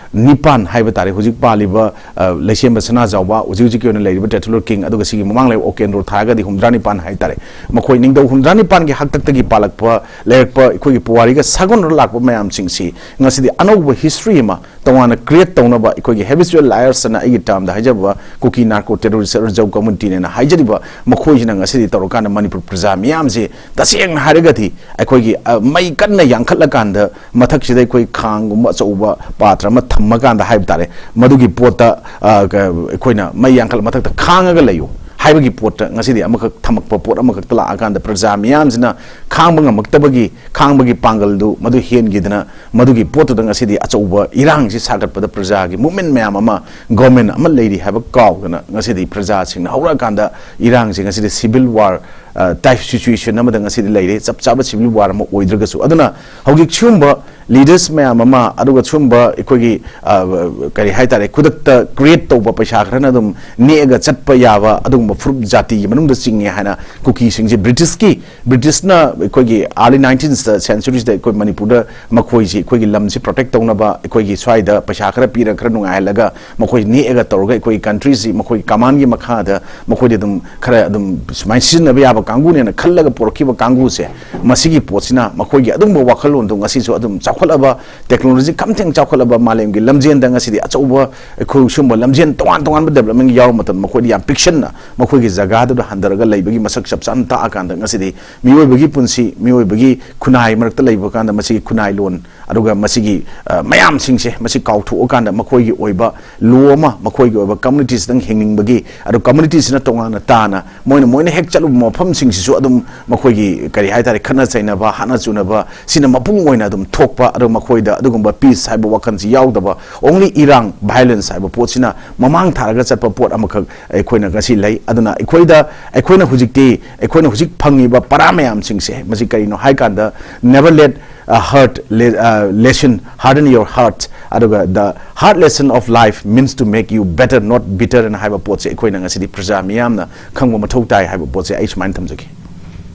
ꯅꯤꯄꯥꯟ ꯍꯥꯏꯕ ꯇꯥꯔꯦ, ꯍꯧꯖꯤꯛ ꯄꯥꯜꯂꯤꯕ, ꯑ, ꯂꯩꯁꯦꯝꯕ ꯁꯅꯥꯖꯥꯎꯕ, ꯍꯧꯖꯤꯛ ꯍꯧꯖꯤꯛꯀꯤ ꯑꯣꯏꯅ ꯂꯩꯔꯤꯕ ꯇꯦꯊꯨꯂꯔ ꯀꯤꯡ, ꯑꯗꯨꯒ ꯁꯤꯒꯤ ꯃꯃꯥꯡ ꯂꯩꯕ ꯑꯣꯀꯦꯟꯗ꯭ꯔꯣ ꯊꯥꯔꯒꯗꯤ ꯍꯨꯝꯗ꯭ꯔꯥ ꯅꯤꯄꯥꯟ ꯍꯥꯏꯇꯥꯔꯦ꯫ ꯃꯈꯣꯏ ꯅꯤꯡꯊꯧ ꯍꯨꯝꯗ꯭ꯔꯥ ꯅꯤꯄꯥꯟꯒꯤ ꯍꯥꯛꯇꯛꯇꯒꯤ ꯄꯥꯜꯂꯛꯄ, ꯂꯩꯔꯛꯄ, ꯑꯩꯈꯣꯏꯒꯤ ꯄꯨꯋꯥꯔꯤꯒ ꯁꯥꯒꯣꯟꯅꯔ ꯂꯥꯛꯄ ꯃꯌꯥꯝꯁꯤꯡꯁꯤ ꯉꯁꯤꯗꯤ ꯑꯅꯧꯕ ꯍꯤꯁꯇ꯭ꯔꯤ ꯑꯃ ꯇꯣꯉꯥꯟꯅ ꯀ꯭ꯔꯤꯌꯦꯠ ꯇꯧꯅꯕ, ꯑꯩꯈꯣꯏꯒꯤ ꯍꯦꯕꯤꯆꯨꯋꯦꯜ ꯂꯥꯏꯌꯔꯁ ꯑꯅ ꯑꯩꯒꯤ ꯇꯔꯝꯗ ꯍꯥꯏꯖꯕ ꯀꯨꯀꯤ ꯅꯥꯔꯀꯣ ꯇꯦꯔꯣꯔꯤꯁ ꯖꯧ ꯀꯝꯃ꯭ꯌꯨꯅꯤꯇꯤꯅꯦꯅ ꯍꯥꯏꯖꯔꯤꯕ ꯃꯈꯣꯏꯁꯤꯅ ꯉꯁꯤꯗꯤ ꯇꯧꯔꯀꯥꯟꯗ ꯃꯅꯤꯄꯨꯔ ꯄ꯭ꯔꯖꯥ ꯃꯤꯌꯥꯝꯁꯦ ꯇꯁꯦꯡꯅ ꯍꯥꯏꯔꯒꯗꯤ ꯑꯩꯈꯣꯏꯒꯤ, ꯑ, ꯃꯩ ꯀꯟꯅ ꯌꯥꯡꯈꯠꯂꯀꯥꯟꯗ ꯃꯊꯛꯁꯤꯗ ꯑꯩꯈꯣꯏ ꯈꯥꯡꯒꯨꯝꯕ ꯑꯆꯧꯕ ꯄꯥꯇ꯭ꯔ ꯑꯃ ꯊꯝꯃꯀꯥꯟꯗ ꯍꯥꯏꯕ ꯇꯥꯔꯦ, ꯃꯗꯨꯒꯤ ꯄꯣꯠꯇ, ꯑ, ꯀ-, ꯑꯩꯈꯣꯏꯅ ꯃꯩ ꯌꯥꯡꯈꯠꯂ ꯃꯊꯛꯇ ꯈꯥꯡꯉꯒ ꯂꯩꯌꯨ ꯍꯥꯏꯕꯒꯤ ꯄꯣꯠꯇ ꯉꯁꯤꯗꯤ ꯑꯃꯈꯛ ꯊꯝꯃꯛꯄ ꯄꯣꯠ ꯑꯃꯈꯛꯇ ꯂꯥꯛꯑꯀꯥꯟꯗ ꯄ꯭ꯔꯖꯥ ꯃꯤꯌꯥꯝꯁꯤꯅ ꯈꯥꯡꯕ ꯉꯝꯃꯛꯇꯕꯒꯤ, ꯈꯥꯡꯕꯒꯤ ꯄꯥꯡꯒꯜꯗꯨ ꯃꯗꯨ ꯍꯦꯟꯈꯤꯗꯅ ꯃꯗꯨꯒꯤ ꯄꯣꯠꯇꯨꯗ ꯉꯁꯤꯗꯤ ꯑꯆꯧꯕ ꯏꯔꯥꯡꯁꯤ ꯁꯥꯒꯠꯄꯗ ꯄ꯭ꯔꯖꯥꯒꯤ ꯃꯨꯞꯃꯦꯟ ꯃꯌꯥꯝ ꯑꯃ, ꯒꯣꯔꯃꯦꯟ ꯑꯃ ꯂꯩꯔꯤ ꯍꯥꯏꯕ ꯀꯥꯎꯗꯅ ꯉꯁꯤꯗꯤ ꯄ꯭ꯔꯖꯥꯁꯤꯡꯅ ꯍꯧꯔꯛꯑꯀꯥꯟꯗ ꯏꯔꯥꯡꯁꯤ ꯉꯁꯤꯗꯤ ꯁꯤꯚꯤꯜ ꯋꯥꯔ, ꯑ, ꯇꯥꯏꯞ ꯁꯤꯆꯨꯋꯦꯁꯟ ꯑꯃꯗ ꯉꯁꯤꯗꯤ ꯂꯩꯔꯦ꯫ ꯆꯞ ꯆꯥꯕ ꯁꯤꯚꯤꯜ ꯋꯥꯔ ꯑꯃ ꯑꯣꯏꯗ꯭ꯔꯒꯁꯨ, ꯑꯗꯨꯅ ꯍꯧꯖꯤꯛ ꯁꯤꯒꯨꯝꯕ ꯂꯤꯗꯔꯁ ꯃꯌꯥꯝ ꯑꯃ, ꯑꯗꯨꯒ ꯁꯨꯝꯕ ꯑꯩꯈꯣꯏꯒꯤ, ꯑ, ꯀꯔꯤ ꯍꯥꯏꯇꯥꯔꯦ, ꯈꯨꯗꯛꯇ ꯀ꯭ꯔꯤꯌꯦꯠ ꯇꯧꯕ ꯄꯩꯁꯥ ꯈꯔꯅ ꯑꯗꯨꯝ ꯅꯦꯛꯑꯒ ꯆꯠꯄ ꯌꯥꯕ ꯑꯗꯨꯒꯨꯝꯕ ꯐꯨꯔꯨꯞ ꯖꯥꯇꯤꯒꯤ ꯃꯅꯨꯡꯗ ꯆꯤꯡꯉꯦ ꯍꯥꯏꯅ ꯀꯨꯀꯤꯁꯤꯡꯁꯦ ꯕ꯭ꯔꯤꯇꯤꯁꯀꯤ, ꯕ꯭ꯔꯤꯇꯤꯁꯅ ꯑꯩꯈꯣꯏꯒꯤ ꯑꯥꯔꯂꯤ ꯅꯥꯏꯟꯇꯤꯟ ꯁꯦꯟꯆꯨꯔꯤꯁꯤꯗ ꯑꯩꯈꯣꯏ ꯃꯅꯤꯄꯨꯔꯗ ꯃꯈꯣꯏꯁꯤ ꯑꯩꯈꯣꯏꯒꯤ ꯂꯝꯁꯤ ꯄ꯭ꯔꯣꯇꯦꯛ ꯇꯧꯅꯕ ꯑꯩꯈꯣꯏꯒꯤ ꯁ꯭ꯋꯥꯏꯗ ꯄꯩꯁꯥ ꯈꯔ ꯄꯤꯔꯒ ꯈꯔ ꯅꯨꯡꯉꯥꯏꯍꯜꯂꯒ ꯃꯈꯣꯏ ꯅꯦꯛꯑꯒ ꯇꯧꯔꯒ ꯑꯩꯈꯣꯏꯒꯤ ꯀꯟꯇ꯭ꯔꯤꯁꯤ ꯃꯈꯣꯏꯒꯤ ꯀꯃꯥꯟꯒꯤ ꯃꯈꯥꯗ ꯃꯈꯣꯏꯗꯤ ꯑꯗꯨꯝ ꯈꯔ ꯑꯗꯨꯝ ꯁꯨꯃꯥꯏꯅ ꯁꯤꯖꯤꯟꯅꯕ ꯌꯥꯕ ꯀꯥꯡꯕꯨꯅꯦꯅ ꯈꯜꯂꯒ ꯄꯨꯔꯛꯈꯤꯕ ꯀꯥꯡꯕꯨꯁꯦ, ꯃꯁꯤꯒꯤ ꯄꯣꯠꯁꯤꯅ ꯃꯈꯣꯏꯒꯤ ꯑꯗꯨꯝꯕ ꯋꯥꯈꯜꯂꯣꯟꯗꯣ ꯉꯁꯤꯁꯨ ꯑꯗꯨꯝ ꯆꯥꯎꯈꯠꯂꯕ, ꯇꯦꯛꯅꯣꯂꯣꯖꯤ ꯈꯝꯊꯦꯡ ꯆꯥꯎꯈꯠꯂꯕ ꯃꯥꯂꯦꯝꯒꯤ ꯂꯝꯖꯦꯟꯗ ꯉꯁꯤꯗꯤ ꯑꯆꯧꯕ ꯑꯩꯈꯣꯏ ꯁꯨꯝꯕ ꯂꯝꯖꯦꯟ ꯇꯣꯉꯥꯟ ꯇꯣꯉꯥꯟꯕ ꯗꯦꯕꯂꯞꯃꯦꯟꯒꯤ ꯌꯥꯎꯔ ꯃꯇꯝꯗ ꯃꯈꯣꯏꯗꯤ ꯌꯥꯝ ꯄꯤꯛꯁꯟꯅ ꯃꯈꯣꯏꯒꯤ ꯖꯒꯥꯗꯨꯗ ꯍꯟꯊꯔꯒ ꯂꯩꯕꯒꯤ ꯃꯁꯛ ꯆꯞ ꯆꯥꯅ ꯇꯥꯛꯑꯀꯥꯟꯗ ꯉꯁꯤꯗꯤ ꯃꯤꯑꯣꯏꯕꯒꯤ ꯄꯨꯟꯁꯤ, ꯃꯤꯑꯣꯏꯕꯒꯤ ꯈꯨꯟꯅꯥꯏ ꯃꯔꯛꯇ ꯂꯩꯕ ꯀꯥꯟꯗ ꯃꯁꯤꯒꯤ ꯈꯨꯟꯅꯥꯏ ꯂꯣꯟ, ꯑꯗꯨꯒ ꯃꯁꯤꯒꯤ, ꯑ, ꯃꯌꯥꯝꯁꯤꯡꯁꯦ ꯃꯁꯤ ꯀꯥꯎꯊꯣꯛꯑꯀꯥꯟꯗ ꯃꯈꯣꯏꯒꯤ ꯑꯣꯏꯕ ꯂꯣ ꯑꯃ, ꯃꯈꯣꯏꯒꯤ ꯑꯣꯏꯕ ꯀꯝꯃꯨꯅꯤꯇꯤꯁꯤꯗꯪ ꯍꯤꯡꯅꯤꯡꯕꯒꯤ, ꯑꯗꯨ ꯀꯝꯃꯨꯅꯤꯇꯤꯁꯤꯅ ꯇꯣꯉꯥꯟꯅ ꯇꯥꯅ ꯃꯣꯏꯅ, ꯃꯣꯏꯅ ꯍꯦꯛ ꯆꯠꯂꯨꯕ ꯃꯐꯝꯁꯤꯡꯁꯤꯁꯨ ꯑꯗꯨꯝ ꯃꯈꯣꯏꯒꯤ, ꯀꯔꯤ ꯍꯥꯏꯇꯥꯔꯦ, ꯈꯠꯅ ꯆꯩꯅꯕ, ꯍꯥꯠꯅ ꯆꯨꯅꯕ ꯁꯤꯅ ꯃꯄꯨꯡ ꯑꯣꯏꯅ ꯑꯗꯨꯝ ꯊꯣꯛꯄ, ꯑꯗꯨꯒ ꯃꯈꯣꯏꯗ ꯑꯗꯨꯒꯨꯝꯕ ꯄꯤꯁ ꯍꯥꯏꯕ ꯋꯥꯈꯜꯁꯤ ꯌꯥꯎꯗꯕ, only ꯏꯔꯥꯡ, ꯚꯥꯏꯑꯣꯂꯦꯟꯁ ꯍꯥꯏꯕ ꯄꯣꯠꯁꯤꯅ ꯃꯃꯥꯡ ꯊꯥꯔꯒ ꯆꯠꯄ ꯄꯣꯠ ꯑꯃꯈꯛ ꯑꯩꯈꯣꯏꯅ ꯉꯁꯤ ꯂꯩ꯫ ꯑꯗꯨꯅ ꯑꯩꯈꯣꯏꯗ, ꯑꯩꯈꯣꯏꯅ ꯍꯧꯖꯤꯛꯇꯤ, ꯑꯩꯈꯣꯏꯅ ꯍꯧꯖꯤꯛ ꯐꯪꯉꯤꯕ ꯄꯔꯥ ꯃꯌꯥꯝꯁꯤꯡꯁꯦ ꯃꯁꯤ ꯀꯔꯤꯅꯣ ꯍꯥꯏ ꯀꯥꯟꯗ, never let a hurt le-, uh, lesson harden your heart, ꯑꯗꯨꯒ the hard lesson of life means to make you better, not bitter, ꯑꯅ ꯍꯥꯏꯕ ꯄꯣꯠꯁꯦ ꯑꯩꯈꯣꯏꯅ ꯉꯁꯤꯗꯤ ꯄ꯭ꯔꯖꯥ ꯃꯤꯌꯥꯝꯅ ꯈꯪꯕ ꯃꯊꯧ ꯇꯥꯏ ꯍꯥꯏꯕ ꯄꯣꯠꯁꯦ ꯑꯩ ꯁꯨꯃꯥꯏꯅ ꯊꯝꯖꯒꯦ꯫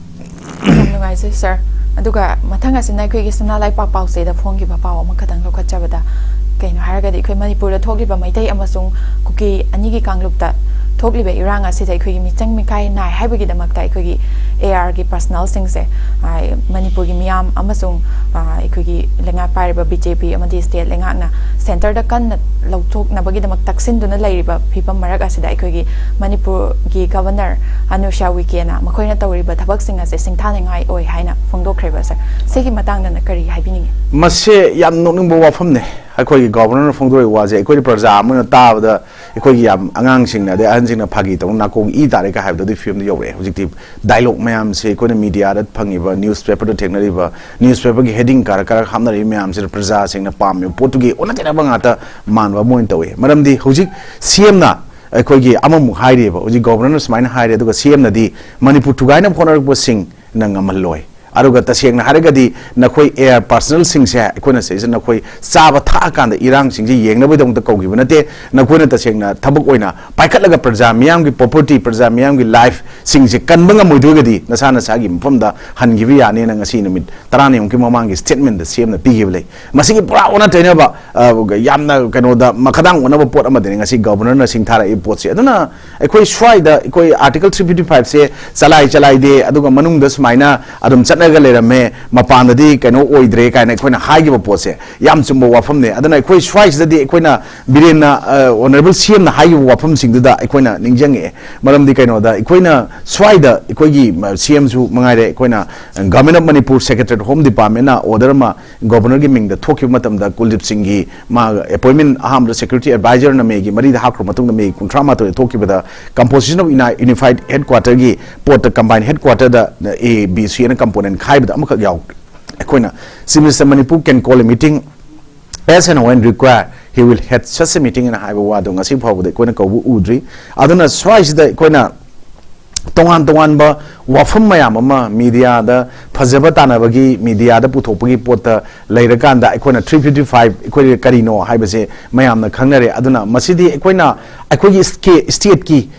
ꯌꯥꯝ ꯅꯨꯡꯉꯥꯏꯖꯩ ꯁꯥꯔ꯫ ꯑꯗꯨꯒ ꯃꯊꯪ ꯑꯁꯤꯅ ꯑꯩꯈꯣꯏꯒꯤ ꯁꯅꯥ ꯂꯩꯄꯥꯛ ꯄꯥꯎꯆꯦꯗ ꯐꯣꯡꯈꯤꯕ ꯄꯥꯎ ꯑꯃꯈꯛꯇꯪ ꯂꯧꯈꯠꯆꯕꯗ, ꯀꯩꯅꯣ ꯍꯥꯏꯔꯒꯗꯤ ꯑꯩꯈꯣꯏ ꯃꯅꯤꯄꯨꯔꯗ ꯊꯣꯛꯂꯤꯕ ꯃꯩꯇꯩ ꯑꯃꯁꯨꯡ ꯀꯨꯀꯤ ꯑꯅꯤꯒꯤ ꯀꯥꯡꯂꯨꯞꯇ ꯊꯣꯛꯂꯤꯕ ꯏꯔꯥꯡ ꯑꯁꯤꯗ ꯑꯩꯈꯣꯏꯒꯤ ꯃꯤꯆꯪ ꯃꯤꯈꯥꯏ ꯅꯥꯏ ꯍꯥꯏꯕꯒꯤꯗꯃꯛꯇ ꯑꯩꯈꯣꯏꯒꯤ ꯑꯦ ꯑꯥꯔꯒꯤ ꯄꯔꯁꯅꯦꯜꯁꯤꯡꯁꯦ, ꯑ, ꯃꯅꯤꯄꯨꯔꯒꯤ ꯃꯤꯌꯥꯝ ꯑꯃꯁꯨꯡ, ꯑ, ꯑꯩꯈꯣꯏꯒꯤ ꯂꯩꯉꯥꯛ ꯄꯥꯏꯔꯤꯕ ꯕꯤ ꯖꯦ ꯄꯤ ꯑꯃꯗꯤ ꯁ꯭ꯇꯦꯠ ꯂꯩꯉꯥꯛꯅ ꯁꯦꯟꯇꯔꯗ ꯀꯟꯅ ꯂꯧꯊꯣꯛꯅꯕꯒꯤꯗꯃꯛ ꯇꯛꯁꯤꯟꯗꯨꯅ ꯂꯩꯔꯤꯕ ꯐꯤꯕꯝ ꯃꯔꯛ ꯑꯁꯤꯗ ꯑꯩꯈꯣꯏꯒꯤ ꯃꯅꯤꯄꯨꯔꯒꯤ ꯒꯕꯔꯅꯔ ꯑꯅꯨꯁ꯭ꯌꯥ ꯎꯏꯀꯦꯅ ꯃꯈꯣꯏꯅ ꯇꯧꯔꯤꯕ ꯊꯕꯛꯁꯤꯡ ꯑꯁꯦ ꯁꯤꯡꯊꯥꯅꯤꯡꯉꯥꯏ ꯑꯣꯏ ꯍꯥꯏꯅ ꯐꯣꯡꯗꯣꯛꯈ꯭ꯔꯦꯕ ꯁꯥꯔ꯫ ꯁꯤꯒꯤ ꯃꯇꯥꯡꯗꯅ ꯀꯔꯤ ꯍꯥꯏꯕꯤꯅꯤꯡꯉꯤ? ꯃꯁꯦ ꯌꯥꯝ ꯅꯣꯛꯅꯤꯡꯕ ꯋꯥꯐꯝꯅꯦ꯫ ꯑꯩꯈꯣꯏꯒꯤ ꯒꯣꯕꯔꯅꯔꯅ ꯐꯣꯡꯗꯣꯔꯛꯏ ꯋꯥꯁꯦ ꯑꯩꯈꯣꯏꯅ ꯄ꯭ꯔꯖꯥ ꯑꯃ ꯑꯣꯏꯅ ꯇꯥꯕꯗ ꯑꯩꯈꯣꯏꯒꯤ ꯌꯥꯝ ꯑꯉꯥꯡꯁꯤꯡꯅ ꯑꯗꯩ ꯑꯍꯟꯁꯤꯡꯅ ꯐꯥꯒꯤ ꯇꯧꯅ ꯅꯥꯀꯣꯡ ꯏ ꯇꯥꯔꯦ ꯀ ꯍꯥꯏꯕꯗꯣ ꯑꯗꯨꯒꯤ ꯐꯤꯕꯝꯗ ꯌꯧꯔꯛꯑꯦ꯫ ꯍꯧꯖꯤꯛꯇꯤ ꯗꯥꯏꯂꯣꯛ ꯃꯌꯥꯝꯁꯦ ꯑꯩꯈꯣꯏꯅ ꯃꯤꯗꯤꯌꯥꯗ ꯐꯪꯉꯤꯕ, ꯅ꯭ꯌꯨꯁꯄꯦꯄꯔꯗ ꯊꯦꯡꯅꯔꯤꯕ, ꯅ꯭ꯌꯨꯁꯄꯦꯄꯔꯒꯤ ꯍꯦꯗꯤꯡ ꯀꯥꯔꯛ ꯀꯥꯔꯛ ꯍꯥꯞꯅꯔꯤꯕ ꯃꯌꯥꯝꯁꯤꯅ ꯄ꯭ꯔꯖꯥꯁꯤꯡꯅ ꯄꯥꯝꯃꯤꯕ ꯄꯣꯠꯇꯨꯒꯤ ꯑꯣꯟꯅ ꯇꯩꯅꯕ ꯉꯥꯛꯇ ꯃꯥꯟꯕ ꯑꯃ ꯑꯣꯏꯅ ꯇꯧꯏ꯫ ꯃꯔꯝꯗꯤ ꯍꯧꯖꯤꯛ ꯁꯤ ꯑꯦꯝꯅ ꯑꯩꯈꯣꯏꯒꯤ ꯑꯃꯃꯨꯛ ꯍꯥꯏꯔꯤꯑꯕ, ꯍꯧꯖꯤꯛ ꯒꯣꯕꯔꯅꯔꯅ ꯁꯨꯃꯥꯏꯅ ꯍꯥꯏꯔꯦ, ꯑꯗꯨꯒ ꯁꯤ ꯑꯦꯝꯅꯗꯤ ꯃꯅꯤꯄꯨꯔ ꯊꯨꯒꯥꯏꯅꯕ ꯍꯣꯠꯅꯔꯛꯄꯁꯤꯡꯅ ꯉꯝꯍꯜꯂꯣꯏ, ꯑꯗꯨꯒ ꯇꯁꯦꯡꯅ ꯍꯥꯏꯔꯒꯗꯤ ꯅꯈꯣꯏ ꯑꯦ ꯄꯥꯔꯁꯅꯦꯜꯁꯤꯡꯁꯦ ꯑꯩꯈꯣꯏꯅ ꯁꯤꯗꯩꯁꯤꯗ ꯅꯈꯣꯏ ꯆꯥꯕ ꯊꯛꯑꯀꯥꯟꯗ ꯏꯔꯥꯡꯁꯤꯡꯁꯦ ꯌꯦꯡꯅꯕꯒꯤꯗꯃꯛꯇ ꯀꯧꯈꯤꯕ ꯅꯠꯇꯦ꯫ ꯅꯈꯣꯏꯅ ꯇꯁꯦꯡꯅ ꯊꯕꯛ ꯑꯣꯏꯅ ꯄꯥꯏꯈꯠꯂꯒ ꯄ꯭ꯔꯖꯥ ꯃꯤꯌꯥꯝꯒꯤ ꯄ꯭ꯔꯣꯄꯔꯇꯤ, ꯄ꯭ꯔꯖꯥ ꯃꯤꯌꯥꯝꯒꯤ ꯂꯥꯏꯐꯁꯤꯡꯁꯦ ꯀꯟꯕ ꯉꯝꯃꯣꯏꯗꯣꯏꯒꯗꯤ ꯅꯁꯥ ꯅꯁꯥꯒꯤ ꯃꯐꯝꯗ ꯍꯟꯈꯤꯕ ꯌꯥꯅꯤꯅ ꯉꯁꯤ ꯅꯨꯃꯤꯠ ꯇꯔꯥꯅꯤꯃꯨꯛꯀꯤ ꯃꯃꯥꯡꯒꯤ ꯁ꯭ꯇꯦꯠꯃꯦꯟꯗ ꯁꯤ ꯑꯦꯝꯅ ꯄꯤꯈꯤꯕ ꯂꯩ꯫ ꯃꯁꯤꯒꯤ ꯄꯨꯔꯥ ꯑꯣꯟꯅ ꯇꯩꯅꯕ, ꯑ, ꯌꯥꯝꯅ ꯀꯩꯅꯣꯗ ꯃꯈꯥꯗꯥꯡ ꯑꯣꯟꯅꯕ ꯄꯣꯠ ꯑꯃꯗꯅꯤ ꯉꯁꯤ ꯒꯕꯔꯅꯔꯅ ꯁꯤꯡꯊꯥꯔꯛꯏ ꯄꯣꯠꯁꯦ꯫ ꯑꯗꯨꯅ ꯑꯩꯈꯣꯏ ꯁ꯭ꯋꯥꯏꯗ ꯑꯩꯈꯣꯏ ꯑꯥꯔꯇꯤꯀꯜ ꯊ꯭ꯔꯤ ꯐꯤꯐꯇꯤ ꯐꯥꯏꯚꯁꯦ ꯆꯂꯥꯏ ꯆꯂꯥꯏꯗꯦ, ꯑꯗꯨꯒ ꯃꯅꯨꯡꯗ ꯁꯨꯃꯥꯏꯅ ꯑꯗꯨꯝ ꯆꯠꯅꯒ ꯂꯩꯔꯝꯃꯦ, ꯃꯄꯥꯟꯗꯗꯤ ꯀꯩꯅꯣ ꯑꯣꯏꯗ꯭ꯔꯦ ꯀꯥꯏꯅ ꯑꯩꯈꯣꯏꯅ ꯍꯥꯏꯈꯤꯕ ꯄꯣꯠꯁꯦ ꯌꯥꯝ ꯆꯨꯝꯕ ꯋꯥꯐꯝꯅꯦ꯫ ꯑꯗꯨꯅ ꯑꯩꯈꯣꯏ ꯁ꯭ꯋꯥꯏꯁꯤꯗꯗꯤ ꯑꯩꯈꯣꯏꯅ ꯕꯤꯔꯦꯟꯅ, ꯑ, ꯑꯣꯅꯔꯦꯕꯜ ꯁꯤ ꯑꯦꯝꯅ ꯍꯥꯏꯈꯤꯕ ꯋꯥꯐꯝꯁꯤꯡꯗꯨꯗ ꯑꯩꯈꯣꯏꯅ ꯅꯤꯡꯁꯤꯡꯉꯛꯑꯦ꯫ ꯃꯔꯝꯗꯤ ꯀꯩꯅꯣꯗ ꯑꯩꯈꯣꯏꯅ ꯁ꯭ꯋꯥꯏꯗ ꯑꯩꯈꯣꯏꯒꯤ, ꯑ, ꯁꯤ ꯑꯦꯝꯁꯨ ꯃꯉꯥꯏꯔꯦ, ꯑꯩꯈꯣꯏꯅ Government of Manipur Secretariat Home Departmentꯅ ꯑꯣꯔꯗꯔ ꯑꯃ ꯒꯣꯕꯔꯅꯔꯒꯤ ꯃꯤꯡꯗ ꯊꯣꯛꯈꯤꯕ ꯃꯇꯝꯗ ꯀꯨꯜꯗꯤꯞ ꯁꯤꯡꯒꯤ ꯃꯥ ꯑꯦꯄꯣꯏꯟꯃꯦꯟ ꯑꯍꯥꯟꯕꯗ ꯁꯦꯀ꯭ꯌꯨꯔꯤꯇꯤ ꯑꯦꯗꯚꯥꯏꯖꯔꯅ ꯃꯦꯒꯤ ꯃꯔꯤꯗ ꯍꯥꯞꯈ꯭ꯔꯕ ꯃꯇꯨꯡꯗ ꯃꯦꯒꯤ ꯀꯨꯟꯊ꯭ꯔꯥ ꯃꯥꯊꯣꯏꯗ ꯊꯣꯛꯈꯤꯕꯗ composition of uni-, unified headquarterꯒꯤ ꯄꯣꯠꯇ combined headquarterꯗ A B C ꯑꯅ component ꯈꯥꯏꯕꯗ ꯑꯃꯈꯛ ꯌꯥꯎꯈ꯭ꯔꯦ꯫ ꯑꯩꯈꯣꯏꯅ Chief Minister Manipur can call a meeting as and when required, he will head such a meeting ꯑꯅ ꯍꯥꯏꯕ ꯋꯥꯗꯣ ꯉꯁꯤ ꯐꯥꯎꯕꯗ ꯑꯩꯈꯣꯏꯅ ꯀꯧꯕ ꯎꯗ꯭ꯔꯤ꯫ ꯑꯗꯨꯅ ꯁ꯭ꯋꯥꯏꯁꯤꯗ ꯑꯩꯈꯣꯏꯅ ꯇꯣꯉꯥꯟ ꯇꯣꯉꯥꯟꯕ ꯋꯥꯐꯝ ꯃꯌꯥꯝ ꯑꯃ ꯃꯤꯗꯤꯌꯥꯗ ꯐꯖꯕ ꯇꯥꯟꯅꯕꯒꯤ, ꯃꯤꯗꯤꯌꯥꯗ ꯄꯨꯊꯣꯛꯄꯒꯤ ꯄꯣꯠꯇ ꯂꯩꯔꯀꯥꯟꯗ ꯑꯩꯈꯣꯏꯅ ꯊ꯭ꯔꯤ ꯐꯤꯐꯇꯤ ꯐꯥꯏꯚ ꯑꯩꯈꯣꯏ ꯀꯔꯤꯅꯣ ꯍꯥꯏꯕꯁꯦ ꯃꯌꯥꯝꯅ ꯈꯪꯅꯔꯦ꯫ ꯑꯗꯨꯅ ꯃꯁꯤꯗꯤ ꯑꯩꯈꯣꯏꯅ ꯑꯩꯈꯣꯏꯒꯤ ꯁ꯭ꯇꯦꯠꯀꯤ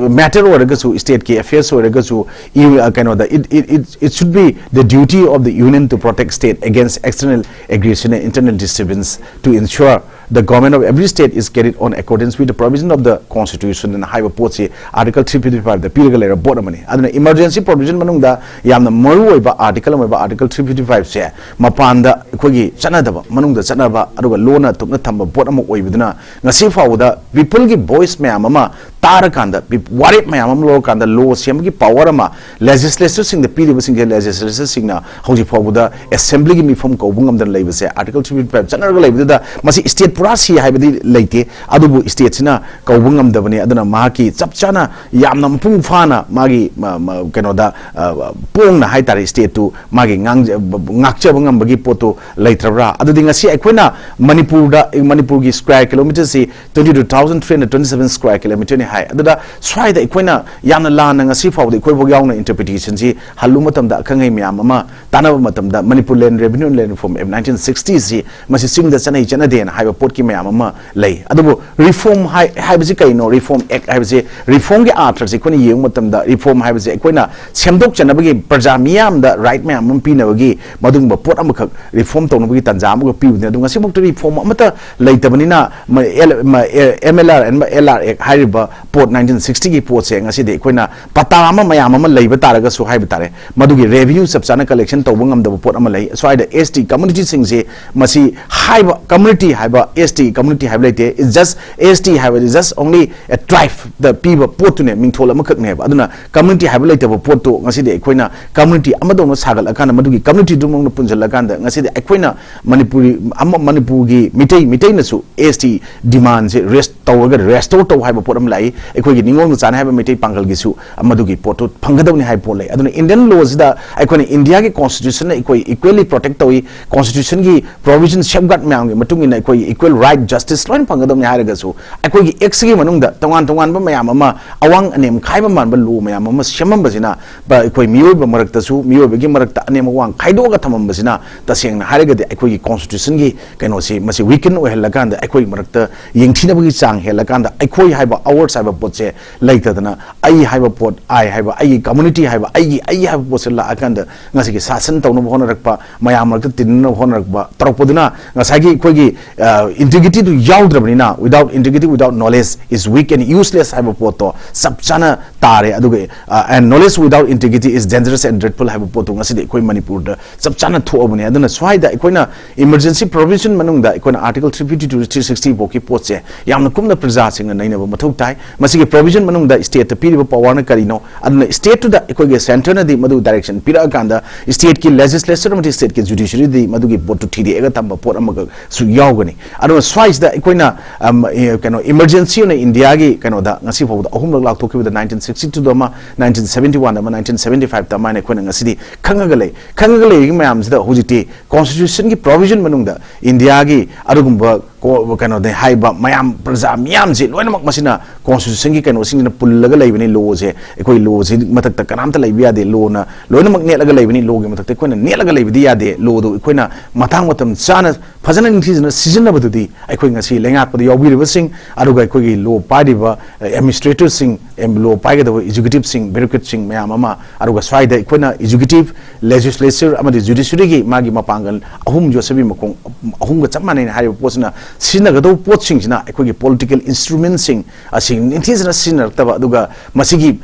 ꯃꯦꯇꯔ ꯑꯣꯏꯔꯒꯁꯨ, ꯁ꯭ꯇꯦꯠꯀꯤ ꯑꯦꯐꯤꯌꯔꯁ ꯑꯣꯏꯔꯒꯁꯨ, ꯏ-, ꯀꯩꯅꯣꯗ, it, it, it, it should be the duty of the union to protect state against external aggression and internal disturbance to ensure the government of every state is carried on accordance with the provision of the constitution ꯑꯅ ꯍꯥꯏꯕ ꯄꯣꯠꯁꯤ ꯑꯥꯔꯇꯤꯀꯜ ꯊ꯭ꯔꯤ ꯐꯤꯐꯇꯤ ꯐꯥꯏꯚꯇ ꯄꯤꯔꯒ ꯂꯩꯔꯕ ꯄꯣꯠ ꯑꯃꯅꯤ꯫ ꯑꯗꯨꯅ ꯏꯃꯔꯖꯦꯟꯁꯤ ꯄ꯭ꯔꯣꯕꯤꯖꯟ ꯃꯅꯨꯡꯗ ꯌꯥꯝꯅ ꯃꯔꯨ ꯑꯣꯏꯕ ꯑꯥꯔꯇꯤꯀꯜ ꯑꯃ ꯑꯣꯏꯕ ꯑꯥꯔꯇꯤꯀꯜ ꯊ꯭ꯔꯤ ꯐꯤꯐꯇꯤ ꯐꯥꯏꯚꯁꯦ ꯃꯄꯥꯟꯗ ꯑꯩꯈꯣꯏꯒꯤ ꯆꯠꯅꯗꯕ, ꯃꯅꯨꯡꯗ ꯆꯠꯅꯕ, ꯑꯗꯨꯒ ꯂꯣꯟꯅ ꯇꯨꯞꯅ ꯊꯝꯕ ꯄꯣꯠ ꯑꯃ ꯑꯣꯏꯕꯗꯨꯅ ꯉꯁꯤ ꯐꯥꯎꯕꯗ ꯄꯤꯄꯜꯒꯤ ꯚꯣꯏꯁ ꯃꯌꯥꯝ ꯑꯃ ꯇꯥꯔꯀꯥꯟꯗ, ꯄꯤꯞ-, ꯋꯥꯔꯦꯞ ꯃꯌꯥꯝ ꯑꯃ ꯂꯧꯔꯀꯥꯟꯗ ꯂꯣ ꯁꯦꯝꯕꯒꯤ ꯄꯋꯔ ꯑꯃ ꯂꯦꯖꯤꯁꯂꯦꯆꯔꯁꯤꯡꯗ ꯄꯤꯔꯤꯕꯁꯤꯡꯁꯦ ꯂꯦꯖꯤꯁꯂꯦꯆꯔꯁꯤꯡꯅ ꯍꯧꯖꯤꯛ ꯐꯥꯎꯕꯗ ꯑꯦꯁꯦꯝꯕ꯭ꯂꯤꯒꯤ ꯃꯤꯐꯝ ꯀꯧꯕ ꯉꯝꯗꯅ ꯂꯩꯕꯁꯦ ꯑꯥꯔꯇꯤꯀꯜ ꯊ꯭ꯔꯤ ꯐꯤꯐꯇꯤ ꯐꯥꯏꯚ ꯆꯠꯅꯔꯒ ꯂꯩꯕꯗꯨꯗ ꯃꯁꯤ ꯁ꯭ꯇꯦꯠ ꯄꯨꯔꯥ ꯁꯤ ꯍꯥꯏꯕꯗꯤ ꯂꯩꯇꯦ꯫ ꯑꯗꯨꯕꯨ ꯁ꯭ꯇꯦꯠꯁꯤꯅ ꯀꯧꯕ ꯉꯝꯗꯕꯅꯤ꯫ ꯑꯗꯨꯅ ꯃꯍꯥꯛꯀꯤ ꯆꯞ ꯆꯥꯅ ꯌꯥꯝꯅ ꯃꯄꯨꯡ ꯐꯥꯅ ꯃꯥꯒꯤ ꯃ-, ꯃ-, ꯀꯩꯅꯣꯗ, ꯑ, ꯄꯣꯡꯅ ꯍꯥꯏꯇꯥꯔꯦ, ꯁ꯭ꯇꯦꯠꯇꯨ ꯃꯥꯒꯤ ꯉꯥꯡꯖ-, ꯉꯥꯛꯆꯕ ꯉꯝꯕꯒꯤ ꯄꯣꯠꯇꯨ ꯂꯩꯇ꯭ꯔꯕ꯭ꯔꯥ? ꯑꯗꯨꯗꯤ ꯉꯁꯤ ꯑꯩꯈꯣꯏꯅ ꯃꯅꯤꯄꯨꯔꯗ, ꯃꯅꯤꯄꯨꯔꯒꯤ square kilometreꯁꯤ twenty two thousand three hundred twenty seven square kilometreꯅꯤ ꯍꯥꯏ꯫ ꯑꯗꯨꯗ ꯁ꯭ꯋꯥꯏꯗ ꯑꯩꯈꯣꯏꯅ ꯌꯥꯝꯅ ꯂꯥꯟꯅ ꯉꯁꯤ ꯐꯥꯎꯕꯗ ꯑꯩꯈꯣꯏꯐꯥꯎ ꯌꯥꯎꯅ interpretation ꯁꯤ ꯍꯜꯂꯨ ꯃꯇꯝꯗ, ꯑꯈꯪ ꯑꯍꯩ ꯃꯌꯥꯝ ꯑꯃ ꯇꯥꯟꯅꯕ ꯃꯇꯝꯗ, Manipur Land Revenue and Land Reform Act nineteen sixty ꯁꯤ ꯃꯁꯤ ꯆꯤꯡꯗ ꯆꯠꯅꯩ ꯆꯠꯅꯗꯦꯅ ꯍꯥꯏꯕ ꯄꯣꯠꯀꯤ ꯃꯌꯥꯝ ꯑꯃ ꯂꯩ꯫ ꯑꯗꯨꯕꯨ reform ꯍꯥꯏ-, ꯍꯥꯏꯕꯁꯤ ꯀꯩꯅꯣ? Reform Act ꯍꯥꯏꯕꯁꯤ, reform ꯒꯤ ꯑꯥꯔꯊꯁꯤ ꯑꯩꯈꯣꯏꯅ ꯌꯦꯡꯕ ꯃꯇꯝꯗ, reform ꯍꯥꯏꯕꯁꯤ ꯑꯩꯈꯣꯏꯅ ꯁꯦꯝꯗꯣꯛꯆꯅꯕꯒꯤ, ꯄ꯭ꯔꯖꯥ ꯃꯤꯌꯥꯝꯗ right ꯃꯌꯥꯝ ꯑꯃ ꯄꯤꯅꯕꯒꯤ ꯃꯗꯨꯒꯨꯝꯕ ꯄꯣꯠ ꯑꯃꯈꯛ reform ꯇꯧꯅꯕꯒꯤ ꯇꯥꯟꯖꯥ ꯑꯃꯈꯛ ꯄꯤꯕꯅꯤ꯫ ꯑꯗꯨ ꯉꯁꯤꯐꯥꯎꯗ reform ꯑꯃꯠꯇ ꯂꯩꯇꯕꯅꯤꯅ, ꯃ-, ꯑꯦꯜ-, ꯃ-, ꯑꯦ-, M L R and L R Act ꯍꯥꯏꯔꯤꯕ ꯄꯣꯠ nineteen sixty ꯒꯤ ꯄꯣꯠꯁꯦ ꯉꯁꯤꯗꯤ ꯑꯩꯈꯣꯏꯅ ꯄꯇꯥ ꯑꯃ ꯃꯌꯥꯝ ꯑꯃ ꯂꯩꯕ ꯇꯥꯔꯒꯁꯨ ꯍꯥꯏꯕ ꯇꯥꯔꯦ, ꯃꯗꯨꯒꯤ revenue ꯆꯞ ꯆꯥꯅ collection ꯇꯧꯕ ꯉꯝꯗꯕ ꯄꯣꯠ ꯑꯃ ꯂꯩ꯫ ꯁ꯭ꯋꯥꯏꯗ S T community ꯁꯤꯡꯁꯤ, ꯃꯁꯤ ꯍꯥꯏꯕ community ꯍꯥꯏꯕ, S T community ꯍꯥꯏꯕ ꯂꯩꯇꯦ꯫ It's just, S T ꯍꯥꯏꯕꯗꯤ just only a tribe ꯗ ꯄꯤꯕ ꯄꯣꯠꯇꯨꯅꯦ, ꯃꯤꯡꯊꯣꯜ ꯑꯃꯈꯛꯅꯦꯕ꯫ ꯑꯗꯨꯅ community ꯍꯥꯏꯕ ꯂꯩꯇꯕ ꯄꯣꯠꯇꯨ ꯉꯁꯤꯗꯤ ꯑꯩꯈꯣꯏꯅ community ꯑꯃꯗꯧꯅ ꯁꯥꯒꯠꯂꯀꯥꯟꯗ, ꯃꯗꯨꯒꯤ community ꯗꯨꯃꯛꯅ ꯄꯨꯟꯁꯤꯜꯂꯀꯥꯟꯗ, ꯉꯁꯤꯗꯤ ꯑꯩꯈꯣꯏꯅ ꯃꯅꯤꯄꯨꯔꯤ ꯑꯃ, ꯃꯅꯤꯄꯨꯔꯒꯤ ꯃꯤꯇꯩ, ꯃꯤꯇꯩꯅꯁꯨ S T demand ꯁꯦ raise ꯇꯧꯔꯒ, restore ꯇꯧ ꯍꯥꯏꯕ ꯄꯣꯠ ꯑꯃ ꯂꯥꯛꯏ꯫ ꯑꯩꯈꯣꯏꯒꯤ ꯅꯤꯉꯣꯜ ꯃꯆꯥꯅꯤ ꯍꯥꯏꯕ ꯃꯤꯇꯩ ꯄꯥꯡꯒꯜꯒꯤꯁꯨ ꯃꯗꯨꯒꯤ ꯄꯣꯠꯇꯨ ꯐꯪꯒꯗꯕꯅꯤ ꯍꯥꯏꯕ ꯄꯣꯠ ꯂꯩ꯫ ꯑꯗꯨꯅ Indian law ꯁꯤꯗ ꯑꯩꯈꯣꯏꯅ India ꯒꯤ constitution ꯅ ꯑꯩꯈꯣꯏ equally protect ꯇꯧꯏ, constitution ꯒꯤ provision, safeguard ꯃꯌꯥꯝꯒꯤ ꯃꯇꯨꯡ ꯏꯟꯅ ꯑꯩꯈꯣꯏ equal right, justice ꯂꯣꯏꯅ ꯐꯪꯒꯗꯕꯅꯤ ꯍꯥꯏꯔꯒꯁꯨ, ꯑꯩꯈꯣꯏꯒꯤ Act ꯁꯤꯒꯤ ꯃꯅꯨꯡꯗ ꯇꯣꯉꯥꯟ ꯇꯣꯉꯥꯟꯕ ꯃꯌꯥꯝ ꯑꯃ, ꯑꯋꯥꯡ ꯑꯅꯦꯝ ꯈꯥꯏꯕ ꯃꯥꯟꯕ law ꯃꯌꯥꯝ ꯑꯃ ꯁꯦꯝꯃꯝꯕꯁꯤꯅ, ꯄ-, ꯑꯩꯈꯣꯏ ꯃꯤꯑꯣꯏꯕ ꯃꯔꯛꯇꯁꯨ, ꯃꯤꯑꯣꯏꯕꯒꯤ ꯃꯔꯛꯇ ꯑꯅꯦꯝ ꯑꯋꯥꯡ ꯈꯥꯏꯗꯣꯛꯑꯒ ꯊꯝꯃꯝꯕꯁꯤꯅ, ꯇꯁꯦꯡꯅ ꯍꯥꯏꯔꯒꯗꯤ ꯑꯩꯈꯣꯏꯒꯤ constitution ꯒꯤ ꯀꯩꯅꯣꯁꯤ, ꯃꯁꯤ weaken ꯑꯣꯏꯍꯜꯂꯀꯥꯟꯗ, ꯑꯩꯈꯣꯏꯒꯤ ꯃꯔꯛꯇ ꯌꯦꯡꯊꯤꯅꯕꯒꯤ ꯆꯥꯡ ꯍꯦꯜꯂꯀꯥꯟꯗ, ꯑꯩꯈꯣꯏ ꯍꯥꯏꯕ, ours ꯍꯥꯏꯕ ꯄꯣꯠꯁꯦ ꯂꯩꯇꯗꯅ, ꯑꯩ ꯍꯥꯏꯕ ꯄꯣꯠ, I ꯍꯥꯏꯕ, ꯑꯩꯒꯤ community ꯍꯥꯏꯕ, ꯑꯩꯒꯤ, ꯑꯩ ꯍꯥꯏꯕ ꯄꯣꯠꯁꯦ ꯂꯥꯛꯑꯀꯥꯟꯗ, ꯉꯁꯤꯒꯤ ꯁꯥꯁꯟ ꯇꯧꯅꯕ ꯍꯣꯠꯅꯔꯛꯄ, ꯃꯌꯥꯝ ꯃꯔꯛꯇ ꯇꯤꯟꯅꯅꯕ ꯍꯣꯠꯅꯔꯛꯄ ꯇꯧꯔꯛꯄꯗꯨꯅ, ꯉꯁꯥꯏꯒꯤ ꯑꯩꯈꯣꯏꯒꯤ, ꯑ, integrity do ꯌꯥꯎꯗ꯭ꯔꯕꯅꯤꯅ, without integrity, without knowledge is weak and useless ꯍꯥꯏꯕ ꯄꯣꯠꯇꯣ ꯆꯞ ꯆꯥꯅ ꯇꯥꯔꯦ꯫ ꯑꯗꯨꯒ, ꯑ, and knowledge without integrity is dangerous and dreadful ꯍꯥꯏꯕ ꯄꯣꯠꯇꯣ ꯉꯁꯤꯗꯤ ꯑꯩꯈꯣꯏ ꯃꯅꯤꯄꯨꯔꯗ ꯆꯞ ꯆꯥꯅ ꯊꯣꯛꯑꯕꯅꯤ꯫ ꯑꯗꯨꯅ ꯁ꯭ꯋꯥꯏꯗ ꯑꯩꯈꯣꯏꯅ emergency provision ꯃꯅꯨꯡꯗ ꯑꯩꯈꯣꯏꯅ Article three fifty to three sixty ꯐꯥꯎꯒꯤ ꯄꯣꯠꯁꯦ ꯌꯥꯝꯅ ꯀꯨꯞꯅ ꯄ꯭ꯔꯖꯥꯁꯤꯡꯅ ꯅꯩꯅꯕ ꯃꯊꯧ ꯇꯥꯏ꯫ ꯃꯁꯤꯒꯤ provision ꯃꯅꯨꯡꯗ state ꯇ ꯄꯤꯔꯤꯕ power ꯅ ꯀꯔꯤꯅꯣ? ꯑꯗꯨꯅ state ꯇꯨꯗ ꯑꯩꯈꯣꯏꯒꯤ centre ꯅꯗꯤ ꯃꯗꯨ direction ꯄꯤꯔꯛꯑꯀꯥꯟꯗ, state ꯀꯤ legislature ꯑꯃꯗꯤ state ꯀꯤ judiciary ꯗꯤ ꯃꯗꯨꯒꯤ ꯄꯣꯠꯇꯨ ꯊꯤꯗꯦꯛꯑꯒ ꯊꯝꯕ ꯄꯣꯠ ꯑꯃꯈꯛꯁꯨ ꯌꯥꯎꯒꯅꯤ꯫ ꯑꯗꯨꯅ ꯁ꯭ꯋꯥꯏꯁꯤꯗ ꯑꯩꯈꯣꯏꯅ, ꯑꯝ, ꯑꯦ, ꯀꯩꯅꯣ, emergency ꯑꯣꯏꯅ India ꯒꯤ ꯀꯩꯅꯣꯗ ꯉꯁꯤ ꯐꯥꯎꯕꯗ ꯑꯍꯨꯝꯂꯛ ꯂꯥꯎꯊꯣꯛꯈꯤꯕꯗ, nineteen sixty two ꯗ ꯑꯃ, nineteen seventy one ꯗ ꯑꯃ, nineteen seventy five ꯇ ꯑꯃ ꯍꯥꯏꯅ ꯑꯩꯈꯣꯏꯅ ꯉꯁꯤꯗꯤ ꯈꯪꯉꯒ ꯂꯩ꯫ ꯈꯪꯉꯒ ꯂꯩꯔꯤꯕ ꯃꯌꯥꯝꯁꯤꯗ ꯍꯧꯖꯤꯛꯇꯤ constitution ꯒꯤ provision ꯃꯅꯨꯡꯗ India ꯒꯤ ꯑꯗꯨꯒꯨꯝꯕ ꯀꯣ-, ꯀꯩꯅꯣꯗ ꯍꯥꯏꯔꯤꯕ ꯃꯌꯥꯝ, ꯄ꯭ꯔꯖꯥ ꯃꯤꯌꯥꯝꯁꯦ ꯂꯣꯏꯅꯃꯛ ꯃꯁꯤꯅ constitution ꯒꯤ ꯀꯩꯅꯣꯁꯤꯡꯁꯤꯅ ꯄꯨꯜꯂꯒ ꯂꯩꯕꯅꯤ꯫ Law ꯁꯦ, ꯑꯩꯈꯣꯏ law ꯁꯤ ꯃꯊꯛꯇ ꯀꯅꯥꯝꯇ ꯂꯩꯕ ꯌꯥꯗꯦ, law ꯅ ꯂꯣꯏꯅꯃꯛ ꯅꯦꯠꯂꯒ ꯂꯩꯕꯅꯤ꯫ Law ꯒꯤ ꯃꯊꯛꯇ ꯑꯩꯈꯣꯏꯅ ꯅꯦꯠꯂꯒ ꯂꯩꯕꯗꯤ ꯌꯥꯗꯦ꯫ Law ꯗꯨ ꯑꯩꯈꯣꯏꯅ ꯃꯇꯥꯡ ꯃꯇꯝ ꯆꯥꯅ ꯐꯖꯅ ꯅꯤꯡꯊꯤꯖꯅ ꯁꯤꯖꯤꯟꯅꯕꯗꯨꯗꯤ ꯑꯩꯈꯣꯏ ꯉꯁꯤ ꯂꯩꯉꯥꯛꯄꯗ ꯌꯥꯎꯕꯤꯔꯤꯕꯁꯤꯡ, ꯑꯗꯨꯒ ꯑꯩꯈꯣꯏꯒꯤ law ꯄꯥꯏꯔꯤꯕ, ꯑꯦ, administrator ꯁꯤꯡ, ꯑꯦꯝ, law ꯄꯥꯏꯒꯗꯕ executive ꯁꯤꯡ, bureaucrat ꯁꯤꯡ ꯃꯌꯥꯝ ꯑꯃ, ꯑꯗꯨꯒ ꯁ꯭ꯋꯥꯏꯗ ꯑꯩꯈꯣꯏꯅ executive, legislature ꯑꯃꯗꯤ judiciary ꯒꯤ ꯃꯥꯒꯤ ꯃꯄꯥꯡꯒꯜ ꯑꯍꯨꯝ ꯌꯣꯠꯁꯕꯤ ꯃꯈꯣꯡ ꯑꯍꯨꯝꯒ ꯆꯞ ꯃꯥꯟꯅꯩꯅ ꯍꯥꯏꯔꯤꯕ ꯄꯣꯠꯁꯤꯅ ꯁꯤꯖꯤꯟꯅꯒꯗꯧꯕ ꯄꯣꯠꯁꯤꯡꯁꯤꯅ ꯑꯩꯈꯣꯏꯒꯤ political instrument ꯁꯤꯡ ꯑꯁꯤ ꯅꯤꯡꯊꯤꯖꯅ ꯁꯤꯖꯤꯟꯅꯔꯛꯇꯕ, ꯑꯗꯨꯒ ꯃꯁꯤꯒꯤ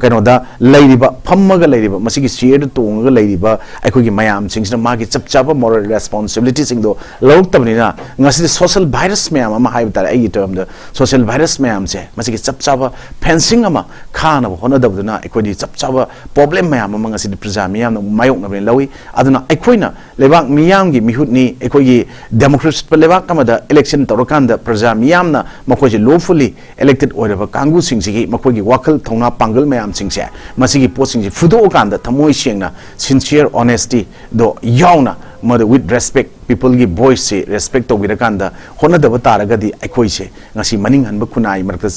ꯀꯩꯅꯣꯗ ꯂꯩꯔꯤꯕ, ꯐꯝꯃꯒ ꯂꯩꯔꯤꯕ, ꯃꯁꯤꯒꯤ chair ꯗ ꯇꯣꯡꯉꯒ ꯂꯩꯔꯤꯕ ꯑꯩꯈꯣꯏꯒꯤ ꯃꯌꯥꯝꯁꯤꯡꯁꯤꯅ ꯃꯥꯒꯤ ꯆꯞ ꯆꯥꯕ moral responsibility ꯁꯤꯡꯗꯣ ꯂꯧꯔꯛꯇꯕꯅꯤꯅ, ꯉꯁꯤꯗꯤ social virus ꯃꯌꯥꯝ ꯑꯃ ꯍꯥꯏꯕ ꯇꯥꯔꯦ, ꯑꯩꯒꯤ term ꯗ social virus ꯃꯌꯥꯝꯁꯦ, ꯃꯁꯤꯒꯤ ꯆꯞ ꯆꯥꯕ fencing ꯑꯃ ꯈꯥꯅꯕ ꯍꯣꯠꯅꯗꯕꯗꯨꯅ ꯑꯩꯈꯣꯏꯗꯤ ꯆꯞ ꯆꯥꯕ problem ꯃꯌꯥꯝ ꯑꯃ ꯉꯁꯤꯗꯤ ꯄ꯭ꯔꯖꯥ ꯃꯤꯌꯥꯝꯅ ꯃꯥꯌꯣꯛꯅꯕꯅꯤ ꯂꯧꯏ꯫ ꯑꯗꯨꯅ ꯑꯩꯈꯣꯏꯅ ꯂꯩꯕꯥꯛ ꯃꯤꯌꯥꯝꯒꯤ ꯃꯤꯍꯨꯠꯅꯤ, ꯑꯩꯈꯣꯏꯒꯤ democracy ꯆꯠꯄ ꯂꯩꯕꯥꯛ ꯑꯃꯗ election ꯇꯧꯔꯀꯥꯟꯗ ꯄ꯭ꯔꯖꯥ ꯃꯤꯌꯥꯝꯅ ꯃꯈꯣꯏꯁꯦ lawfully elected ꯑꯣꯏꯔꯕ ꯀꯥꯡꯕꯨꯁꯤꯡꯁꯤꯒꯤ ꯃꯈꯣꯏꯒꯤ ꯋꯥꯈꯜ ꯊꯧꯅꯥ ꯄꯥꯡꯒꯜ ꯃꯌꯥꯝꯁꯤꯡꯁꯦ, ꯃꯁꯤꯒꯤ ꯄꯣꯠꯁꯤꯡꯁꯦ ꯐꯨꯗꯣꯛꯑꯀꯥꯟꯗ ꯊꯃꯣꯏ ꯁꯦꯡꯅ, sincere honesty ꯗꯣ ꯌꯥꯎꯅ, ꯃꯗꯨ with respect, people ꯒꯤ voice ꯁꯦ respect ꯇꯧꯕꯤꯔꯀꯥꯟꯗ ꯍꯣꯠꯅꯗꯕ ꯇꯥꯔꯒꯗꯤ, ꯑꯩꯈꯣꯏꯁꯦ ꯉꯁꯤ ꯃꯅꯤꯡ ꯍꯟꯕ ꯈꯨꯟꯅꯥꯏ ꯃꯔꯛꯇ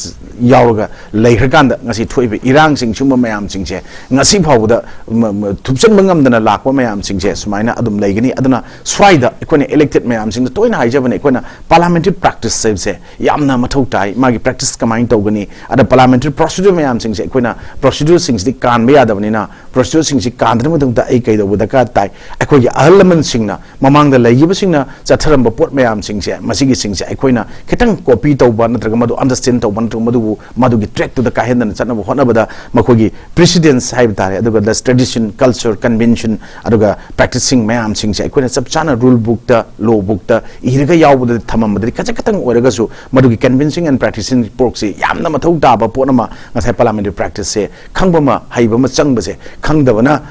ꯌꯥꯎꯔꯒ ꯂꯩꯈ꯭ꯔꯀꯥꯟꯗ ꯉꯁꯤ ꯊꯣꯛꯏꯕ ꯏꯔꯥꯡꯁꯤꯡ, ꯁꯤꯒꯨꯝꯕ ꯃꯌꯥꯝꯁꯤꯡꯁꯦ ꯉꯁꯤ ꯐꯥꯎꯕꯗ ꯃ-, ꯃ-, ꯊꯨꯞꯆꯟꯕ ꯉꯝꯗꯅ ꯂꯥꯛꯄ ꯃꯌꯥꯝꯁꯤꯡꯁꯦ ꯁꯨꯃꯥꯏꯅ ꯑꯗꯨꯝ ꯂꯩꯒꯅꯤ꯫ ꯑꯗꯨꯅ ꯁ꯭ꯋꯥꯏꯗ ꯑꯩꯈꯣꯏꯅ elected ꯃꯌꯥꯝꯁꯤꯡꯗ ꯇꯣꯏꯅ ꯍꯥꯏꯖꯕꯅꯦ, ꯑꯩꯈꯣꯏꯅ parliamentary practice ꯍꯥꯏꯕꯁꯦ ꯌꯥꯝꯅ ꯃꯊꯧ ꯇꯥꯏ꯫ ꯃꯥꯒꯤ practice ꯀꯃꯥꯏꯅ ꯇꯧꯒꯅꯤ? ꯑꯗ parliamentary procedure ꯃꯌꯥꯝꯁꯤꯡꯁꯦ ꯑꯩꯈꯣꯏꯅ procedure ꯁꯤꯡꯁꯤꯗꯤ ꯀꯥꯟꯕ ꯌꯥꯗꯕꯅꯤꯅ, procedure ꯁꯤꯡꯁꯤ ꯀꯥꯟꯗꯅꯕꯒꯤꯗꯃꯛꯇ ꯑꯩ ꯀꯩꯗꯧꯕ ꯗꯔꯀꯥꯔ ꯇꯥꯏ? ꯑꯩꯈꯣꯏꯒꯤ ꯑꯍꯜ ꯂꯃꯟꯁꯤꯡꯅ, ꯃꯃꯥꯡꯗ ꯂꯩꯈꯤꯕꯁꯤꯡꯅ ꯆꯠꯊꯔꯝꯕ ꯄꯣꯠ ꯃꯌꯥꯝꯁꯤꯡꯁꯦ, ꯃꯁꯤꯒꯤꯁꯤꯡꯁꯦ ꯑꯩꯈꯣꯏꯅ ꯈꯤꯇꯪ copy ꯇꯧꯕ ꯅꯠꯇ꯭ꯔꯒ ꯃꯗꯨ understand ꯇꯧꯕ ꯅꯠꯇ꯭ꯔꯒ ꯃꯗꯨꯕꯨ ꯃꯗꯨꯒꯤ track ꯇꯨꯗ ꯀꯥꯏꯍꯟꯗꯅ ꯆꯠꯅꯕ ꯍꯣꯠꯅꯕꯗ ꯃꯈꯣꯏꯒꯤ precedence ꯍꯥꯏꯕ ꯇꯥꯔꯦ, ꯑꯗꯨꯒ the tradition, culture, convention, ꯑꯗꯨꯒ practice ꯁꯤꯡ ꯃꯌꯥꯝꯁꯤꯡꯁꯦ ꯑꯩꯈꯣꯏꯅ ꯆꯞ ꯆꯥꯅ rule book ꯇ, law book ꯇ ꯏꯔꯒ ꯌꯥꯎꯕꯗ ꯊꯝꯃꯝꯕꯗꯗꯤ ꯈꯖꯤꯛ ꯈꯛꯇꯪ ꯑꯣꯏꯔꯒꯁꯨ ꯃꯗꯨꯒꯤ convincing and practicing ꯄꯣꯠꯁꯤ ꯌꯥꯝꯅ ꯃꯊꯧ ꯇꯥꯕ ꯄꯣꯠ ꯑꯃ ꯉꯁꯥꯏ parliamentary practice ꯁꯦ ꯈꯪꯕ ꯑꯃ, ꯍꯩꯕ ꯑꯃ ꯆꯪꯕꯁꯦ, ꯈꯪꯗꯕꯅ,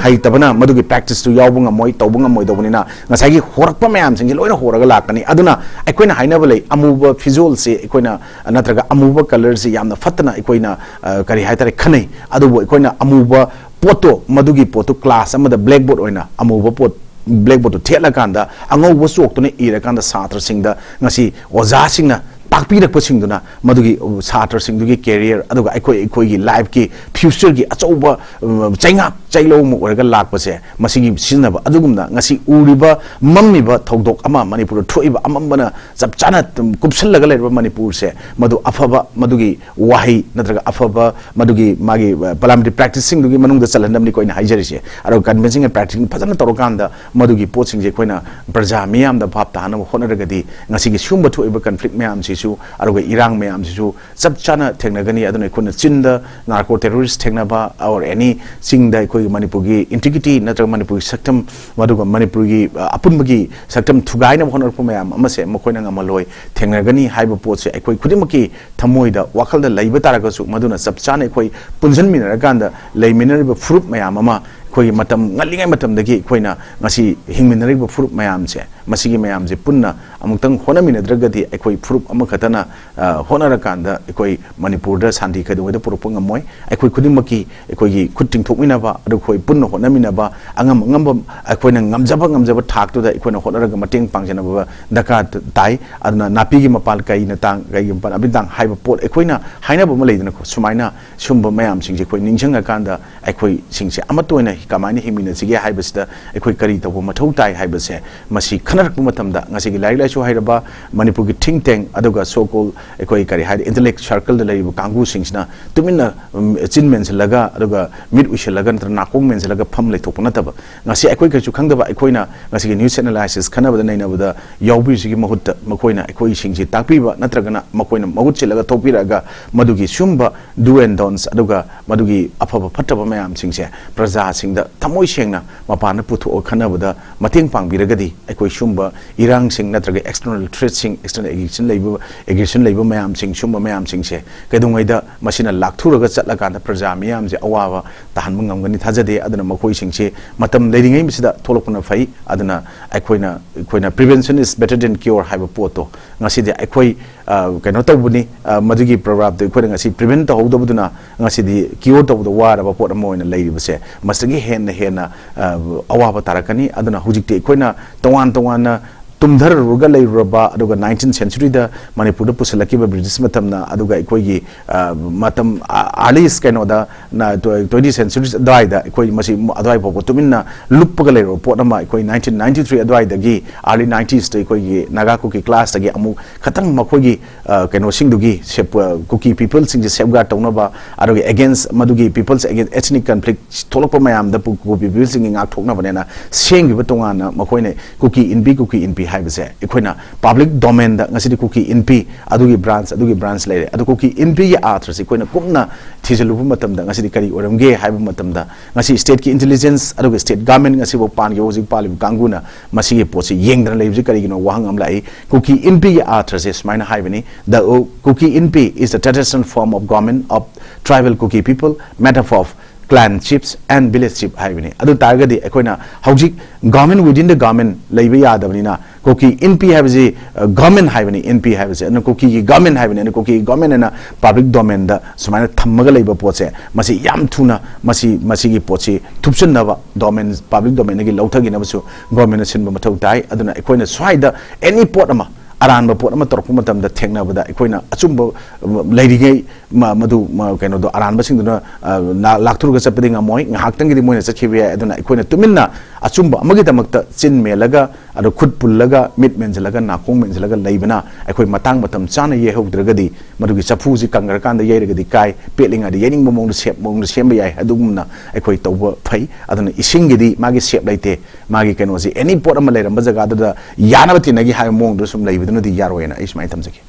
ꯍꯩꯇꯕꯅ ꯃꯗꯨꯒꯤ practice ꯇꯨ ꯌꯥꯎꯕ ꯉꯝꯃꯣꯏ, ꯇꯧꯕ ꯉꯝꯃꯣꯏꯗꯧꯕꯅꯤꯅ ꯉꯁꯥꯏꯒꯤ ꯍꯣꯔꯛꯄ ꯃꯌꯥꯝꯁꯤꯡꯁꯦ ꯂꯣꯏꯅ ꯍꯣꯔꯒ ꯂꯥꯛꯀꯅꯤ꯫ ꯑꯗꯨꯅ ꯑꯩꯈꯣꯏꯅ ꯍꯥꯏꯅꯕ ꯂꯩ, ꯑꯃꯨꯕ ꯐꯤꯖꯣꯜꯁꯦ ꯑꯩꯈꯣꯏꯅ, ꯅꯠꯇ꯭ꯔꯒ ꯑꯃꯨꯕ colour ꯁꯦ ꯌꯥꯝꯅ ꯐꯠꯇꯅ ꯑꯩꯈꯣꯏꯅ, ꯑ, ꯀꯔꯤ ꯍꯥꯏꯇꯥꯔꯦ, ꯈꯟꯅꯩ꯫ ꯑꯗꯨꯕꯨ ꯑꯩꯈꯣꯏꯅ ꯑꯃꯨꯕ ꯄꯣꯠꯇꯣ, ꯃꯗꯨꯒꯤ ꯄꯣꯠꯇꯣ class ꯑꯃꯗ blackboard ꯑꯣꯏꯅ ꯑꯃꯨꯕ ꯄꯣꯠ ꯕ꯭ꯂꯦꯛꯕꯣꯔꯗꯇꯨ ꯊꯦꯠꯂꯀꯥꯟꯗ ꯑꯉꯧꯕ ꯆꯣꯛꯇꯨꯅ ꯏꯔꯀꯥꯟꯗ ꯁꯥꯇ꯭ꯔꯁꯤꯡꯗ ꯉꯁꯤ ꯑꯣꯖꯥꯁꯤꯡꯅ ꯇꯥꯛꯄꯤꯔꯛꯄꯁꯤꯡꯗꯨꯅ ꯃꯗꯨꯒꯤ ꯁꯥꯇ꯭ꯔꯁꯤꯡꯗꯨꯒꯤ ꯀꯦꯔꯤꯌꯔ, ꯑꯗꯨꯒ ꯑꯩꯈꯣꯏ ꯑꯩꯈꯣꯏꯒꯤ ꯂꯥꯏꯐꯀꯤ ꯐ꯭ꯌꯨꯆꯔꯒꯤ ꯑꯆꯧꯕ, ꯎꯝ, ꯆꯩꯉꯥꯛ ꯆꯩꯂꯧ ꯑꯃ ꯑꯣꯏꯔꯒ ꯂꯥꯛꯄꯁꯦ, ꯃꯁꯤꯒꯤ ꯁꯤꯖꯤꯟꯅꯕ ꯑꯗꯨꯒꯨꯝꯅ ꯉꯁꯤ ꯎꯔꯤꯕ ꯃꯝꯃꯤꯕ ꯊꯧꯗꯣꯛ ꯑꯃ, ꯃꯅꯤꯄꯨꯔꯗ ꯊꯣꯛꯏꯕ ꯑꯃꯝꯕꯅ ꯆꯞ ꯆꯥꯅ ꯀꯨꯞꯁꯜꯂꯒ ꯂꯩꯔꯤꯕ ꯃꯅꯤꯄꯨꯔꯁꯦ, ꯃꯗꯨ ꯑꯐꯕ, ꯃꯗꯨꯒꯤ ꯋꯥꯍꯩ ꯅꯠꯇ꯭ꯔꯒ ꯑꯐꯕ ꯃꯗꯨꯒꯤ ꯃꯥꯒꯤ, ꯑ, parliamentary practiceꯁꯤꯡꯗꯨꯒꯤ ꯃꯅꯨꯡꯗ ꯆꯜꯍꯟꯅꯕꯅꯤ ꯑꯩꯈꯣꯏꯅ ꯍꯥꯏꯖꯔꯤꯁꯦ꯫ ꯑꯗꯨꯒ convincing and practicing ꯐꯖꯅ ꯇꯧꯔꯀꯥꯟꯗ ꯃꯗꯨꯒꯤ ꯄꯣꯠꯁꯤꯡꯁꯦ ꯑꯩꯈꯣꯏꯅ ꯄ꯭ꯔꯖꯥ ꯃꯤꯌꯥꯝꯗ ꯚꯥꯞ ꯇꯥꯍꯟꯅꯕ ꯍꯣꯠꯅꯔꯒꯗꯤ ꯉꯁꯤꯒꯤ ꯁꯤꯒꯨꯝꯕ ꯊꯣꯛꯏꯕ conflict ꯃꯌꯥꯝꯁꯤꯁꯨ, ꯑꯗꯨꯒ ꯏꯔꯥꯡ ꯃꯌꯥꯝꯁꯤꯁꯨ ꯆꯞ ꯆꯥꯅ ꯊꯦꯡꯅꯒꯅꯤ꯫ ꯑꯗꯨꯅ ꯑꯩꯈꯣꯏꯅ ꯆꯤꯟꯗ narco terrorist ꯊꯦꯡꯅꯕ or any ꯆꯤꯡꯗ ꯑꯩꯈꯣꯏꯒꯤ ꯃꯅꯤꯄꯨꯔꯒꯤ integrity ꯅꯠꯇ꯭ꯔꯒ ꯃꯅꯤꯄꯨꯔꯒꯤ ꯁꯛꯇꯝ, ꯃꯗꯨꯒ ꯃꯅꯤꯄꯨꯔꯒꯤ, ꯑ, ꯑꯄꯨꯟꯕꯒꯤ ꯁꯛꯇꯝ ꯊꯨꯒꯥꯏꯅꯕ ꯍꯣꯠꯅꯔꯛꯄ ꯃꯌꯥꯝ ꯑꯃꯁꯦ ꯃꯈꯣꯏꯅ ꯉꯝꯍꯜꯂꯣꯏ, ꯊꯦꯡꯅꯒꯅꯤ ꯍꯥꯏꯕ ꯄꯣꯠꯁꯦ ꯑꯩꯈꯣꯏ ꯈꯨꯗꯤꯡꯃꯛꯀꯤ ꯊꯃꯣꯏꯗ, ꯋꯥꯈꯜꯗ ꯂꯩꯕ ꯇꯥꯔꯒꯁꯨ, ꯃꯗꯨꯅ ꯆꯞ ꯆꯥꯅ ꯑꯩꯈꯣꯏ ꯄꯨꯟꯁꯤꯟꯃꯤꯟꯅꯔꯀꯥꯟꯗ ꯂꯩꯃꯤꯟꯅꯔꯤꯕ ꯐꯨꯔꯨꯞ ꯃꯌꯥꯝ ꯑꯃ ꯑꯩꯈꯣꯏꯒꯤ ꯃꯇꯝ ꯉꯜꯂꯤꯉꯩ ꯃꯇꯝꯗꯒꯤ ꯑꯩꯈꯣꯏꯅ ꯉꯁꯤ ꯍꯤꯡꯃꯤꯟꯅꯔꯤꯕ ꯐꯨꯔꯨꯞ ꯃꯌꯥꯝꯁꯦ, ꯃꯁꯤꯒꯤ ꯃꯌꯥꯝꯁꯦ ꯄꯨꯟꯅ ꯑꯃꯨꯛꯇꯪ ꯍꯣꯠꯅꯃꯤꯟꯅꯗ꯭ꯔꯒꯗꯤ ꯑꯩꯈꯣꯏ ꯐꯨꯔꯨꯞ ꯑꯃꯈꯛꯇꯅ, ꯑ, ꯍꯣꯠꯅꯔꯀꯥꯟꯗ ꯑꯩꯈꯣꯏ ꯃꯅꯤꯄꯨꯔꯗ ꯁꯥꯟꯇꯤ ꯀꯩꯗꯧꯉꯩꯗ ꯄꯨꯔꯛꯄ ꯉꯝꯃꯣꯏ꯫ ꯑꯩꯈꯣꯏ ꯈꯨꯗꯤꯡꯃꯛꯀꯤ ꯑꯩꯈꯣꯏꯒꯤ ꯈꯨꯠ ꯇꯤꯡꯊꯣꯛꯃꯤꯟꯅꯕ, ꯑꯗꯨꯒ ꯑꯩꯈꯣꯏ ꯄꯨꯟꯅ ꯍꯣꯠꯅꯃꯤꯟꯅꯕ, ꯑꯉꯝ ꯑꯉꯝꯕ ꯑꯩꯈꯣꯏꯅ ꯉꯝꯖꯕ ꯉꯝꯖꯕ ꯊꯥꯛꯇꯨꯗ ꯑꯩꯈꯣꯏꯅ ꯍꯣꯠꯅꯔꯒ ꯃꯇꯦꯡ ꯄꯥꯡꯖꯅꯕ ꯗꯔꯀꯥꯔ ꯇꯥꯏ꯫ ꯑꯗꯨꯅ ꯅꯥꯄꯤꯒꯤ ꯃꯄꯥꯜ ꯀꯩꯅ ꯇꯥꯡ, ꯀꯩꯒꯤ ꯃꯄꯥꯜ ꯅꯥꯄꯤ ꯇꯥꯡ ꯍꯥꯏꯕ ꯄꯣꯠ ꯑꯩꯈꯣꯏꯅ ꯍꯥꯏꯅꯕ ꯑꯃ ꯂꯩꯗꯅꯀꯣ, ꯁꯨꯃꯥꯏꯅ ꯁꯨꯝꯕ ꯃꯌꯥꯝꯁꯤꯡꯁꯦ ꯑꯩꯈꯣꯏ ꯅꯤꯡꯁꯤꯡꯉꯀꯥꯟꯗ ꯑꯩꯈꯣꯏꯁꯤꯡꯁꯦ ꯑꯃꯠꯇ ꯑꯣꯏꯅ ꯀꯃꯥꯏꯅ ꯍꯤꯡꯃꯤꯟꯅꯁꯤꯒꯦ ꯍꯥꯏꯕꯁꯤꯗ ꯑꯩꯈꯣꯏ ꯀꯔꯤ ꯇꯧꯕ ꯃꯊꯧ ꯇꯥꯏ ꯍꯥꯏꯕꯁꯦ, ꯃꯁꯤ ꯈꯟꯅꯔꯛꯄ ꯃꯇꯝꯗ ꯉꯁꯤꯒꯤ ꯂꯥꯏꯔꯤꯛ ꯂꯥꯏꯁꯨ ꯍꯩꯔꯕ ꯃꯅꯤꯄꯨꯔꯒꯤ think tank ꯑꯗꯨꯒ so called ꯑꯩꯈꯣꯏ ꯀꯔꯤ ꯍꯥꯏꯗꯤ intellect circleꯗ ꯂꯩꯔꯤꯕ ꯀꯥꯡꯕꯨꯁꯤꯡꯁꯤꯅ ꯇꯨꯃꯤꯟꯅ, ꯎꯝ, ꯆꯤꯟ ꯃꯦꯟꯁꯤꯜꯂꯒ ꯑꯗꯨꯒ ꯃꯤꯠ ꯎꯏꯁꯤꯜꯂꯒ ꯅꯠꯇ꯭ꯔꯒ ꯅꯥꯀꯣꯡ ꯃꯦꯟꯁꯤꯜꯂꯒ ꯐꯝ ꯂꯩꯊꯣꯛꯄ ꯅꯠꯇꯕ, ꯉꯁꯤ ꯑꯩꯈꯣꯏ ꯀꯩꯁꯨ ꯈꯪꯗꯕ ꯑꯩꯈꯣꯏꯅ ꯉꯁꯤꯒꯤ news analysis ꯈꯟꯅꯕꯗ ꯅꯩꯅꯕꯗ ꯌꯥꯎꯕꯤꯔꯤꯁꯤꯒꯤ ꯃꯍꯨꯠꯇ ꯃꯈꯣꯏꯅ ꯑꯩꯈꯣꯏꯁꯤꯡꯁꯤ ꯇꯥꯛꯄꯤꯕ ꯅꯠꯇ꯭ꯔꯒꯅ ꯃꯈꯣꯏꯅ ꯃꯍꯨꯠ ꯁꯤꯜꯂꯒ ꯊꯣꯛꯄꯤꯔꯛꯑꯒ ꯃꯗꯨꯒꯤ ꯁꯤꯒꯨꯝꯕ do and don'ts ꯑꯗꯨꯒ ꯃꯗꯨꯒꯤ ꯑꯐꯕ ꯐꯠꯇꯕ ꯃꯌꯥꯝꯁꯤꯡꯁꯦ ꯄ꯭ꯔꯖꯥꯁꯤꯡꯗ ꯊꯃꯣꯏ ꯁꯦꯡꯅ ꯃꯄꯥꯟꯗ ꯄꯨꯊꯣꯛꯑ ꯈꯟꯅꯕꯗ ꯃꯇꯦꯡ ꯄꯥꯡꯕꯤꯔꯒꯗꯤ ꯑꯩꯈꯣꯏ ꯁꯤꯒꯨꯝꯕ ꯏꯔꯥꯡꯁꯤꯡ ꯅꯠꯇ꯭ꯔꯒ external threatꯁꯤꯡ, external aggression ꯂꯩꯕ, aggression ꯂꯩꯕ ꯃꯌꯥꯝꯁꯤꯡ, ꯁꯤꯒꯨꯝꯕ ꯃꯌꯥꯝꯁꯤꯡꯁꯦ ꯀꯩꯗꯧꯉꯩꯗ ꯃꯁꯤꯅ ꯂꯥꯛꯊꯨꯔꯒ ꯆꯠꯂꯀꯥꯟꯗ ꯄ꯭ꯔꯖꯥ ꯃꯤꯌꯥꯝꯁꯦ ꯑꯋꯥꯕ ꯇꯥꯍꯟꯕ ꯉꯝꯒꯅꯤ ꯊꯥꯖꯗꯦ꯫ ꯑꯗꯨꯅ ꯃꯈꯣꯏꯁꯤꯡꯁꯦ ꯃꯇꯝ ꯂꯩꯔꯤꯉꯩ ꯃꯁꯤꯗ ꯊꯣꯛꯂꯛꯄꯅ ꯐꯩ꯫ ꯑꯗꯨꯅ ꯑꯩꯈꯣꯏꯅ, ꯑꯩꯈꯣꯏꯅ prevention is better than cure ꯍꯥꯏꯕ ꯄꯣꯠꯇꯣ ꯉꯁꯤꯗꯤ ꯑꯩꯈꯣꯏ ꯑ, ꯀꯩꯅꯣ ꯇꯧꯕꯅꯤ, ꯑ, ꯃꯗꯨꯒꯤ ꯄ꯭ꯔꯣꯚꯥꯕꯇꯣ ꯑꯩꯈꯣꯏꯅ ꯉꯁꯤ ꯄ꯭ꯔꯤꯚꯦꯟ ꯇꯧꯍꯧꯗꯕꯗꯨꯅ ꯉꯁꯤꯗꯤ ꯀ꯭ꯌꯣꯔ ꯇꯧꯕꯗ ꯋꯥꯔꯕ ꯄꯣꯠ ꯑꯃ ꯑꯣꯏꯅ ꯂꯩꯔꯤꯕꯁꯦ, ꯃꯁꯤꯗꯒꯤ ꯍꯦꯟꯅ ꯍꯦꯟꯅ, ꯑ, ꯑꯋꯥꯕ ꯇꯥꯔꯛꯀꯅꯤ꯫ ꯑꯗꯨꯅ ꯍꯧꯖꯤꯛꯇꯤ ꯑꯩꯈꯣꯏꯅ ꯇꯣꯉꯥꯟ ꯇꯣꯉꯥꯟꯅ ꯇꯨꯝꯊꯔꯨꯔꯒ ꯂꯩꯔꯨꯔꯕ, ꯑꯗꯨꯒ nineteenth centuryꯗ ꯃꯅꯤꯄꯨꯔꯗ ꯄꯨꯁꯤꯜꯂꯛꯈꯤꯕ ꯕ꯭ꯔꯤꯇꯤꯁ ꯃꯇꯝꯅ, ꯑꯗꯨꯒ ꯑꯩꯈꯣꯏꯒꯤ, ꯑ, ꯃꯇꯝ, ꯑ, earliest ꯀꯩꯅꯣꯗ, ꯅ, twenty centuries ꯑꯗꯨꯋꯥꯏꯗ ꯑꯩꯈꯣꯏ ꯃꯁꯤ ꯑꯗꯨꯋꯥꯏ ꯐꯥꯎꯕ ꯇꯨꯃꯤꯟꯅ ꯂꯨꯞꯄꯒ ꯂꯩꯔꯨꯕ ꯄꯣꯠ ꯑꯃ ꯑꯩꯈꯣꯏ nineteen ninety-three ꯑꯗꯨꯋꯥꯏꯗꯒꯤ, early ninetiesꯇ ꯑꯩꯈꯣꯏꯒꯤ ꯅꯥꯒꯥ ꯀꯨꯀꯤ classꯇꯒꯤ ꯑꯃꯨꯛ ꯈꯇꯪ ꯃꯈꯣꯏꯒꯤ, ꯑ, ꯀꯩꯅꯣꯁꯤꯡꯗꯨꯒꯤ ꯁꯦꯞ-, ꯑ, ꯀꯨꯀꯤ peopleꯁꯤꯡꯁꯦ safeguard ꯇꯧꯅꯕ, ꯑꯗꯨꯒ against ꯃꯗꯨꯒꯤ people's against ethnic conflict ꯊꯣꯛꯂꯛꯄ ꯃꯌꯥꯝꯗ ꯄꯨ-, ꯀꯨꯀꯤ peopleꯁꯤꯡꯒꯤ ꯉꯥꯛꯊꯣꯛꯅꯕꯅꯦꯅ ꯁꯦꯝꯈꯤꯕ ꯇꯣꯉꯥꯟꯅ ꯃꯈꯣꯏꯅ ꯀꯨꯀꯤ ꯏꯟꯄꯤ, ꯀꯨꯀꯤ ꯏꯟꯄꯤ ꯍꯥꯏꯕꯁꯦ ꯑꯩꯈꯣꯏꯅ public domainꯗ ꯉꯁꯤꯗꯤ ꯀꯨꯀꯤ ꯏꯟꯄꯤ, ꯑꯗꯨꯒꯤ branch, ꯑꯗꯨꯒꯤ branch ꯂꯩꯔꯦ꯫ ꯑꯗꯨ ꯀꯨꯀꯤ ꯏꯟꯄꯤꯒꯤ ꯑꯥꯔꯊꯁꯦ ꯑꯩꯈꯣꯏꯅ ꯀꯨꯞꯅ ꯊꯤꯖꯤꯜꯂꯨꯕ ꯃꯇꯝꯗ ꯉꯁꯤꯗꯤ ꯀꯔꯤ ꯑꯣꯏꯔꯝꯒꯦ ꯍꯥꯏꯕ ꯃꯇꯝꯗ, ꯉꯁꯤ stateꯀꯤ intelligence ꯑꯗꯨꯒ state government ꯉꯁꯤꯐꯥꯎ ꯄꯥꯟꯈꯤꯕ, ꯍꯧꯖꯤꯛ ꯄꯥꯜꯂꯤꯕ ꯀꯥꯡꯕꯨꯅ ꯃꯁꯤꯒꯤ ꯄꯣꯠꯁꯤ ꯌꯦꯡꯗꯅ ꯂꯩꯕꯁꯤ ꯀꯔꯤꯒꯤꯅꯣ ꯋꯥꯍꯪ ꯑꯃ ꯂꯥꯛꯏ꯫ ꯀꯨꯀꯤ ꯏꯟꯄꯤꯒꯤ ꯑꯥꯔꯊꯁꯦ ꯁꯨꯃꯥꯏꯅ ꯍꯥꯏꯕꯅꯤ, "The Kuki Inpi is the traditional form of government of tribal Kuki people, made up of clan chiefs and village chief" ꯍꯥꯏꯕꯅꯤ꯫ ꯑꯗꯨ ꯇꯥꯔꯒꯗꯤ ꯑꯩꯈꯣꯏꯅ ꯍꯧꯖꯤꯛ government within the government ꯂꯩꯕ ꯌꯥꯗꯕꯅꯤꯅ, ꯀꯨꯀꯤ ꯏꯟꯄꯤ ꯍꯥꯏꯕꯁꯤ, ꯑ, government ꯍꯥꯏꯕꯅꯤ, ꯏꯟꯄꯤ ꯍꯥꯏꯕꯁꯤ꯫ ꯑꯗꯨꯅ ꯀꯨꯀꯤꯒꯤ government ꯍꯥꯏꯕꯅꯤ, ꯑꯗꯨꯅ ꯀꯨꯀꯤꯒꯤ government ꯍꯥꯏꯅ public domainꯗ ꯁꯨꯃꯥꯏꯅ ꯊꯝꯃꯒ ꯂꯩꯕ ꯄꯣꯠꯁꯦ, ꯃꯁꯤ ꯌꯥꯝ ꯊꯨꯅ ꯃꯁꯤ, ꯃꯁꯤꯒꯤ ꯄꯣꯠꯁꯤ ꯊꯨꯞꯆꯤꯟꯅꯕ domain, public domainꯗꯒꯤ ꯂꯧꯊꯈꯤꯅꯕꯁꯨ governmentꯅ ꯁꯤꯟꯕ ꯃꯊꯧ ꯇꯥꯏ꯫ ꯑꯗꯨꯅ ꯑꯩꯈꯣꯏꯅ ꯁ꯭ꯋꯥꯏꯗ any ꯄꯣꯠ ꯑꯃ, ꯑꯔꯥꯟꯕ ꯄꯣꯠ ꯑꯃ ꯇꯧꯔꯛꯄ ꯃꯇꯝꯗ ꯊꯦꯡꯅꯕꯗ ꯑꯩꯈꯣꯏꯅ ꯑꯆꯨꯝꯕ, ꯑ, ꯂꯩꯔꯤꯉꯩ ꯃ-, ꯃꯗꯨ, ꯃ-, ꯀꯩꯅꯣꯗꯣ, ꯑꯔꯥꯟꯕꯁꯤꯡꯗꯨꯅ, ꯑ, ꯂꯥ-, ꯂꯥꯛꯊꯨꯔꯒ ꯆꯠꯄꯗꯤ ꯉꯝꯃꯣꯏ꯫ ꯉꯥꯏꯍꯥꯛꯇꯪꯒꯤꯗꯤ ꯃꯣꯏꯅ ꯆꯠꯈꯤꯕ ꯌꯥꯏ꯫ ꯑꯗꯨꯅ ꯑꯩꯈꯣꯏꯅ ꯇꯨꯃꯤꯟꯅ ꯑꯆꯨꯝꯕ ꯑꯃꯒꯤꯗꯃꯛꯇ ꯆꯤꯟ ꯃꯦꯜꯂꯒ, ꯑꯗꯨ ꯈꯨꯠ ꯄꯨꯜꯂꯒ, ꯃꯤꯠ ꯃꯦꯟꯁꯤꯜꯂꯒ, ꯅꯥꯀꯣꯡ ꯃꯦꯟꯁꯤꯜꯂꯒ ꯂꯩꯕꯅ ꯑꯩꯈꯣꯏ ꯃꯇꯥꯡ ꯃꯇꯝ ꯆꯥꯅ ꯌꯩꯍꯧꯗ꯭ꯔꯒꯗꯤ, ꯃꯗꯨꯒꯤ ꯆꯐꯨꯁꯤ ꯀꯪꯈ꯭ꯔꯀꯥꯟꯗ ꯌꯩꯔꯒꯗꯤ ꯀꯥꯏ, ꯄꯦꯠꯂꯤꯉꯩꯗ ꯌꯩꯅꯤꯡꯕ ꯃꯑꯣꯡꯗ ꯁꯦꯞ-, ꯃꯑꯣꯡꯗ ꯁꯦꯝꯕ ꯌꯥꯏ꯫ ꯑꯗꯨꯒꯨꯝꯅ ꯑꯩꯈꯣꯏ ꯇꯧꯕ ꯐꯩ꯫ ꯑꯗꯨꯅ ꯏꯁꯤꯡꯒꯤꯗꯤ ꯃꯥꯒꯤ ꯁꯦꯞ ꯂꯩꯇꯦ꯫ ꯃꯥꯒꯤ ꯀꯩꯅꯣꯁꯤ, any ꯄꯣꯠ ꯑꯃ ꯂꯩꯔꯝꯕ ꯖꯒꯥꯗꯨꯗ ꯌꯥꯅꯕ ꯇꯤꯟꯅꯈꯤ ꯍꯥꯏꯕ ꯃꯑꯣꯡꯗ ꯁꯨꯝ ꯂꯩꯕꯗꯨꯅꯗꯤ ꯌꯥꯔꯣꯏꯅ ꯑꯩ ꯁꯨꯃꯥꯏꯅ ꯊꯝꯖꯒꯦ꯫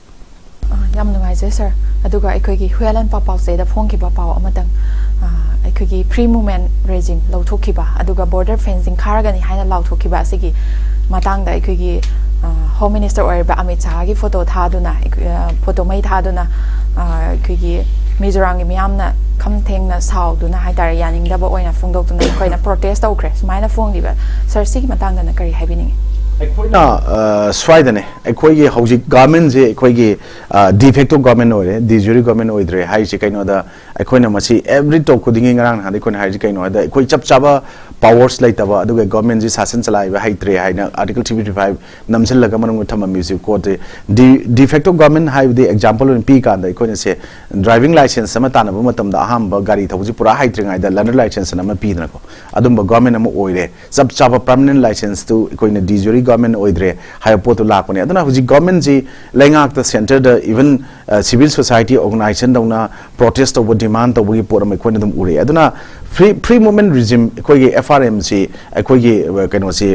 ꯑ, ꯌꯥꯝ ꯅꯨꯡꯉꯥꯏꯖꯩ ꯁꯥꯔ꯫ ꯑꯗꯨꯒ ꯑꯩꯈꯣꯏꯒꯤ ꯍꯨꯌꯦꯟ ꯂꯥꯟꯄꯥꯎ ꯄꯥꯎꯆꯦꯗ ꯐꯣꯡꯈꯤꯕ ꯄꯥꯎ ꯑꯃꯇꯪ, ꯑ, ꯑꯩꯈꯣꯏꯒꯤ free movement regime ꯂꯧꯊꯣꯛꯈꯤꯕ, ꯑꯗꯨꯒ border fencing ꯈꯥꯔꯒꯅꯤ ꯍꯥꯏꯅ ꯂꯥꯎꯊꯣꯛꯈꯤꯕ ꯑꯁꯤꯒꯤ ꯃꯇꯥꯡꯗ ꯑꯩꯈꯣꯏꯒꯤ, ꯑ, Home Minister ꯑꯣꯏꯔꯤꯕ ꯑꯃꯤꯠ ꯁꯥꯍꯒꯤ photo ꯊꯥꯗꯨꯅ, ꯑꯩꯈꯣꯏ, ꯑ, photo ꯃꯩ ꯊꯥꯗꯨꯅ, ꯑ, ꯑꯩꯈꯣꯏꯒꯤ ꯃꯤꯖꯣꯔꯥꯝꯒꯤ ꯃꯤꯌꯥꯝꯅ ꯈꯝ ꯊꯦꯡꯅ ꯁꯥꯎꯗꯨꯅ ꯍꯥꯏꯇꯥꯔꯦ, ꯌꯥꯅꯤꯡꯗꯕ ꯑꯣꯏꯅ ꯐꯣꯡꯗꯣꯛꯇꯨꯅ ꯑꯩꯈꯣꯏꯅ protest ꯇꯧꯈ꯭ꯔꯦ꯫ ꯁꯨꯃꯥꯏꯅ ꯐꯣꯡꯈꯤꯕ, ꯁꯥꯔ, ꯁꯤꯒꯤ ꯃꯇꯥꯡꯗꯅ ꯀꯔꯤ ꯍꯥꯏꯕꯤꯅꯤꯡꯉꯤ? ꯑꯩꯈꯣꯏꯅ ꯑ, ꯁ꯭ꯋꯥꯏꯗꯅꯦ, ꯑꯩꯈꯣꯏꯒꯤ ꯍꯧꯖꯤꯛ ꯒꯚꯔꯟꯃꯦꯟꯁꯦ ꯑꯩꯈꯣꯏꯒꯤ ꯗꯤꯐꯦꯛꯇꯣ ꯒꯚꯔꯟꯃꯦꯟ ꯑꯣꯏꯔꯦ, ꯗꯤ ꯖ꯭ꯌꯨꯔꯤ ꯒꯚꯔꯟꯃꯦꯟ ꯑꯣꯏꯗ꯭ꯔꯦ ꯍꯥꯏꯔꯤꯁꯦ ꯀꯩꯅꯣꯗ, ꯑꯩꯈꯣꯏꯅ ꯃꯁꯤ ꯑꯦꯚ꯭ꯔꯤ ꯇꯣꯛ ꯈꯨꯗꯤꯡꯒꯤ, ꯉꯔꯥꯡ ꯅꯍꯥꯟꯗꯩ ꯑꯩꯈꯣꯏꯅ ꯍꯥꯏꯔꯤꯁꯦ ꯀꯩꯅꯣ ꯍꯥꯏꯗ, ꯑꯩꯈꯣꯏ ꯆꯞ ꯆꯥꯕ ꯄꯥꯋꯔꯁ ꯂꯩꯇꯕ, ꯑꯗꯨꯒ ꯒꯚꯔꯟꯃꯦꯟꯁꯤ ꯁꯥꯁꯟ ꯆꯂꯥꯏꯕ ꯍꯩꯇ꯭ꯔꯦ ꯍꯥꯏꯅ ꯑꯥꯔꯇꯤꯀꯜ ꯊ꯭ꯔꯤ ꯐꯤꯐꯇꯤ ꯐꯥꯏꯚ ꯅꯝꯁꯤꯜꯂꯒ ꯃꯅꯨꯡꯗ ꯊꯝꯃꯝꯃꯤꯁꯤ ꯀꯣꯔꯠꯇꯤ꯫ ꯗꯤ ꯗꯤꯐꯦꯛꯇꯣ ꯒꯚꯔꯟꯃꯦꯟ ꯍꯥꯏꯕꯗꯤ ꯑꯦꯛꯖꯥꯝꯄꯜ ꯑꯣꯏꯅ ꯄꯤ ꯀꯥꯟꯗ, ꯑꯩꯈꯣꯏꯅ ꯁꯦ ꯗ꯭ꯔꯥꯏꯚꯤꯡ ꯂꯥꯏꯁꯦꯟꯁ ꯑꯃ ꯇꯥꯟꯅꯕ ꯃꯇꯝꯗ ꯑꯍꯥꯟꯕ ꯒꯥꯔꯤ ꯊꯧꯕꯁꯤ ꯄꯨꯔꯥ ꯍꯩꯇ꯭ꯔꯤꯉꯩꯗ ꯂꯔꯅꯔ ꯂꯥꯏꯁꯦꯟꯁ ꯑꯃ ꯄꯤꯗꯅꯀꯣ, ꯑꯗꯨꯝꯕ ꯒꯚꯔꯟꯃꯦꯟ ꯑꯃ ꯑꯣꯏꯔꯦ꯫ ꯆꯞ ꯆꯥꯕ ꯄꯔꯃꯅꯦꯟ ꯂꯥꯏꯁꯦꯟꯁꯇꯨ ꯑꯩꯈꯣꯏꯅ ꯗꯤ ꯖ꯭ꯌꯨꯔꯤ ꯒꯚꯔꯟꯃꯦꯟ ꯑꯣꯏꯗ꯭ꯔꯦ ꯍꯥꯏꯕ ꯄꯣꯠꯇꯨ ꯂꯥꯛꯄꯅꯦ꯫ ꯑꯗꯨꯅ ꯍꯧꯖꯤꯛ ꯒꯚꯔꯟꯃꯦꯟꯁꯤ ꯂꯩꯉꯥꯛꯇ, ꯁꯦꯟꯇꯔꯗ, ꯏꯚꯟ ꯁꯤꯚꯤꯜ ꯁꯣꯁꯥꯏꯇꯤ ꯑꯣꯔꯒꯅꯥꯏꯖꯦꯁꯟꯗꯧꯅ ꯄ꯭ꯔꯣꯇꯦꯁ ꯇꯧꯕ, ꯗꯤꯃꯥꯟ ꯇꯧꯕꯒꯤ ꯄꯣꯠ ꯑꯃ ꯑꯩꯈꯣꯏꯅ ꯑꯗꯨꯝ ꯎꯔꯛꯑꯦ꯫ ꯑꯗꯨꯅ ꯐ꯭ꯔꯤ ꯐ꯭ꯔꯤ ꯃꯨꯚꯃꯦꯟ ꯔꯤꯖꯤꯝ, ꯑꯩꯈꯣꯏꯒꯤ ꯑꯦꯐ ꯑꯥꯔ ꯑꯦꯝꯁꯤ, ꯑꯩꯈꯣꯏꯒꯤ ꯑ, ꯀꯩꯅꯣꯁꯤ,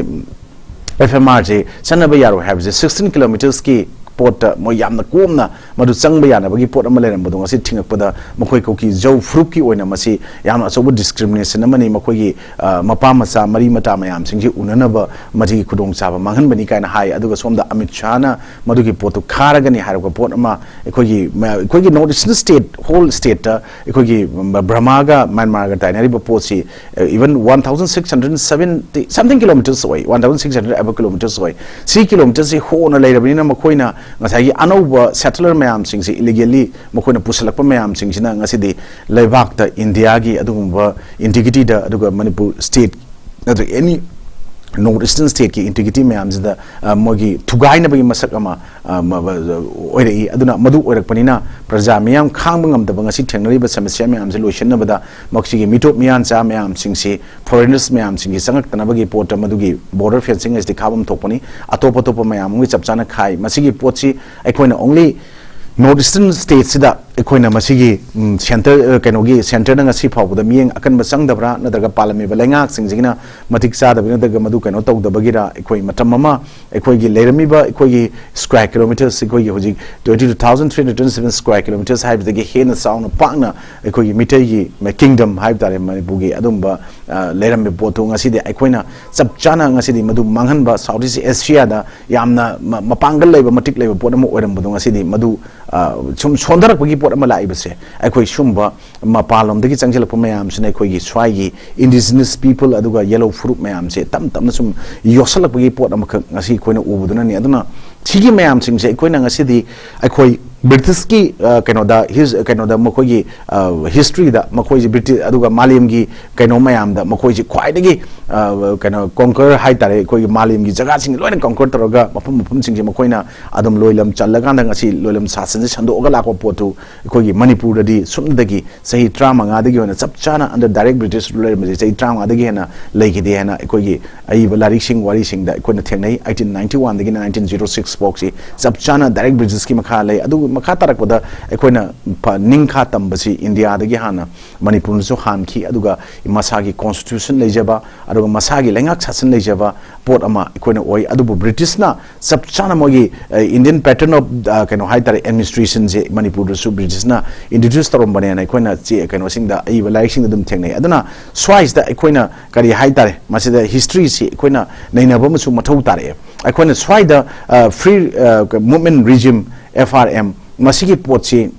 ꯑꯦꯐ ꯑꯦꯝ ꯑꯥꯔꯁꯤ ꯆꯠꯅꯕ ꯌꯥꯔꯣꯏ ꯍꯥꯏꯕꯁꯦ, ꯁꯤꯛꯁꯇꯤꯟ ꯀꯤꯂꯣꯃꯤꯇꯔꯁꯀꯤ ꯄꯣꯠꯇ ꯃꯣꯏ ꯌꯥꯝꯅ ꯀꯣꯝꯅ ꯃꯗꯨ ꯆꯪꯕ ꯌꯥꯅꯕꯒꯤ ꯄꯣꯠ ꯑꯃ ꯂꯩꯔꯝꯕꯗꯣ ꯉꯁꯤ ꯊꯤꯡꯉꯛꯄꯗ, ꯃꯈꯣꯏ ꯀꯨꯀꯤ ꯖꯧ ꯐꯨꯔꯨꯞꯀꯤ ꯑꯣꯏꯅ ꯃꯁꯤ ꯌꯥꯝꯅ ꯑꯆꯧꯕ ꯗꯤꯁꯀ꯭ꯔꯤꯃꯤꯅꯦꯁꯟ ꯑꯃꯅꯤ꯫ ꯃꯈꯣꯏꯒꯤ ꯑ, ꯃꯄꯥ ꯃꯆꯥ, ꯃꯔꯤ ꯃꯇꯥ ꯃꯌꯥꯝꯁꯤꯡꯁꯤ ꯎꯅꯅꯕ ꯃꯁꯤꯒꯤ ꯈꯨꯗꯣꯡꯆꯥꯕ ꯃꯥꯡꯍꯟꯕꯅꯤ ꯀꯥꯏꯅ ꯍꯥꯏ꯫ ꯑꯗꯨꯒ ꯁꯣꯝꯗ ꯑꯃꯤꯠ ꯁꯥꯍꯅ ꯃꯗꯨꯒꯤ ꯄꯣꯠꯇꯨ ꯈꯥꯔꯒꯅꯤ ꯍꯥꯏꯔꯛꯄ ꯄꯣꯠ ꯑꯃ, ꯑꯩꯈꯣꯏꯒꯤ ꯃ-, ꯑꯩꯈꯣꯏꯒꯤ ꯅꯣꯔꯠ ꯏꯁꯇꯔꯟ ꯁ꯭ꯇꯦꯠ, ꯍꯣꯜ ꯁ꯭ꯇꯦꯠꯇ ꯑꯩꯈꯣꯏꯒꯤ ꯕ꯭ꯔꯃꯥꯒ ꯃ꯭ꯌꯥꯟꯃꯥꯔꯒ ꯇꯥꯏꯅꯔꯤꯕ ꯄꯣꯠꯁꯤ, even one thousand six hundred seventy something kilometres ꯑꯣꯏ, one thousand six hundred above kilometres ꯑꯣꯏ꯫ ꯁꯤ ꯀꯤꯂꯣꯃꯤꯇꯔꯁꯤ ꯍꯣꯅ ꯂꯩꯔꯕꯅꯤꯅ, ꯃꯈꯣꯏꯅ ꯉꯁꯥꯏꯒꯤ ꯑꯅꯧꯕ ꯁꯦꯇꯂꯔ ꯃꯌꯥꯝꯁꯤꯡꯁꯤ, ꯏꯂꯤꯒꯦꯜꯂꯤ ꯃꯈꯣꯏꯅ ꯄꯨꯁꯜꯂꯛꯄ ꯃꯌꯥꯝꯁꯤꯡꯁꯤꯅ ꯉꯁꯤꯗꯤ ꯂꯩꯕꯥꯛꯇ, ꯏꯟꯗꯤꯌꯥꯒꯤ ꯑꯗꯨꯒꯨꯝꯕ ꯏꯟꯇꯤꯒ꯭ꯔꯤꯇꯤꯗ, ꯑꯗꯨꯒ ꯃꯅꯤꯄꯨꯔ ꯁ꯭ꯇꯦꯠ ꯅꯠꯇ꯭ꯔꯒ ꯑꯦꯅꯤ ꯅꯣꯔꯠ ꯏꯁꯇꯔꯟ ꯁ꯭ꯇꯦꯠꯀꯤ ꯏꯟꯇꯤꯒ꯭ꯔꯤꯇꯤ ꯃꯌꯥꯝꯁꯤꯗ, ꯑ, ꯃꯣꯏꯒꯤ ꯊꯨꯒꯥꯏꯅꯕꯒꯤ ꯃꯁꯛ ꯑꯃ, ꯑ, ꯃ-, ꯃ-, ꯑꯣꯏꯔꯛꯏ꯫ ꯑꯗꯨꯅ ꯃꯗꯨ ꯑꯣꯏꯔꯛꯄꯅꯤꯅ, ꯄ꯭ꯔꯖꯥ ꯃꯤꯌꯥꯝ ꯈꯥꯡꯕ ꯉꯝꯗꯕ ꯉꯁꯤ ꯊꯦꯡꯅꯔꯤꯕ ꯁꯃꯁ꯭ꯌꯥ ꯃꯌꯥꯝꯁꯦ ꯂꯣꯏꯁꯤꯟꯅꯕꯗ, ꯃꯁꯤꯒꯤ ꯃꯤꯇꯣꯞ ꯃꯤꯌꯥꯟꯆꯥ ꯃꯌꯥꯝꯁꯤꯡꯁꯤ, ꯐꯣꯔꯦꯅꯔꯁ ꯃꯌꯥꯝꯁꯤꯡꯁꯤ ꯆꯪꯉꯛꯇꯅꯕꯒꯤ ꯄꯣꯠꯇ ꯃꯗꯨꯒꯤ ꯕꯣꯔꯗꯔ ꯐꯦꯟꯁꯤꯡ ꯑꯁꯤꯗꯤ ꯈꯥꯕꯝ ꯊꯣꯛꯄꯅꯤ꯫ ꯑꯇꯣꯞ ꯑꯇꯣꯞꯄ ꯃꯌꯥꯝ ꯑꯃꯒꯤ ꯆꯞ ꯆꯥꯅ ꯈꯥꯏ꯫ ꯃꯁꯤꯒꯤ ꯄꯣꯠꯁꯤ ꯑꯩꯈꯣꯏꯅ ꯑꯣꯡꯂꯤ ꯅꯣꯔꯠ ꯏꯁꯇꯔꯟ ꯁ꯭ꯇꯦꯠꯁꯤꯗ ꯑꯩꯈꯣꯏꯅ ꯃꯁꯤꯒꯤ, ꯎꯝ, ꯁꯦꯟꯇꯔ, ꯑ, ꯀꯩꯅꯣꯒꯤ ꯁꯦꯟꯇꯔꯗ ꯉꯁꯤ ꯐꯥꯎꯕꯗ ꯃꯤꯠꯌꯦꯡ ꯑꯀꯟꯕ ꯆꯪꯗꯕ꯭ꯔꯥ, ꯅꯠꯇ꯭ꯔꯒ ꯄꯥꯜꯂꯝꯃꯤꯕ ꯂꯩꯉꯥꯛꯁꯤꯡꯁꯤꯒꯤꯅ ꯃꯇꯤꯛ ꯆꯥꯗꯕ ꯅꯠꯇ꯭ꯔꯒ ꯃꯗꯨ ꯀꯩꯅꯣ ꯇꯧꯗꯕꯒꯤꯔ? ꯑꯩꯈꯣꯏ ꯃꯇꯝ ꯑꯃ ꯑꯩꯈꯣꯏꯒꯤ ꯂꯩꯔꯝꯃꯤꯕ ꯑꯩꯈꯣꯏꯒꯤ ꯁ꯭ꯀ꯭ꯋꯥꯔ ꯀꯤꯂꯣꯃꯤꯇꯔꯁ, ꯑꯩꯈꯣꯏꯒꯤ ꯍꯧꯖꯤꯛ twenty two thousand three hundred twenty seven square kilometres ꯍꯥꯏꯕꯗꯒꯤ ꯍꯦꯟꯅ ꯆꯥꯎꯅ ꯄꯥꯛꯅ ꯑꯩꯈꯣꯏꯒꯤ ꯃꯤꯇꯩꯒꯤ ꯀꯤꯡꯗꯝ ꯍꯥꯏꯕ ꯇꯥꯔꯦ, ꯃꯅꯤꯄꯨꯔꯒꯤ ꯑꯗꯨꯝꯕ, ꯑ, ꯂꯩꯔꯝꯃꯤꯕ ꯄꯣꯠꯇꯨ ꯉꯁꯤꯗꯤ ꯑꯩꯈꯣꯏꯅ ꯆꯞ ꯆꯥꯅ ꯉꯁꯤꯗꯤ ꯃꯗꯨ ꯃꯥꯡꯍꯟꯕ, ꯁꯥꯎꯠ ꯏꯁ ꯑꯦꯁꯤꯌꯥꯗ ꯌꯥꯝꯅ ꯃ-, ꯃꯄꯥꯡꯒꯜ ꯂꯩꯕ, ꯃꯇꯤꯛ ꯂꯩꯕ ꯄꯣꯠ ꯑꯃ ꯑꯣꯏꯔꯝꯕꯗꯣ ꯉꯁꯤꯗꯤ ꯃꯗꯨ, ꯑ, ꯁꯨꯝ ꯁꯣꯟꯊꯔꯛꯄꯒꯤ ꯄꯣꯠ ꯑꯃ ꯂꯥꯛꯏꯕꯁꯦ, ꯑꯩꯈꯣꯏ ꯁꯨꯝꯕ ꯃꯄꯥꯟꯂꯣꯝꯗꯒꯤ ꯆꯪꯁꯤꯜꯂꯛꯄ ꯃꯌꯥꯝꯁꯤꯅ ꯑꯩꯈꯣꯏꯒꯤ ꯁ꯭ꯋꯥꯏꯒꯤ indigenous people ꯑꯗꯨꯒ ꯌꯦꯜꯂꯣ ꯐꯨꯔꯨꯞ ꯃꯌꯥꯝꯁꯦ ꯇꯞ ꯇꯞꯅ ꯁꯨꯝ ꯌꯣꯠꯁꯜꯂꯛꯄꯒꯤ ꯄꯣꯠ ꯑꯃꯈꯛ ꯉꯁꯤ ꯑꯩꯈꯣꯏꯅ ꯎꯕꯗꯨꯅꯅꯤ꯫ ꯑꯗꯨꯅ ꯁꯤꯒꯤ ꯃꯌꯥꯝꯁꯤꯡꯁꯦ ꯑꯩꯈꯣꯏꯅ ꯉꯁꯤꯗꯤ ꯑꯩꯈꯣꯏ ꯕ꯭ꯔꯤꯇꯤꯁꯀꯤ, ꯑ, ꯀꯩꯅꯣꯗ, his-, ꯀꯩꯅꯣꯗ ꯃꯈꯣꯏꯒꯤ, ꯑ, historyꯗ ꯃꯈꯣꯏꯁꯦ ꯕ꯭ꯔꯤꯇꯤꯁ ꯑꯗꯨꯒ ꯃꯥꯂꯦꯝꯒꯤ ꯀꯩꯅꯣ ꯃꯌꯥꯝꯗ ꯃꯈꯣꯏꯁꯦ ꯈ꯭ꯋꯥꯏꯗꯒꯤ, ꯑ, ꯀꯩꯅꯣ, conquer ꯍꯥꯏꯇꯥꯔꯦ, ꯑꯩꯈꯣꯏꯒꯤ ꯃꯥꯂꯦꯝꯒꯤ ꯖꯒꯥꯁꯤꯡ ꯂꯣꯏꯅ conquer ꯇꯧꯔꯒ ꯃꯐꯝ ꯃꯐꯝꯁꯤꯡꯁꯦ ꯃꯈꯣꯏꯅ ꯑꯗꯨꯝ ꯂꯣꯏꯂꯝ ꯆꯜꯂꯀꯥꯟꯗ ꯉꯁꯤ ꯂꯣꯏꯂꯝ ꯁꯥꯁꯟꯁꯦ ꯁꯟꯗꯣꯛꯑꯒ ꯂꯥꯛꯄ ꯄꯣꯠꯇꯨ ꯑꯩꯈꯣꯏꯒꯤ ꯃꯅꯤꯄꯨꯔꯗꯗꯤ ꯁꯨꯞꯅꯗꯒꯤ ꯆꯍꯤ ꯇꯔꯥꯃꯉꯥꯗꯒꯤ ꯍꯦꯟꯅ ꯆꯞ ꯆꯥꯅ under direct British rule ꯂꯩꯔꯝꯕꯁꯦ ꯆꯍꯤ ꯇꯔꯥꯃꯉꯥꯗꯒꯤ ꯍꯦꯟꯅ ꯂꯩꯈꯤꯗꯦ ꯍꯥꯏꯅ ꯑꯩꯈꯣꯏꯒꯤ ꯑꯏꯕ ꯂꯥꯏꯔꯤꯛꯁꯤꯡ ꯋꯥꯔꯤꯁꯤꯡꯗ ꯑꯩꯈꯣꯏꯅ ꯊꯦꯡꯅꯩ꯫ eighteen ninety oneꯗꯒꯤꯅ nineteen zero six ꯐꯥꯎꯁꯤ ꯆꯞ ꯆꯥꯅ direct Britishꯀꯤ ꯃꯈꯥ ꯂꯩ꯫ ꯑꯗꯨꯒ ꯃꯈꯥ ꯇꯥꯔꯛꯄꯗ ꯑꯩꯈꯣꯏꯅ ꯐ-, ꯅꯤꯡꯈꯥ ꯇꯝꯕꯁꯤ ꯏꯟꯗꯤꯌꯥꯗꯒꯤ ꯍꯥꯟꯅ ꯃꯅꯤꯄꯨꯔꯅꯁꯨ ꯍꯥꯟꯈꯤ, ꯑꯗꯨꯒ ꯃꯁꯥꯒꯤ constitution ꯂꯩꯖꯕ, ꯑꯗꯨꯒ ꯃꯁꯥꯒꯤ ꯂꯩꯉꯥꯛ ꯁꯥꯁꯟ ꯂꯩꯖꯕ ꯄꯣꯠ ꯑꯃ ꯑꯩꯈꯣꯏꯅ ꯑꯣꯏ꯫ ꯑꯗꯨꯕꯨ ꯕ꯭ꯔꯤꯇꯤꯁꯅ ꯆꯞ ꯆꯥꯅ ꯃꯣꯏꯒꯤ, ꯑ, Indian pattern of, ꯑ, ꯀꯩꯅꯣ ꯍꯥꯏꯇꯥꯔꯦ, administrationꯁꯦ ꯃꯅꯤꯄꯨꯔꯗꯁꯨ ꯕ꯭ꯔꯤꯇꯤꯁꯅ introduce ꯇꯧꯔꯝꯕꯅꯦꯅ ꯑꯩꯈꯣꯏꯅ ꯆꯦ-, ꯀꯩꯅꯣꯁꯤꯡꯗ, ꯑꯏꯕ ꯂꯥꯏꯔꯤꯛꯁꯤꯡꯗ ꯑꯗꯨꯝ ꯊꯦꯡꯅꯩ꯫ ꯑꯗꯨꯅ ꯁ꯭ꯋꯥꯏꯁꯤꯗ ꯑꯩꯈꯣꯏꯅ ꯀꯔꯤ ꯍꯥꯏꯇꯥꯔꯦ, ꯃꯁꯤꯗ historyꯁꯤ ꯑꯩꯈꯣꯏꯅ ꯅꯩꯅꯕ ꯑꯃꯁꯨ ꯃꯊꯧ ꯇꯥꯔꯛꯑꯦ꯫ ꯑꯩꯈꯣꯏꯅ ꯁ꯭ꯋꯥꯏꯗ, ꯑ, free, ꯑ, movement regime, F R M, ꯃꯁꯤꯒꯤ ꯄꯣꯠꯁꯤ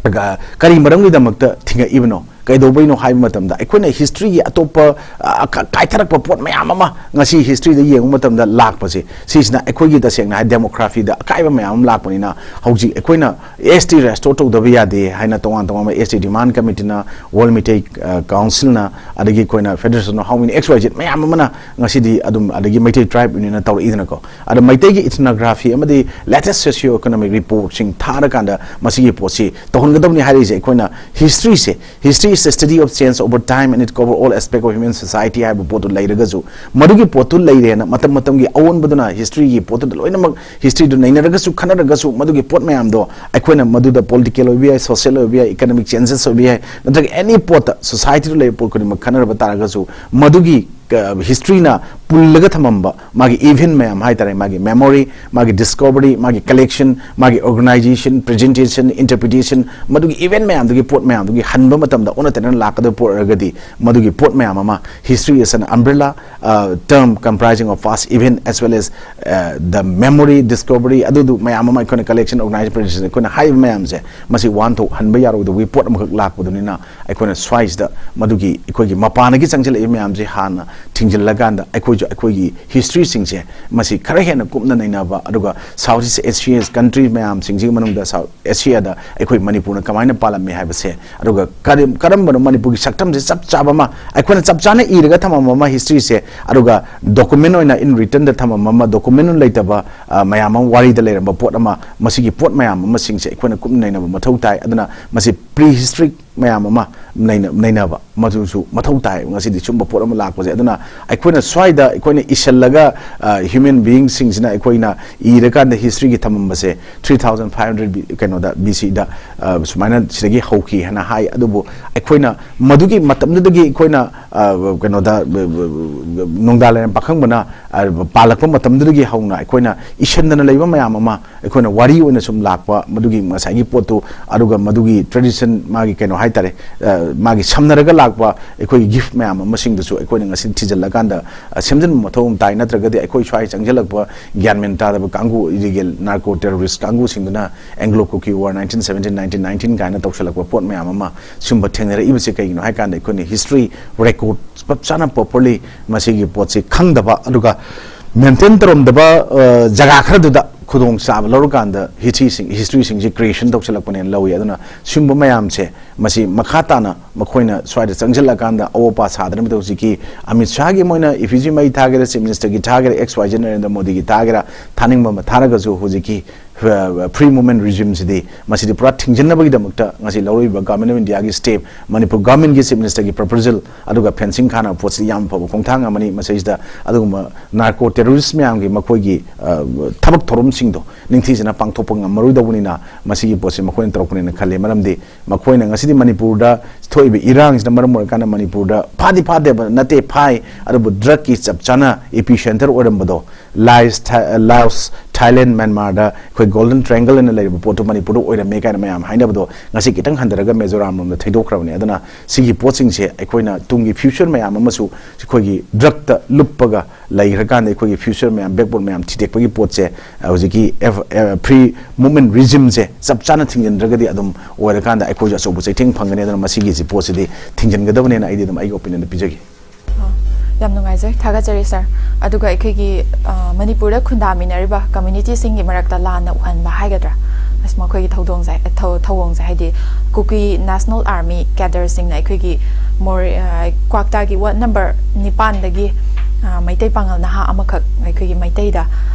ꯀ-, ꯀꯔꯤ ꯃꯔꯝꯒꯤꯗꯃꯛꯇ ꯊꯤꯡꯉꯛꯏꯕꯅꯣ, ꯀꯩꯗꯧꯕꯩꯅꯣ ꯍꯥꯏꯕ ꯃꯇꯝꯗ, ꯑꯩꯈꯣꯏꯅ historyꯒꯤ ꯑꯇꯣꯞꯄ, ꯑ, ꯀ-, ꯀꯥꯏꯊꯔꯛꯄ ꯄꯣꯠ ꯃꯌꯥꯝ ꯑꯃ ꯉꯁꯤ historyꯗ ꯌꯦꯡꯕ ꯃꯇꯝꯗ ꯂꯥꯛꯄꯁꯦ, ꯁꯤꯁꯤꯅ ꯑꯩꯈꯣꯏꯒꯤ ꯇꯁꯦꯡꯅ ꯍꯥꯏ demographyꯗ ꯑꯀꯥꯏꯕ ꯃꯌꯥꯝ ꯑꯃ ꯂꯥꯛꯄꯅꯤꯅ, ꯍꯧꯖꯤꯛ ꯑꯩꯈꯣꯏꯅ S T restore ꯇꯧꯗꯕ ꯌꯥꯗꯦ ꯍꯥꯏꯅ ꯇꯣꯉꯥꯟ ꯇꯣꯉꯥꯟꯕ S T demand committeeꯅ, World Meitei, ꯑ, Councilꯅ, ꯑꯗꯒꯤ ꯑꯩꯈꯣꯏꯅ Federation of How Many X Y Z ꯃꯌꯥꯝ ꯑꯃꯅ ꯉꯁꯤꯗꯤ ꯑꯗꯨꯝ, ꯑꯗꯒꯤ Meitei Tribe Unionꯅ ꯇꯧꯔꯛꯏꯗꯅꯀꯣ꯫ ꯑꯗ ꯃꯩꯇꯩꯒꯤ ethnography ꯑꯃꯗꯤ latest socio economic reportꯁꯤꯡ ꯊꯥꯔꯀꯥꯟꯗ ꯃꯁꯤꯒꯤ ꯄꯣꯠꯁꯤ ꯇꯧꯍꯟꯒꯗꯕꯅꯤ ꯍꯥꯏꯔꯛꯏꯁꯦ꯫ ꯑꯩꯈꯣꯏꯅ historyꯁꯦ, history is the study of change over time and it cover all aspect of human society ꯍꯥꯏꯕ ꯄꯣꯠꯇꯨ ꯂꯩꯔꯒꯁꯨ, ꯃꯗꯨꯒꯤ ꯄꯣꯠꯇꯨ ꯂꯩꯔꯦꯅ ꯃꯇꯝ ꯃꯇꯝꯒꯤ ꯑꯑꯣꯟꯕꯗꯨꯅ historyꯒꯤ ꯄꯣꯠꯇꯨꯗ ꯂꯣꯏꯅꯃꯛ historyꯗꯨ ꯅꯩꯅꯔꯒꯁꯨ ꯈꯟꯅꯔꯒꯁꯨ, ꯃꯗꯨꯒꯤ ꯄꯣꯠ ꯃꯌꯥꯝꯗꯣ ꯑꯩꯈꯣꯏꯅ ꯃꯗꯨꯗ political ꯑꯣꯏꯕ ꯌꯥꯏ, social ꯑꯣꯏꯕ ꯌꯥꯏ, economic changes ꯑꯣꯏꯕ ꯌꯥꯏ, ꯅꯠꯇ꯭ꯔꯒ any ꯄꯣꯠꯇ societyꯗ ꯂꯩꯕ ꯄꯣꯠ ꯈꯨꯗꯤꯡꯃꯛ ꯈꯟꯅꯔꯕ ꯇꯥꯔꯒꯁꯨ, ꯃꯗꯨꯒꯤ, ꯑ, historyꯅ ꯄꯨꯜꯂꯒ ꯊꯝꯃꯝꯕ ꯃꯥꯒꯤ event ꯃꯌꯥꯝ ꯍꯥꯏꯇꯥꯔꯦ, ꯃꯥꯒꯤ memory, ꯃꯥꯒꯤ discovery, ꯃꯥꯒꯤ collection, ꯃꯥꯒꯤ organization, presentation, interpretation, ꯃꯗꯨꯒꯤ event ꯃꯌꯥꯝꯗꯨꯒꯤ, ꯄꯣꯠ ꯃꯌꯥꯝꯗꯨꯒꯤ ꯍꯟꯕ ꯃꯇꯝꯗ ꯑꯣꯟꯅ ꯇꯩꯅꯅ ꯂꯥꯛꯀꯗꯕ ꯄꯣꯠ ꯑꯣꯏꯔꯒꯗꯤ, ꯃꯗꯨꯒꯤ ꯄꯣꯠ ꯃꯌꯥꯝ ꯑꯃ, history is an umbrella, uh, term comprising of past event as well as, uh, the memory, discovery, ꯑꯗꯨꯗꯨ ꯃꯌꯥꯝ ꯑꯃ ꯑꯩꯈꯣꯏꯅ collection, organization, presentation, ꯑꯩꯈꯣꯏꯅ ꯍꯥꯏꯔꯤꯕ ꯃꯌꯥꯝꯁꯦ, ꯃꯁꯤ ꯋꯥꯍꯟꯊꯣꯛ ꯍꯟꯕ ꯌꯥꯔꯣꯏꯗꯕꯒꯤ ꯄꯣꯠ ꯑꯃꯈꯛ ꯂꯥꯛꯄꯗꯨꯅꯤꯅ, ꯑꯩꯈꯣꯏꯅ ꯁ꯭ꯋꯥꯏꯁꯤꯗ ꯃꯗꯨꯒꯤ ꯑꯩꯈꯣꯏꯒꯤ ꯃꯄꯥꯟꯗꯒꯤ ꯆꯪꯁꯤꯜꯂꯛꯏꯕ ꯃꯌꯥꯝꯁꯦ ꯍꯥꯟꯅ ꯊꯤꯡꯖꯤꯜꯂꯀꯥꯟꯗ, ꯑꯩꯈꯣꯏꯁꯨ ꯑꯩꯈꯣꯏꯒꯤ historyꯁꯤꯡꯁꯦ ꯃꯁꯤ ꯈꯔ ꯍꯦꯟꯅ ꯀꯨꯞꯅ ꯅꯩꯅꯕ, ꯑꯗꯨꯒ South East Asia country ꯃꯌꯥꯝꯁꯤꯡꯁꯤꯒꯤ ꯃꯅꯨꯡꯗ South Asiaꯗ ꯑꯩꯈꯣꯏ ꯃꯅꯤꯄꯨꯔꯅ ꯀꯃꯥꯏꯅ ꯄꯥꯜꯂꯝꯃꯤ ꯍꯥꯏꯕꯁꯦ, ꯑꯗꯨꯒ ꯀꯔꯤ-, ꯀꯔꯝꯕꯅꯣ ꯃꯅꯤꯄꯨꯔꯒꯤ ꯁꯛꯇꯝꯁꯦ ꯆꯞ ꯆꯥꯕ ꯑꯃ, ꯑꯩꯈꯣꯏꯅ ꯆꯞ ꯆꯥꯅ ꯏꯔꯒ ꯊꯝꯃꯝꯕ ꯑꯃ, historyꯁꯦ, ꯑꯗꯨꯒ document ꯑꯣꯏꯅ in writtenꯗ ꯊꯝꯃꯝꯕ ꯑꯃ, document ꯑꯣꯏꯅ ꯂꯩꯇꯕ, ꯑ, ꯃꯌꯥꯝ ꯑꯃ, ꯋꯥꯔꯤꯗ ꯂꯩꯔꯝꯕ ꯄꯣꯠ ꯑꯃ, ꯃꯁꯤꯒꯤ ꯄꯣꯠ ꯃꯌꯥꯝ ꯑꯃꯁꯤꯡꯁꯦ ꯑꯩꯈꯣꯏꯅ ꯀꯨꯞꯅ ꯅꯩꯅꯕ ꯃꯊꯧ ꯇꯥꯏ꯫ ꯑꯗꯨꯅ ꯃꯁꯤ prehistoric ꯃꯌꯥꯝ ꯑꯃ ꯅꯩꯅ-, ꯅꯩꯅꯕ, ꯃꯗꯨꯁꯨ ꯃꯊꯧ ꯇꯥꯏ꯫ ꯉꯁꯤꯗꯤ ꯁꯨꯝꯕ ꯄꯣꯠ ꯑꯃ ꯂꯥꯛꯄꯁꯦ, ꯑꯗꯨꯅ ꯑꯩꯈꯣꯏꯅ ꯁ꯭ꯋꯥꯏꯗ ꯑꯩꯈꯣꯏꯅ ꯏꯁꯜꯂꯒ, ꯑ, human beingꯁꯤꯡꯁꯤꯅ ꯑꯩꯈꯣꯏꯅ ꯏꯔꯀꯥꯟꯗ historyꯒꯤ ꯊꯝꯃꯝꯕꯁꯦ three thousand five hundred B-, ꯀꯩꯅꯣꯗ, BCꯗ, ꯑ, ꯁꯨꯃꯥꯏꯅ ꯁꯤꯗꯒꯤ ꯍꯧꯈꯤ ꯍꯥꯏꯅ ꯍꯥꯏ꯫ ꯑꯗꯨꯕꯨ ꯑꯩꯈꯣꯏꯅ ꯃꯗꯨꯒꯤ ꯃꯇꯝꯗꯨꯗꯒꯤ ꯑꯩꯈꯣꯏꯅ, ꯑ, ꯀꯩꯅꯣꯗ, ꯕ-, ꯕ-, ꯕ-, ꯅꯣꯡꯗꯥ ꯂꯥꯏꯔꯦꯝ ꯄꯥꯈꯪꯕꯅ, ꯑ, ꯄꯥꯜꯂꯛꯄ ꯃꯇꯝꯗꯨꯗꯒꯤ ꯍꯧꯅ ꯑꯩꯈꯣꯏꯅ ꯏꯁꯟꯗꯅ ꯂꯩꯕ ꯃꯌꯥꯝ ꯑꯃ ꯑꯩꯈꯣꯏꯅ ꯋꯥꯔꯤ ꯑꯣꯏꯅ ꯁꯨꯝ ꯂꯥꯛꯄ, ꯃꯗꯨꯒꯤ ꯉꯁꯥꯏꯒꯤ ꯄꯣꯠꯇꯨ, ꯑꯗꯨꯒ ꯃꯗꯨꯒꯤ tradition, ꯃꯥꯒꯤ ꯀꯩꯅꯣ ꯍꯥꯏꯇꯥꯔꯦ, ꯑ, ꯃꯥꯒꯤ ꯁꯝꯅꯔꯒ ꯂꯥꯛꯄ ꯑꯩꯈꯣꯏꯒꯤ gift ꯃꯌꯥꯝ ꯑꯃꯁꯤꯡꯗꯨꯁꯨ ꯑꯩꯈꯣꯏꯅ ꯉꯁꯤ ꯊꯤꯖꯤꯜꯂꯀꯥꯟꯗ, ꯑ, ꯁꯦꯝꯖꯤꯟꯕ ꯃꯊꯧ ꯑꯃ ꯇꯥꯏ꯫ ꯅꯠꯇ꯭ꯔꯒꯗꯤ ꯑꯩꯈꯣꯏ ꯁ꯭ꯋꯥꯏ ꯆꯪꯁꯤꯜꯂꯛꯄ ꯒ꯭ꯌꯥꯟ ꯃꯦꯟ ꯇꯥꯗꯕ ꯀꯥꯡꯕꯨ, illegal narco terrorist ꯀꯥꯡꯕꯨꯁꯤꯡꯗꯨꯅ Anglo Kuki War nineteen seventeen nineteen nineteen ꯀꯥꯏꯅ ꯇꯧꯁꯜꯂꯛꯄ ꯄꯣꯠ ꯃꯌꯥꯝ ꯑꯃ ꯁꯨꯝꯕ ꯊꯦꯡꯅꯔꯛꯏꯕꯁꯦ ꯀꯩꯒꯤꯅꯣ ꯍꯥꯏ ꯀꯥꯟꯗ, ꯑꯩꯈꯣꯏꯅ history record ꯆꯞ ꯆꯥꯅ properly ꯃꯁꯤꯒꯤ ꯄꯣꯠꯁꯤ ꯈꯪꯗꯕ, ꯑꯗꯨꯒ maintain ꯇꯧꯔꯝꯗꯕ, ꯑ, ꯖꯒꯥ ꯈꯔꯗꯨꯗ ꯈꯨꯗꯣꯡꯆꯥꯕ ꯂꯧꯔꯀꯥꯟꯗ historyꯁꯤꯡ, historyꯁꯤꯡꯁꯤ creation ꯇꯧꯁꯜꯂꯛꯄꯅꯦꯅ ꯂꯧꯏ꯫ ꯑꯗꯨꯅ ꯁꯤꯒꯨꯝꯕ ꯃꯌꯥꯝꯁꯦ, ꯃꯁꯤ ꯃꯈꯥ ꯇꯥꯅ ꯃꯈꯣꯏꯅ ꯁ꯭ꯋꯥꯏꯗ ꯆꯪꯁꯤꯜꯂꯛꯀꯥꯟꯗ ꯑꯋꯣꯄꯥ ꯁꯥꯗꯅꯕꯗ ꯍꯧꯖꯤꯛꯀꯤ ꯑꯃꯤꯠ ꯁꯥꯍꯒꯤ ꯃꯣꯏꯅ effigy ꯃꯩ ꯊꯥꯒꯦꯔꯥ, Chief Ministerꯒꯤ ꯊꯥꯒꯦꯔꯥ, X Y Z Narendra ꯃꯣꯗꯤꯒꯤ ꯊꯥꯒꯦꯔꯥ, ꯊꯥꯅꯤꯡꯕ ꯑꯃ ꯊꯥꯔꯒꯁꯨ ꯍꯧꯖꯤꯛꯀꯤ ꯐ꯭ꯔꯤ ꯃꯨꯚꯃꯦꯟ ꯔꯤꯖꯤꯝꯁꯤꯗꯤ, ꯃꯁꯤꯗꯤ ꯄꯨꯔꯥ ꯊꯤꯡꯖꯤꯟꯅꯕꯒꯤꯗꯃꯛꯇ ꯉꯁꯤ ꯂꯧꯔꯛꯏꯕ ꯒꯚꯔꯟꯃꯦꯟ ꯑꯣꯐ ꯏꯟꯗꯤꯌꯥꯒꯤ ꯁ꯭ꯇꯦꯞ, ꯃꯅꯤꯄꯨꯔ ꯒꯚꯔꯟꯃꯦꯟꯒꯤ ꯆꯤꯐ ꯃꯤꯅꯤꯁꯇꯔꯒꯤ ꯄ꯭ꯔꯄꯣꯖꯦꯜ, ꯑꯗꯨꯒ ꯐꯦꯟꯁꯤꯡ ꯈꯥꯅꯕ ꯄꯣꯠꯁꯤꯗꯤ ꯌꯥꯝ ꯐꯕ ꯈꯣꯡꯊꯥꯡ ꯑꯃꯅꯤ꯫ ꯃꯁꯤꯗ ꯑꯗꯨꯒꯨꯝꯕ ꯅꯥꯔꯀꯣ ꯇꯦꯔꯣꯔꯤꯁ ꯃꯌꯥꯝꯒꯤ ꯃꯈꯣꯏꯒꯤ, ꯑ, ꯊꯕꯛ ꯊꯧꯔꯝꯁꯤꯡꯗꯣ ꯅꯤꯡꯊꯤꯖꯅ ꯄꯥꯡꯊꯣꯛꯄ ꯉꯝꯃꯔꯣꯏꯗꯧꯕꯅꯤꯅ ꯃꯁꯤꯒꯤ ꯄꯣꯠꯁꯤ ꯃꯈꯣꯏꯅ ꯇꯧꯔꯛꯄꯅꯦꯅ ꯈꯜꯂꯤ꯫ ꯃꯔꯝꯗꯤ ꯃꯈꯣꯏꯅ ꯉꯁꯤꯗꯤ ꯃꯅꯤꯄꯨꯔꯗ ꯊꯣꯛꯏꯕ ꯏꯔꯥꯡꯁꯤꯅ ꯃꯔꯝ ꯑꯣꯏꯔꯀꯥꯟꯗ ꯃꯅꯤꯄꯨꯔꯗ ꯐꯥꯗꯤ ꯐꯥꯗꯦꯕ ꯅꯠꯇꯦ, ꯐꯥꯏ, ꯑꯗꯨꯕꯨ ꯗ꯭ꯔꯒꯀꯤ ꯆꯞ ꯆꯥꯅ ꯏꯄꯤ ꯁꯦꯟꯇꯔ ꯑꯣꯏꯔꯝꯕꯗꯣ ꯂꯥꯏꯁ, ꯊꯥ-, ꯂꯥꯎꯁ, ꯊꯥꯏꯂꯦꯟ, ꯃ꯭ꯌꯥꯟꯃꯥꯔꯗ ꯑꯩꯈꯣꯏ ꯒꯣꯜꯗꯟ ꯇ꯭ꯔꯥꯏꯡꯒꯜ ꯍꯥꯏꯅ ꯂꯩꯔꯤꯕ ꯄꯣꯠꯇꯣ ꯃꯅꯤꯄꯨꯔꯗ ꯑꯣꯏꯔꯝꯃꯦ ꯀꯥꯏꯅ ꯃꯌꯥꯝ ꯍꯥꯏꯅꯕꯗꯣ ꯉꯁꯤ ꯈꯤꯇꯪ ꯍꯟꯊꯔꯒ ꯃꯤꯖꯣꯔꯥꯝ ꯂꯣꯝꯗ ꯊꯩꯗꯣꯛꯈ꯭ꯔꯕꯅꯦ꯫ ꯑꯗꯨꯅ ꯁꯤꯒꯤ ꯄꯣꯠꯁꯤꯡꯁꯦ ꯑꯩꯈꯣꯏꯅ ꯇꯨꯡꯒꯤ ꯐ꯭ꯌꯨꯆꯔ ꯃꯌꯥꯝ ꯑꯃꯁꯨ ꯑꯩꯈꯣꯏꯒꯤ ꯗ꯭ꯔꯒꯇ ꯂꯨꯞꯄꯒ ꯂꯩꯈ꯭ꯔꯀꯥꯟꯗ ꯑꯩꯈꯣꯏꯒꯤ ꯐ꯭ꯌꯨꯆꯔ ꯃꯌꯥꯝ, ꯕꯦꯛꯋꯥꯔꯗ ꯃꯌꯥꯝ ꯊꯤꯗꯦꯛꯄꯒꯤ ꯄꯣꯠꯁꯦ, ꯑ, ꯍꯧꯖꯤꯛꯀꯤ ꯐ꯭ꯔꯤ ꯃꯨꯚꯃꯦꯟ ꯔꯤꯖꯤꯝꯁꯦ ꯆꯞ ꯆꯥꯅ ꯊꯤꯡꯖꯤꯟꯗ꯭ꯔꯒꯗꯤ ꯑꯗꯨꯝ ꯑꯣꯏꯔꯀꯥꯟꯗ ꯑꯩꯈꯣꯏꯁꯨ ꯑꯆꯧꯕ ꯆꯩꯊꯦꯡ ꯐꯪꯒꯅꯤ꯫ ꯑꯗꯨꯅ ꯃꯁꯤꯒꯤ ꯁꯤ ꯄꯣꯠꯁꯤꯗꯤ ꯊꯤꯡꯖꯤꯟꯒꯗꯕꯅꯦꯅ ꯑꯩꯗꯤ ꯑꯗꯨꯝ ꯑꯩꯒꯤ ꯑꯣꯄꯤꯅꯤꯌꯟꯗ ꯄꯤꯖꯒꯦ꯫ ꯑ, ꯌꯥꯝ ꯅꯨꯡꯉꯥꯏꯖꯩ, ꯊꯥꯒꯠꯆꯔꯤ ꯁꯥꯔ꯫ ꯑꯗꯨꯒ ꯑꯩꯈꯣꯏꯒꯤ, ꯑ, ꯃꯅꯤꯄꯨꯔꯗ ꯈꯨꯟꯗꯥꯃꯤꯟꯅꯔꯤꯕ ꯀꯝꯃ꯭ꯌꯨꯅꯤꯇꯤꯁꯤꯡꯒꯤ ꯃꯔꯛꯇ ꯂꯥꯟꯅ ꯎꯍꯟꯕ ꯍꯥꯏꯒꯗ꯭ꯔꯥ, ꯑꯁ, ꯃꯈꯣꯏꯒꯤ ꯊꯧꯗꯣꯡꯁꯦ, ꯊꯧ-, ꯊꯧꯑꯣꯡꯁꯦ, ꯍꯥꯏꯗꯤ ꯀꯨꯀꯤ ꯅꯦꯁꯅꯦꯜ ꯑꯥꯔꯃꯤ ꯀꯦꯗꯔꯁꯤꯡꯅ ꯑꯩꯈꯣꯏꯒꯤ ꯃꯣꯔꯦ-, ꯑ, ꯀ꯭ꯋꯥꯛꯇꯥꯒꯤ ꯋꯥꯔꯗ ꯅꯝꯕꯔ ꯅꯤꯄꯥꯟꯗꯒꯤ, ꯑ, ꯃꯩꯇꯩ ꯄꯥꯉꯜ ꯅꯍꯥ ꯑꯃꯈꯛ ꯑꯩꯈꯣꯏꯒꯤ ꯃꯩꯇꯩꯗ,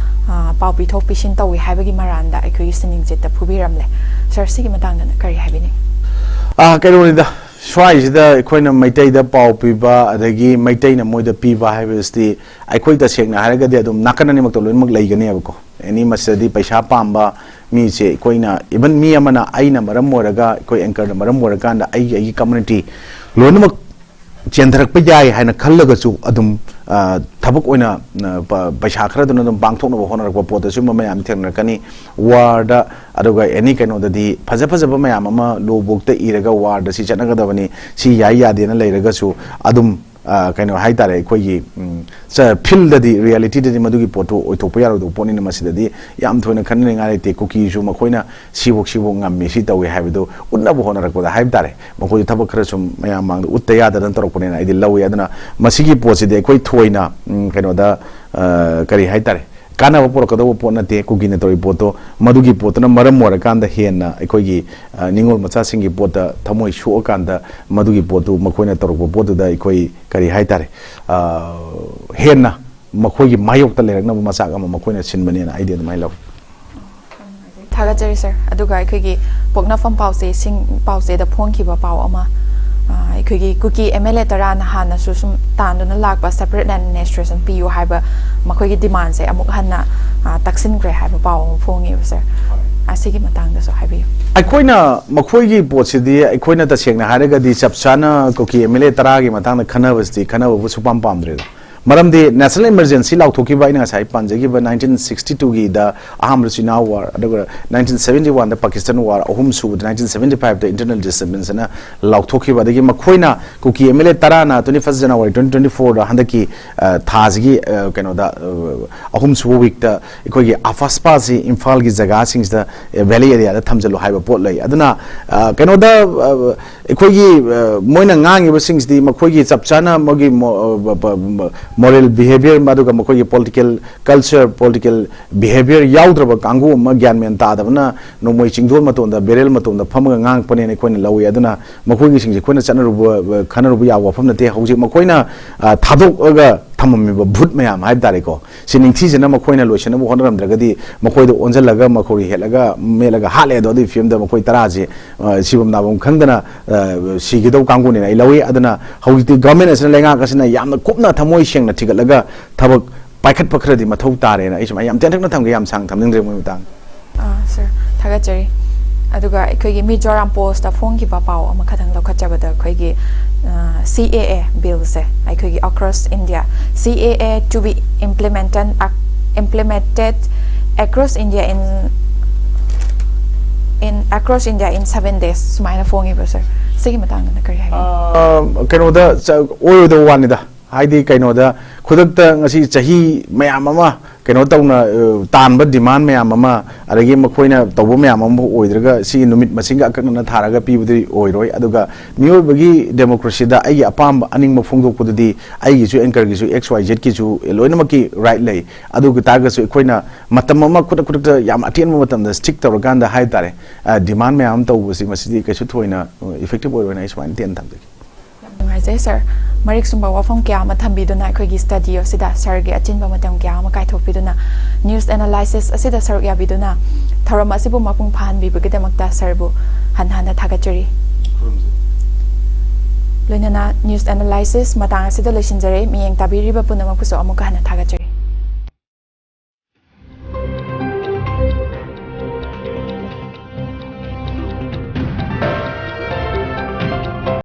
ꯑ, ꯄꯥꯎ ꯄꯤꯊꯣꯛ ꯄꯤꯁꯤꯟ ꯇꯧꯏ ꯍꯥꯏꯕꯒꯤ ꯃꯔꯥꯟꯗ ꯑꯩꯈꯣꯏꯒꯤ ꯁꯤꯅꯤꯡꯆꯤꯠꯇ ꯐꯨꯕꯤꯔꯝꯂꯦ꯫ ꯁꯥꯔ, ꯁꯤꯒꯤ ꯃꯇꯥꯡꯗꯅ ꯀꯔꯤ ꯍꯥꯏꯕꯤꯅꯤꯡ? ꯑ, ꯀꯩꯅꯣꯅꯤꯗ, ꯁ꯭ꯋꯥꯏꯁꯤꯗ ꯑꯩꯈꯣꯏꯅ ꯃꯩꯇꯩꯗ ꯄꯥꯎ ꯄꯤꯕ ꯑꯗꯒꯤ ꯃꯩꯇꯩꯅ ꯃꯣꯏꯗ ꯄꯤꯕ ꯍꯥꯏꯕꯁꯤꯗꯤ ꯑꯩꯈꯣꯏ ꯇꯁꯦꯡꯅ ꯍꯥꯏꯔꯒꯗꯤ ꯑꯗꯨꯝ ꯅꯥꯀꯟ ꯑꯅꯤꯃꯛꯇ ꯂꯣꯏꯅꯃꯛ ꯂꯩꯒꯅꯦꯕꯀꯣ꯫ ꯑꯦꯅꯤ ꯃꯁꯤꯗꯗꯤ ꯄꯩꯁꯥ ꯄꯥꯝꯕ ꯃꯤꯁꯦ ꯑꯩꯈꯣꯏꯅ, ꯏꯚꯟ ꯃꯤ ꯑꯃꯅ, ꯑꯩꯅ ꯃꯔꯝ ꯑꯣꯏꯔꯒ, ꯑꯩꯈꯣꯏ ꯑꯦꯡꯀꯔꯅ ꯃꯔꯝ ꯑꯣꯏꯔꯀꯥꯟꯗ ꯑꯩꯒꯤ, ꯑꯩꯒꯤ ꯀꯝꯃ꯭ꯌꯨꯅꯤꯇꯤ ꯂꯣꯏꯅꯃꯛ ꯆꯦꯟꯊꯔꯛꯄ ꯌꯥꯏ ꯍꯥꯏꯅ ꯈꯜꯂꯒꯁꯨ ꯑꯗꯨꯝ, ꯑ, ꯊꯕꯛ ꯑꯣꯏꯅ, ꯑ, ꯄ-, ꯄꯩꯁꯥ ꯈꯔꯗꯨꯅ ꯑꯗꯨꯝ ꯄꯥꯡꯊꯣꯛꯅꯕ ꯍꯣꯠꯅꯔꯛꯄ ꯄꯣꯠꯇ ꯁꯤꯒꯨꯝꯕ ꯃꯌꯥꯝ ꯊꯦꯡꯅꯔꯛꯀꯅꯤ꯫ ꯋꯥꯔꯗ, ꯑꯗꯨꯒ ꯑꯦꯅꯤ ꯀꯩꯅꯣꯗꯗꯤ ꯐꯖ ꯐꯖꯕ ꯃꯌꯥꯝ ꯑꯃ ꯂꯣ ꯕꯨꯛꯇ ꯏꯔꯒ ꯋꯥꯔꯗ ꯁꯤ ꯆꯠꯅꯒꯗꯕꯅꯤ, ꯁꯤ ꯌꯥꯏ ꯌꯥꯗꯦꯅ ꯂꯩꯔꯒꯁꯨ ꯑꯗꯨꯝ, ꯑ, ꯀꯩꯅꯣ ꯍꯥꯏꯇꯥꯔꯦ, ꯑꯩꯈꯣꯏꯒꯤ, ꯎꯝ, ꯆ-, ꯐꯤꯜꯗꯗꯤ, ꯔꯤꯌꯦꯂꯤꯇꯤꯗꯗꯤ ꯃꯗꯨꯒꯤ ꯄꯣꯠꯇꯨ ꯑꯣꯏꯊꯣꯛꯄ ꯌꯥꯔꯣꯏꯗꯧꯕ ꯄꯣꯠꯅꯤꯅ ꯃꯁꯤꯗꯗꯤ ꯌꯥꯝ ꯊꯣꯏꯅ ꯈꯟꯅꯅꯤꯡꯉꯥꯏ ꯂꯩꯇꯦ꯫ ꯀꯨꯀꯤꯁꯨ ꯃꯈꯣꯏꯅ ꯁꯤꯐꯧ, ꯁꯤꯐꯧ ꯉꯝꯃꯤ, ꯁꯤ ꯇꯧꯏ ꯍꯥꯏꯕꯗꯨ ꯎꯠꯅꯕ ꯍꯣꯠꯅꯔꯛꯄꯗ ꯍꯥꯏꯕ ꯇꯥꯔꯦ, ꯃꯈꯣꯏꯁꯨ ꯊꯕꯛ ꯈꯔ ꯁꯨꯝ ꯃꯌꯥꯝ ꯃꯥꯡꯗ ꯎꯠꯇ ꯌꯥꯗꯗꯅ ꯇꯧꯔꯛꯄꯅꯦꯅ ꯑꯩꯗꯤ ꯂꯧꯏ꯫ ꯑꯗꯨꯅ ꯃꯁꯤꯒꯤ ꯄꯣꯠꯁꯤꯗꯤ ꯑꯩꯈꯣꯏ ꯊꯣꯏꯅ, ꯎꯝ, ꯀꯩꯅꯣꯗ, ꯑ, ꯀꯔꯤ ꯍꯥꯏꯇꯥꯔꯦ, ꯀꯥꯟꯅꯕ ꯄꯨꯔꯛꯀꯗꯧꯕ ꯄꯣꯠ ꯅꯠꯇꯦ꯫ ꯀꯨꯀꯤꯅ ꯇꯧꯔꯤ ꯄꯣꯠꯇꯣ, ꯃꯗꯨꯒꯤ ꯄꯣꯠꯇꯨꯅ ꯃꯔꯝ ꯑꯣꯏꯔꯀꯥꯟꯗ ꯍꯦꯟꯅ ꯑꯩꯈꯣꯏꯒꯤ, ꯑ, ꯅꯤꯉꯣꯜ ꯃꯆꯥꯁꯤꯡꯒꯤ ꯄꯣꯠꯇ ꯊꯃꯣꯏ ꯁꯣꯛꯑꯀꯥꯟꯗ ꯃꯗꯨꯒꯤ ꯄꯣꯠꯇꯨ, ꯃꯈꯣꯏꯅ ꯇꯧꯔꯛꯄ ꯄꯣꯠꯇꯨꯗ ꯑꯩꯈꯣꯏ, ꯀꯔꯤ ꯍꯥꯏꯇꯥꯔꯦ, ꯑ, ꯍꯦꯟꯅ ꯃꯈꯣꯏꯒꯤ ꯃꯥꯌꯣꯛꯇ ꯂꯩꯔꯛꯅꯕ ꯃꯆꯥꯛ ꯑꯃ ꯃꯈꯣꯏꯅ ꯁꯤꯟꯕꯅꯦꯅ ꯑꯩꯗꯤ ꯑꯗꯨꯃꯥꯏꯅ ꯂꯧꯏ꯫ ꯊꯥꯒꯠꯆꯔꯤ ꯁꯥꯔ꯫ ꯑꯗꯨꯒ ꯑꯩꯈꯣꯏꯒꯤ ꯄꯣꯛꯅꯐꯝ ꯄꯥꯎꯆꯦꯁꯤꯡ, ꯄꯥꯎꯆꯦꯗ ꯐꯣꯡꯈꯤꯕ ꯄꯥꯎ ꯑꯃ, ꯑ, ꯑꯩꯈꯣꯏꯒꯤ ꯀꯨꯀꯤ ꯑꯦꯝ ꯑꯦꯜ ꯑꯦ ꯇꯔꯥꯅ ꯍꯥꯟꯅꯁꯨ ꯁꯨꯝ ꯇꯥꯟꯗꯨꯅ ꯂꯥꯛꯄ separate administration ꯄꯤꯌꯨ ꯍꯥꯏꯕ ꯃꯈꯣꯏꯒꯤ demandꯁꯦ ꯑꯃꯨꯛ ꯍꯟꯅ, ꯑ, ꯇꯛꯁꯤꯟꯈ꯭ꯔꯦ ꯍꯥꯏꯕ ꯄꯥꯎ ꯑꯃ ꯐꯣꯡꯉꯤꯕ ꯁꯥꯔ꯫ ꯑꯁꯤꯒꯤ ꯃꯇꯥꯡꯗꯁꯨ ꯍꯥꯏꯕꯤꯌꯨ꯫ ꯑꯩꯈꯣꯏꯅ ꯃꯈꯣꯏꯒꯤ ꯄꯣꯠꯁꯤꯗꯤ ꯑꯩꯈꯣꯏꯅ ꯇꯁꯦꯡꯅ ꯍꯥꯏꯔꯒꯗꯤ ꯆꯞ ꯆꯥꯅ ꯀꯨꯀꯤ ꯑꯦꯝ ꯑꯦꯜ ꯑꯦ ꯇꯔꯥꯒꯤ ꯃꯇꯥꯡꯗ ꯈꯟꯅꯕꯁꯤꯗꯤ ꯈꯟꯅꯕꯕꯨ ꯁꯨꯄꯥꯝ ꯄꯥꯝꯗ꯭ꯔꯦꯗ꯫ ꯃꯔꯝꯗꯤ national emergency ꯂꯥꯎꯊꯣꯛꯈꯤꯕ ꯑꯩꯅ ꯉꯁꯥꯏ ꯄꯥꯟꯖꯈꯤꯕ nineteen sixty twoꯒꯤꯗ ꯑꯍꯥꯟꯕ Chinawar, ꯑꯗꯨꯒ nineteen seventy oneꯗ Pakistan war, ꯑꯍꯨꯝ ꯁꯨꯕꯗ nineteen seventy fiveꯇ internal disturbance ꯑꯅ ꯂꯥꯎꯊꯣꯛꯈꯤꯕ, ꯑꯗꯒꯤ ꯃꯈꯣꯏꯅ ꯀꯨꯀꯤ ꯑꯦꯝ ꯑꯦꯜ ꯑꯦ ꯇꯔꯥꯅ twenty first January twenty twenty fourꯗ ꯍꯟꯗꯛꯀꯤ, ꯑ, ꯊꯥꯁꯤꯒꯤ, ꯑ, ꯀꯩꯅꯣꯗ, ꯑ, ꯑꯍꯨꯝ ꯁꯨꯕ weekꯇ ꯑꯩꯈꯣꯏꯒꯤ AFSPAꯁꯤ ꯏꯝꯐꯥꯜꯒꯤ ꯖꯒꯥꯁꯤꯡꯁꯤꯗ, ꯑ, valley areaꯗ ꯊꯝꯖꯤꯜꯂꯨ ꯍꯥꯏꯕ ꯄꯣꯠ ꯂꯩ꯫ ꯑꯗꯨꯅ, ꯑ, ꯀꯩꯅꯣꯗ, ꯑ, ꯑꯩꯈꯣꯏꯒꯤ, ꯑ, ꯃꯣꯏꯅ ꯉꯥꯡꯉꯤꯕꯁꯤꯡꯁꯤꯗꯤ ꯃꯈꯣꯏꯒꯤ ꯆꯞ ꯆꯥꯅ ꯃꯣꯏꯒꯤ ꯃꯣ-, ꯑ, ꯕ-, ꯕ-, ꯕ-, moral behavior ꯑꯗꯨꯒ ꯃꯈꯣꯏꯒꯤ political culture, political behavior ꯌꯥꯎꯗ꯭ꯔꯕ ꯀꯥꯡꯕꯨ ꯑꯃ, ꯒ꯭ꯌꯥꯟ ꯃꯦꯟ ꯇꯥꯗꯕꯅ ꯅꯣꯡꯃꯩ ꯆꯤꯡꯗꯣꯟ ꯃꯇꯣꯟꯗ, barrel ꯃꯇꯣꯟꯗ ꯐꯝꯃꯒ ꯉꯥꯡꯉꯛꯄꯅꯦꯅ ꯑꯩꯈꯣꯏꯅ ꯂꯧꯏ꯫ ꯑꯗꯨꯅ ꯃꯈꯣꯏꯒꯤꯁꯤꯡꯁꯦ ꯑꯩꯈꯣꯏꯅ ꯆꯠꯅꯔꯨꯕ, ꯑ, ꯈꯟꯅꯔꯨꯕ ꯌꯥꯕ ꯋꯥꯐꯝ ꯅꯠꯇꯦ꯫ ꯍꯧꯖꯤꯛ ꯃꯈꯣꯏꯅ, ꯑ, ꯊꯥꯗꯣꯛꯑꯒ ꯊꯝꯃꯝꯃꯤꯕ ꯚꯨꯠ ꯃꯌꯥꯝ ꯍꯥꯏꯕ ꯇꯥꯔꯦꯀꯣ, ꯁꯤ ꯅꯤꯡꯊꯤꯖꯅ ꯃꯈꯣꯏꯅ ꯂꯣꯏꯁꯤꯟꯅꯕ ꯍꯣꯠꯅꯔꯝꯗ꯭ꯔꯒꯗꯤ ꯃꯈꯣꯏꯗ ꯑꯣꯟꯁꯤꯜꯂꯒ ꯃꯈꯣꯏ ꯍꯦꯠꯂꯒ ꯃꯦꯠꯂꯒ ꯍꯥꯠꯂꯦ꯫ ꯑꯗꯣ ꯑꯗꯨꯒꯤ ꯐꯤꯕꯝꯗ ꯃꯈꯣꯏ ꯇꯔꯥꯁꯤ, ꯑ, ꯁꯤꯐꯝ ꯅꯥꯐꯝ ꯈꯪꯗꯅ, ꯑ, ꯁꯤꯒꯗꯧ ꯀꯥꯡꯕꯨꯅꯦꯅ ꯑꯩ ꯂꯧꯏ꯫ ꯑꯗꯨꯅ ꯍꯧꯖꯤꯛꯇꯤ government ꯑꯁꯤꯅ, ꯂꯩꯉꯥꯛ ꯑꯁꯤꯅ ꯌꯥꯝꯅ ꯀꯨꯞꯅ ꯊꯃꯣꯏ ꯁꯦꯡꯅ ꯊꯤꯒꯠꯂꯒ ꯊꯕꯛ ꯄꯥꯏꯈꯠꯄ ꯈꯔꯗꯤ ꯃꯊꯧ ꯇꯥꯔꯦꯅ ꯑꯩ ꯁꯨꯃꯥꯏꯅ ꯌꯥꯝ ꯇꯦꯟꯇꯛꯅ ꯊꯝꯒꯦ, ꯌꯥꯝ ꯁꯥꯡꯅ ꯊꯝꯅꯤꯡꯗ꯭ꯔꯦ ꯃꯣꯏ ꯃꯇꯥꯡ꯫ ꯑꯥ, ꯁꯥꯔ, ꯊꯥꯒꯠꯆꯔꯤ꯫ ꯑꯗꯨꯒ ꯑꯩꯈꯣꯏꯒꯤ ꯃꯤꯖꯣꯔꯥꯝ ꯄꯣꯁꯇ ꯐꯣꯡꯈꯤꯕ ꯄꯥꯎ ꯑꯃꯈꯛꯇꯪ ꯂꯧꯈꯠꯆꯕꯗ, ꯑꯩꯈꯣꯏꯒꯤ, ꯑ, C A A billꯁꯦ ꯑꯩꯈꯣꯏꯒꯤ across India, C A A to be implemented, ac-, implemented across India in, in across India in seven days ꯁꯨꯃꯥꯏꯅ ꯐꯣꯡꯉꯤꯕ, ꯁꯥꯔ꯫ ꯁꯤꯒꯤ ꯃꯇꯥꯡꯗꯅ ꯀꯔꯤ ꯍꯥꯏꯒꯅꯤ? ꯑ, ꯀꯩꯅꯣꯗ ꯆ-, ꯑꯣꯏꯔꯣꯏꯗꯕ ꯋꯥꯅꯤꯗ꯫ ꯍꯥꯏꯗꯤ ꯀꯩꯅꯣꯗ ꯈꯨꯗꯛꯇ ꯉꯁꯤ ꯆꯍꯤ ꯃꯌꯥꯝ ꯑꯃ ꯀꯩꯅꯣ ꯇꯧꯅ, ꯑ, ꯇꯥꯟꯕ demand ꯃꯌꯥꯝ ꯑꯃ, ꯑꯗꯒꯤ ꯃꯈꯣꯏꯅ ꯇꯧꯕ ꯃꯌꯥꯝ ꯑꯃꯕꯨ ꯑꯣꯏꯗ꯭ꯔꯒ ꯁꯤꯒꯤ ꯅꯨꯃꯤꯠ ꯃꯁꯤꯡꯒ ꯑꯀꯛꯅꯅ ꯊꯥꯔꯒ ꯄꯤꯕꯗꯤ ꯑꯣꯏꯔꯣꯏ꯫ ꯑꯗꯨꯒ ꯃꯤꯑꯣꯏꯕꯒꯤ democracyꯗ ꯑꯩꯒꯤ ꯑꯄꯥꯝꯕ ꯑꯅꯤꯡꯕ ꯐꯣꯡꯗꯣꯛꯄꯗꯨꯗꯤ ꯑꯩꯒꯤꯁꯨ, anchorꯒꯤꯁꯨ, X Y Zꯒꯤꯁꯨ ꯂꯣꯏꯅꯃꯛꯀꯤ right ꯂꯩ꯫ ꯑꯗꯨ ꯑꯣꯏ ꯇꯥꯔꯒꯁꯨ ꯑꯩꯈꯣꯏꯅ ꯃꯇꯝ ꯑꯃ ꯈꯨꯗꯛ ꯈꯨꯗꯛꯇ ꯌꯥꯝ ꯑꯇꯦꯟꯕ ꯃꯇꯝꯗ stick ꯇꯧꯔꯀꯥꯟꯗ ꯍꯥꯏ ꯇꯥꯔꯦ, ꯑ, demand ꯃꯌꯥꯝ ꯑꯃ ꯇꯧꯕꯁꯤ ꯃꯁꯤꯗꯤ ꯀꯩꯁꯨ ꯊꯣꯏꯅ, ꯑ, effective ꯑꯣꯏꯔꯣꯏꯅ ꯑꯩ ꯁꯨꯃꯥꯏꯅ ꯇꯦꯟꯅ ꯊꯝꯖꯒꯦ꯫ ꯅꯨꯡꯉꯥꯏꯖꯩ ꯁꯥꯔ꯫ ꯃꯔꯤꯛ ꯆꯨꯝꯕ ꯋꯥꯐꯝ ꯀꯌꯥ ꯑꯃ ꯊꯝꯕꯤꯗꯨꯅ ꯑꯩꯈꯣꯏꯒꯤ ꯁ꯭ꯇꯗꯤ ꯑꯁꯤꯗ ꯁꯥꯔꯒꯤ ꯑꯆꯤꯟꯕ ꯃꯇꯝ ꯀꯌꯥ ꯑꯃ ꯀꯥꯏꯊꯣꯛꯄꯤꯗꯨꯅ ꯅ꯭ꯌꯨꯁ ꯑꯦꯅꯥꯂꯥꯏꯁꯤꯁ ꯑꯁꯤꯗ ꯁꯔꯨꯛ ꯌꯥꯕꯤꯗꯨꯅ ꯊꯧꯔꯝ ꯑꯁꯤꯕꯨ ꯃꯄꯨꯡ ꯐꯥꯍꯟꯕꯤꯕꯒꯤꯗꯃꯛꯇ ꯁꯥꯔꯕꯨ ꯍꯟꯅ ꯍꯟꯅ ꯊꯥꯒꯠꯆꯔꯤ꯫ ꯈꯨꯔꯨꯝꯖꯔꯤ꯫ ꯂꯣꯏꯅꯅ ꯅ꯭ꯌꯨꯁ ꯑꯦꯅꯥꯂꯥꯏꯁꯤꯁ ꯃꯇꯥꯡ ꯑꯁꯤꯗ ꯂꯣꯏꯁꯤꯟꯖꯔꯦ꯫ ꯃꯤꯠꯌꯦꯡ ꯇꯥꯕꯤꯔꯤꯕ ꯄꯨꯝꯅꯃꯛꯄꯨꯁꯨ ꯑꯃꯨꯛꯀ ꯍꯟꯅ ꯊꯥꯒꯠꯆꯔꯤ꯫